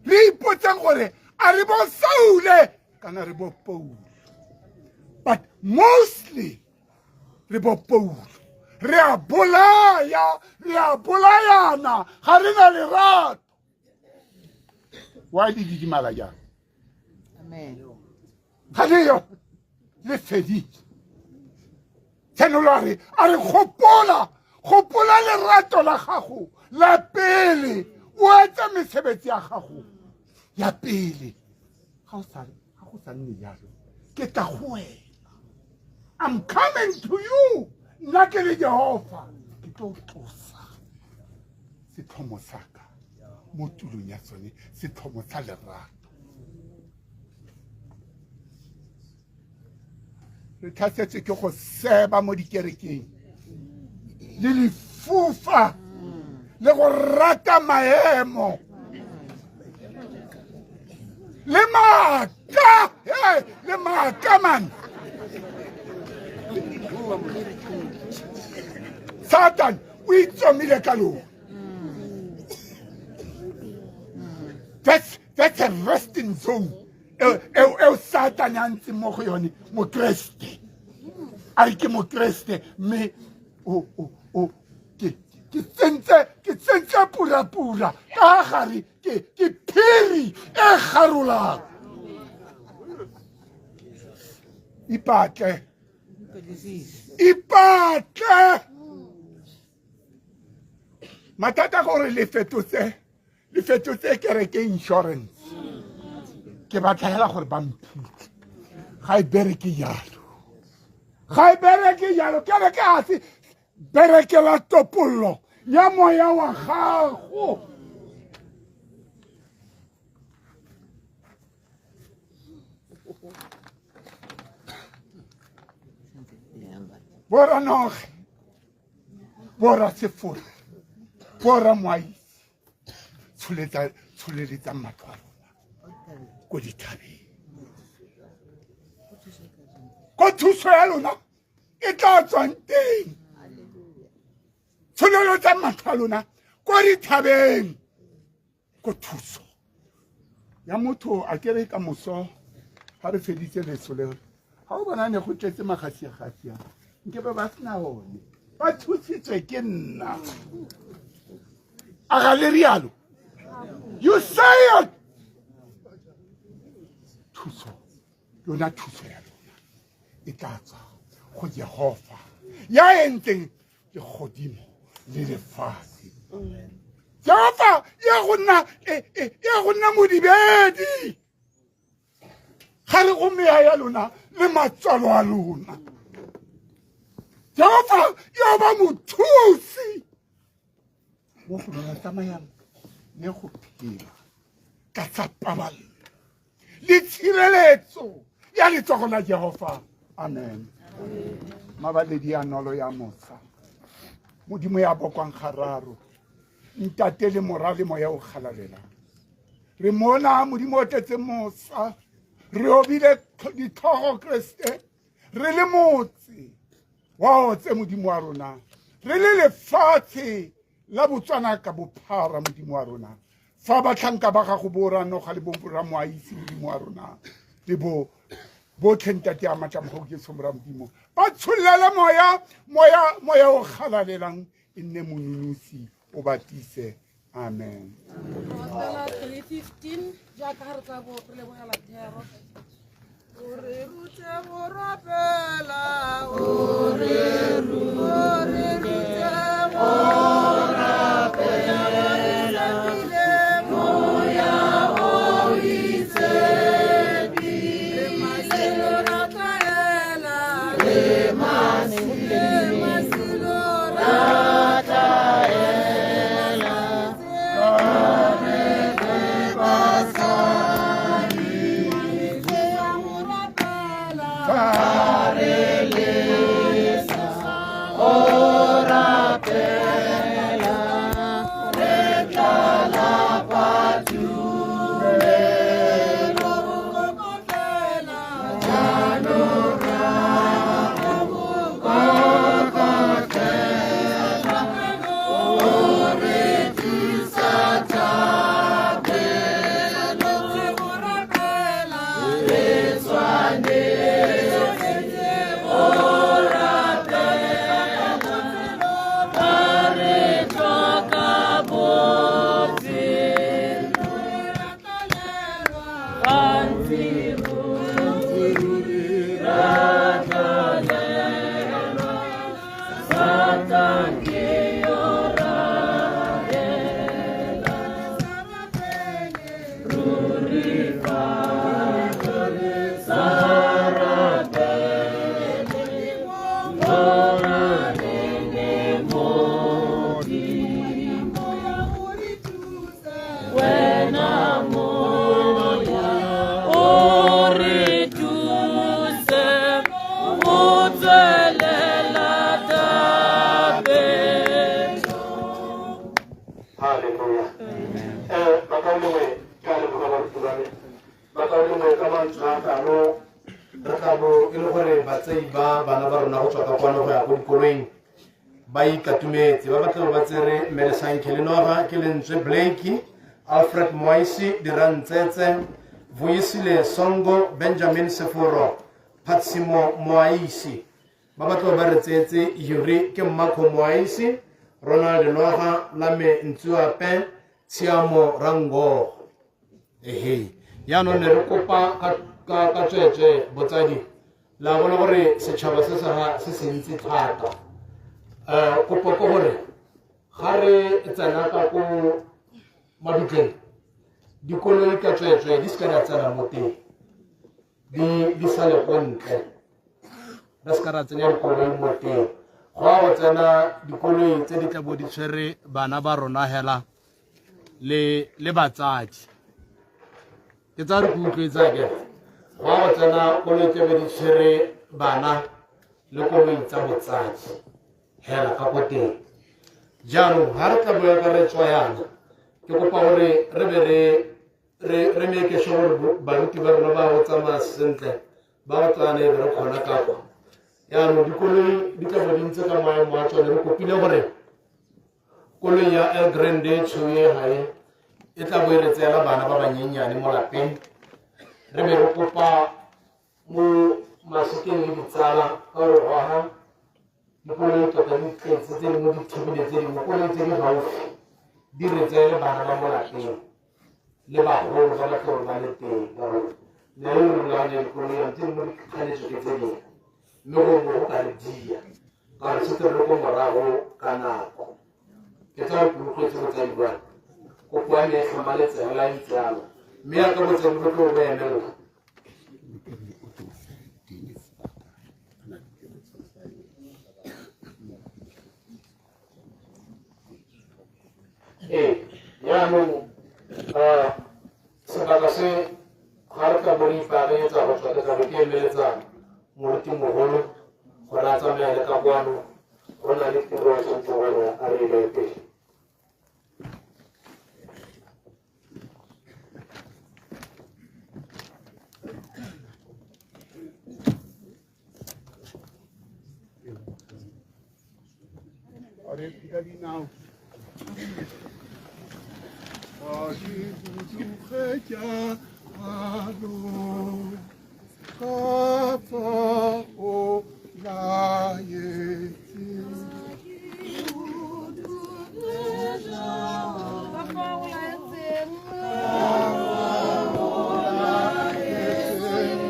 re ipotseng gore a re bo Saule kana re bo Paulo, but mostly re bo Paulo. Re a bolaya, re a bolayana, ga re na lerato. Why le didimala jang? Ga leyo le fedile. Tshenolo a re, a re gopola, gopola lerato la gago la pele, o etse mesebetsi ya gago ya pele. Ga o sa, ga go sa nne jalo, ke tla go wena. I'm coming to you. Nna ke le Jehova, ke tlo tlosa setlhomo sa ka mo tulong ya sone, setlhomo sa lerato. Re tlhasetswe ke go seba mo dikerekeng le lefufa le go rata maemo le maaka, le maaka man. Satan o itsomile ka lona. That's a resting zone eo Satan a ntseng mo go yone. Mokeresete a re ke mokeresete, mme o ke tsentse purapura ka gare, ke phiri e garolang. Ipatle, ipatle. Mathata gore le fetotse, le fetotse kereke insurance. Ke batla hela gore ba mphitlhe. Ga e bereke jalo, ga e bereke jalo. Kereke ga se berekela topollo ya moya wa gago. Bora noge, bora sefore, bora moaisi, tsholetsa matlo a rona ko dithabeng, ko thuso ya lona e tla tswang teng. Tsholeletsa matlo a lona ko dithabeng, ko thuso ya motho a kere ka moso. Ga re feditse leso leo, ga o bona ne go tletse magasiagasia, nke ba ba sena one, ba thusitswe ke nna. A ga le rialo? You say it. Thuso lona, thuso ya lona e tla tswa go Jehova ya entseng legodimo le lefatshe. Jehova ya go nna ya go nna modibedi ga re go meya ya lona le matswalo a lona. Jehova ya ba mothusi mo go lona, tsamayang le go phela ka tsa paballo le tshireletso ya letsogo la Jehova. Amen. Mabaledi ya nolo ya mosa, Modimo ya bokwang gararo, Ntate le Mora le Moya o galalelang. Re mona Modimo o tletse mosa, re obile ditlhogo Kreste, re le motse wa otse Modimo wa rona, re le lefatshe la Botswana ka bophara Modimo wa rona. Fa batlhanka ba gago bo ranoga le bo ramoaitse Modimo wa rona, le bo botlhe ntate a matla mogo ke tshomora Modimo, ba tshollela moya, moya, moya o galalelang e nne mononosi o ba tise. Amen. Opela 315 jaaka re tla bo re lebogela thero. O re rute go rapela, o re rute go rapela, moya o itshepile, masilo ra tlaela, re masilo ra tlaela. Ba bana ba rona go tswa ka kwano go ya ko dikoloing ba ikatumetse, ba batla ba tsere Melesang Kelenoga, ke lentswe Blake, Alfred Moisi, Dirantsetse, Vuyisile Songo, Benjamin Seforo, Phatsimo Moaisi. Ba batla ba re tseetse Yuri ke Mmakho Moaisi, Ronald Noga, Lame Ntsuape, Tshiamo Rango. Ehe, jaanong ne re kopa ka tsweetswe botsadi, la bona gore setšhaba se se se ntsi thata. Kopo ke gore ga re tsena ka ko mabitleng, dikoloi ka tsweetswe di seka di a tsena mo teng, di sale ko ntle, re seka ra tsenya dikoloi mo teng. Go a go tsena dikoloi tse di tla bo di tshwere bana ba rona hela le batsadi. Ke tsa re ke utlwetsa ke go a go tsena koloi tse be di tshwere bana le koloi tsa botsadi hela ka ko teng. Jaanong ga re tla boya ka re tswa yana, ke kopa gore re be re make sure gore baruti ba rona ba go tsamaya sentle, ba go tsaya e be re kgona ka kwa. Jaanong dikoloi di tla bo di ntse ka maemo a tsone. Re kopile gore koloi ya El Grande tshweu e gae e tla bo e re tseela bana ba banyenyane mo lapeng. Re be re kopa mo masikeng le ditsala ka gore goga dikoloi tota di tletse, tse dingwe di thibile, tse dingwe koloi tse di gaufi di re tseele bana ba mo lapeng le bagolo ba ba tlo ba le teng, ka gore ne re rulaganya dikoloi tse dingwe di kganetswe ke tse dingwe, mme gongwe go ka re dia ka gore setse re le ko morago ka nako. Ke tsaya ke utlwetse botsadi ba me, kopo ya me e tlhamaletse hela itse jalo, mme yaka botsadi bo tlo bo emelela. Ee, jaanong sebaka se ga re tla bo re ipaakanyetsa go tswa, ke tla bo ke emeletsa morutimogolo gore a tsamaye le ka kwano, go na le tiro ya tshwanetse gore a re e beye pele. re ka dinao. Ga di buduge jalo ka fa o laetseng. Ka fa o laetseng.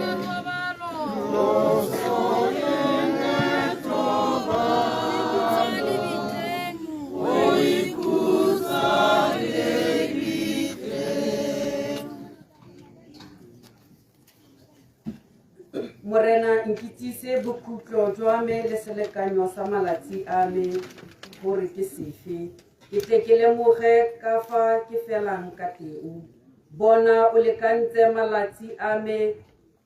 Morena nkitsise bokhutlo jwa me le selekanyo sa malatsi a me gore ke sefe, ke tle ke lemoge ka fa ke felang ka teng. Bona o lekantse malatsi a me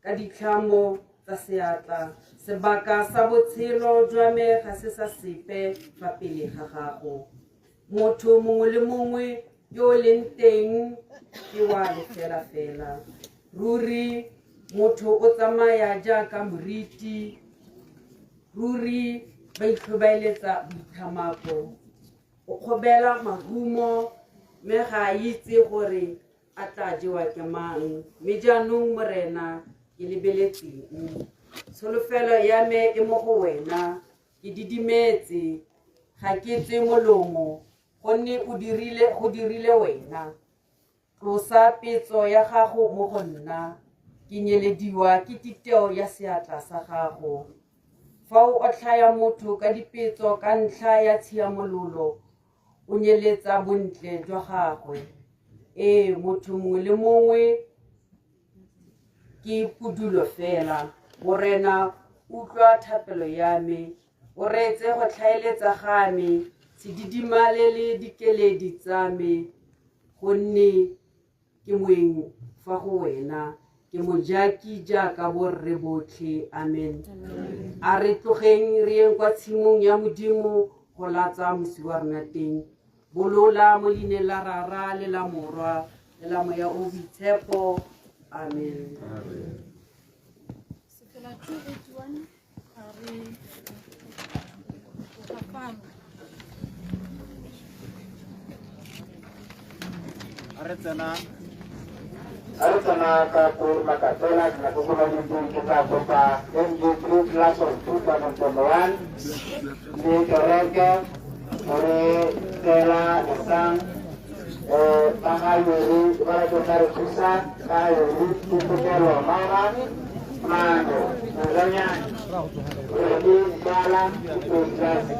ka ditlhamo tsa seatla, sebaka sa botshelo jwa me ga se sa sepe fa pele ga gago. Motho mongwe le mongwe yo o leng teng ke wa lefela fela. Ruri motho o tsamaya jaaka moriti, ruri ba itlhobaeletsa boithamako. O kgobela mahumo mme ga a itse gore a tla jewa ke mang. Mme jaanong Morena ke lebeletseng, tsholofelo ya me e mo go wena. Ke didimetse, ga ke tswe molomo, gonne go dirile wena. Tlosa petso ya gago mo go nna, ke nyelediwa ke titeo ya seatla sa gago. Fa o otlhaya motho ka dipetso ka ntlha ya tshiamololo, o nyeletsa bontle jwa gagwe. Ee, motho mongwe le mongwe ke pudulo fela. Morena, utlwa thapelo ya me, o reetse go tlhaeletsa ga me, se didimale le dikeledi tsa me, gonne ke moeng fa go wena, ke mojaki jaaka borre botlhe. Amen. A re tlogeng re yeng kwa tshimong ya Modimo go latsa mosi wa rona teng. Bolola mo leineng la Rara le la Morwa le la Moya o Boitshepo. Amen. Sefela 281 ga re tloga fano. A re tsena ka ko Makapela, ke nako ko baditseng ke tla kopa MG3 class of 2001 le kereke gore tsela Lesang ba ga Yori ba re tla re thusa ka Yori Kgopelo Mama Mano Moranyane Redi Bala Kgopelo.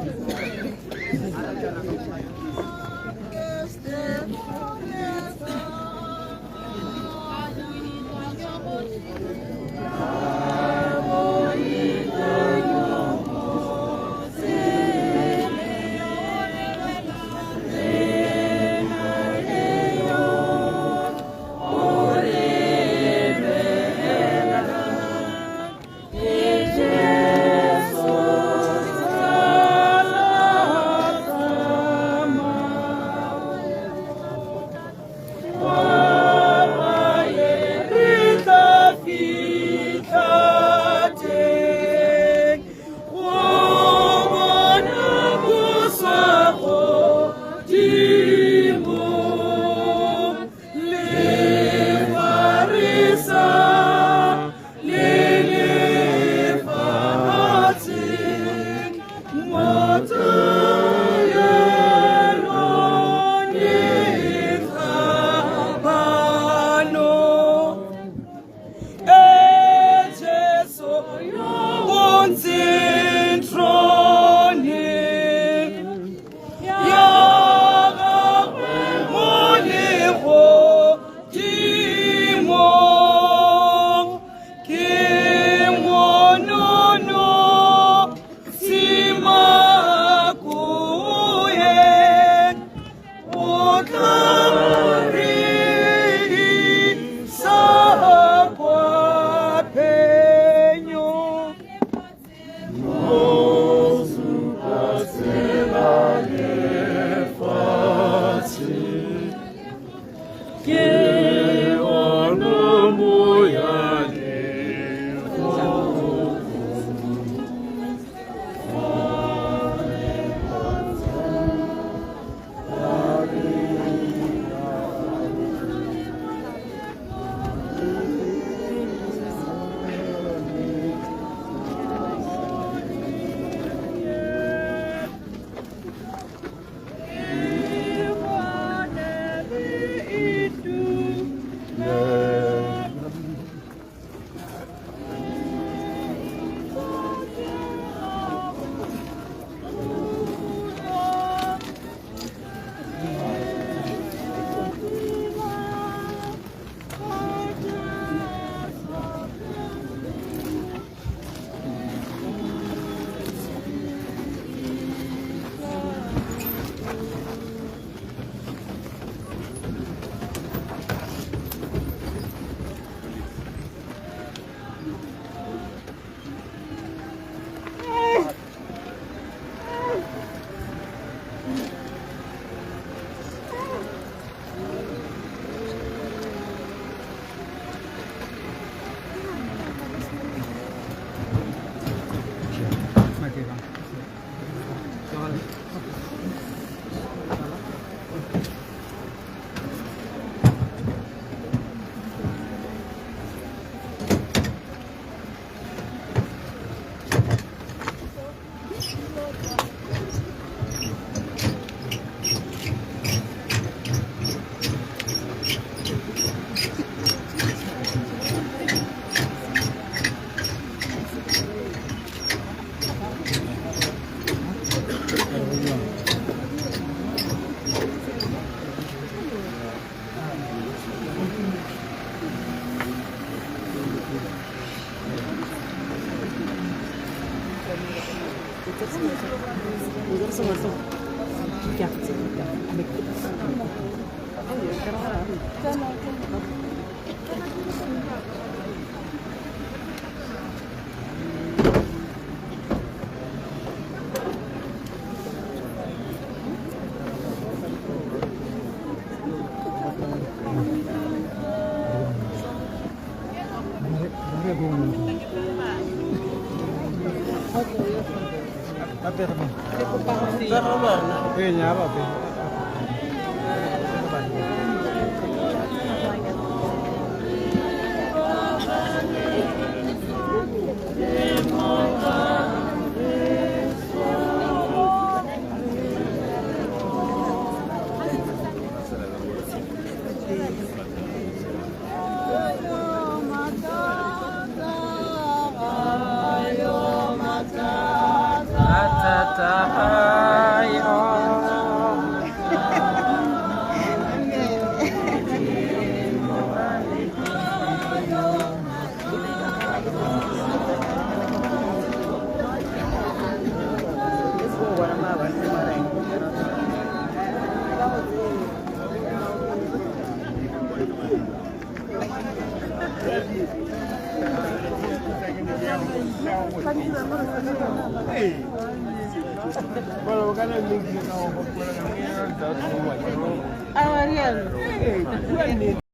Hey.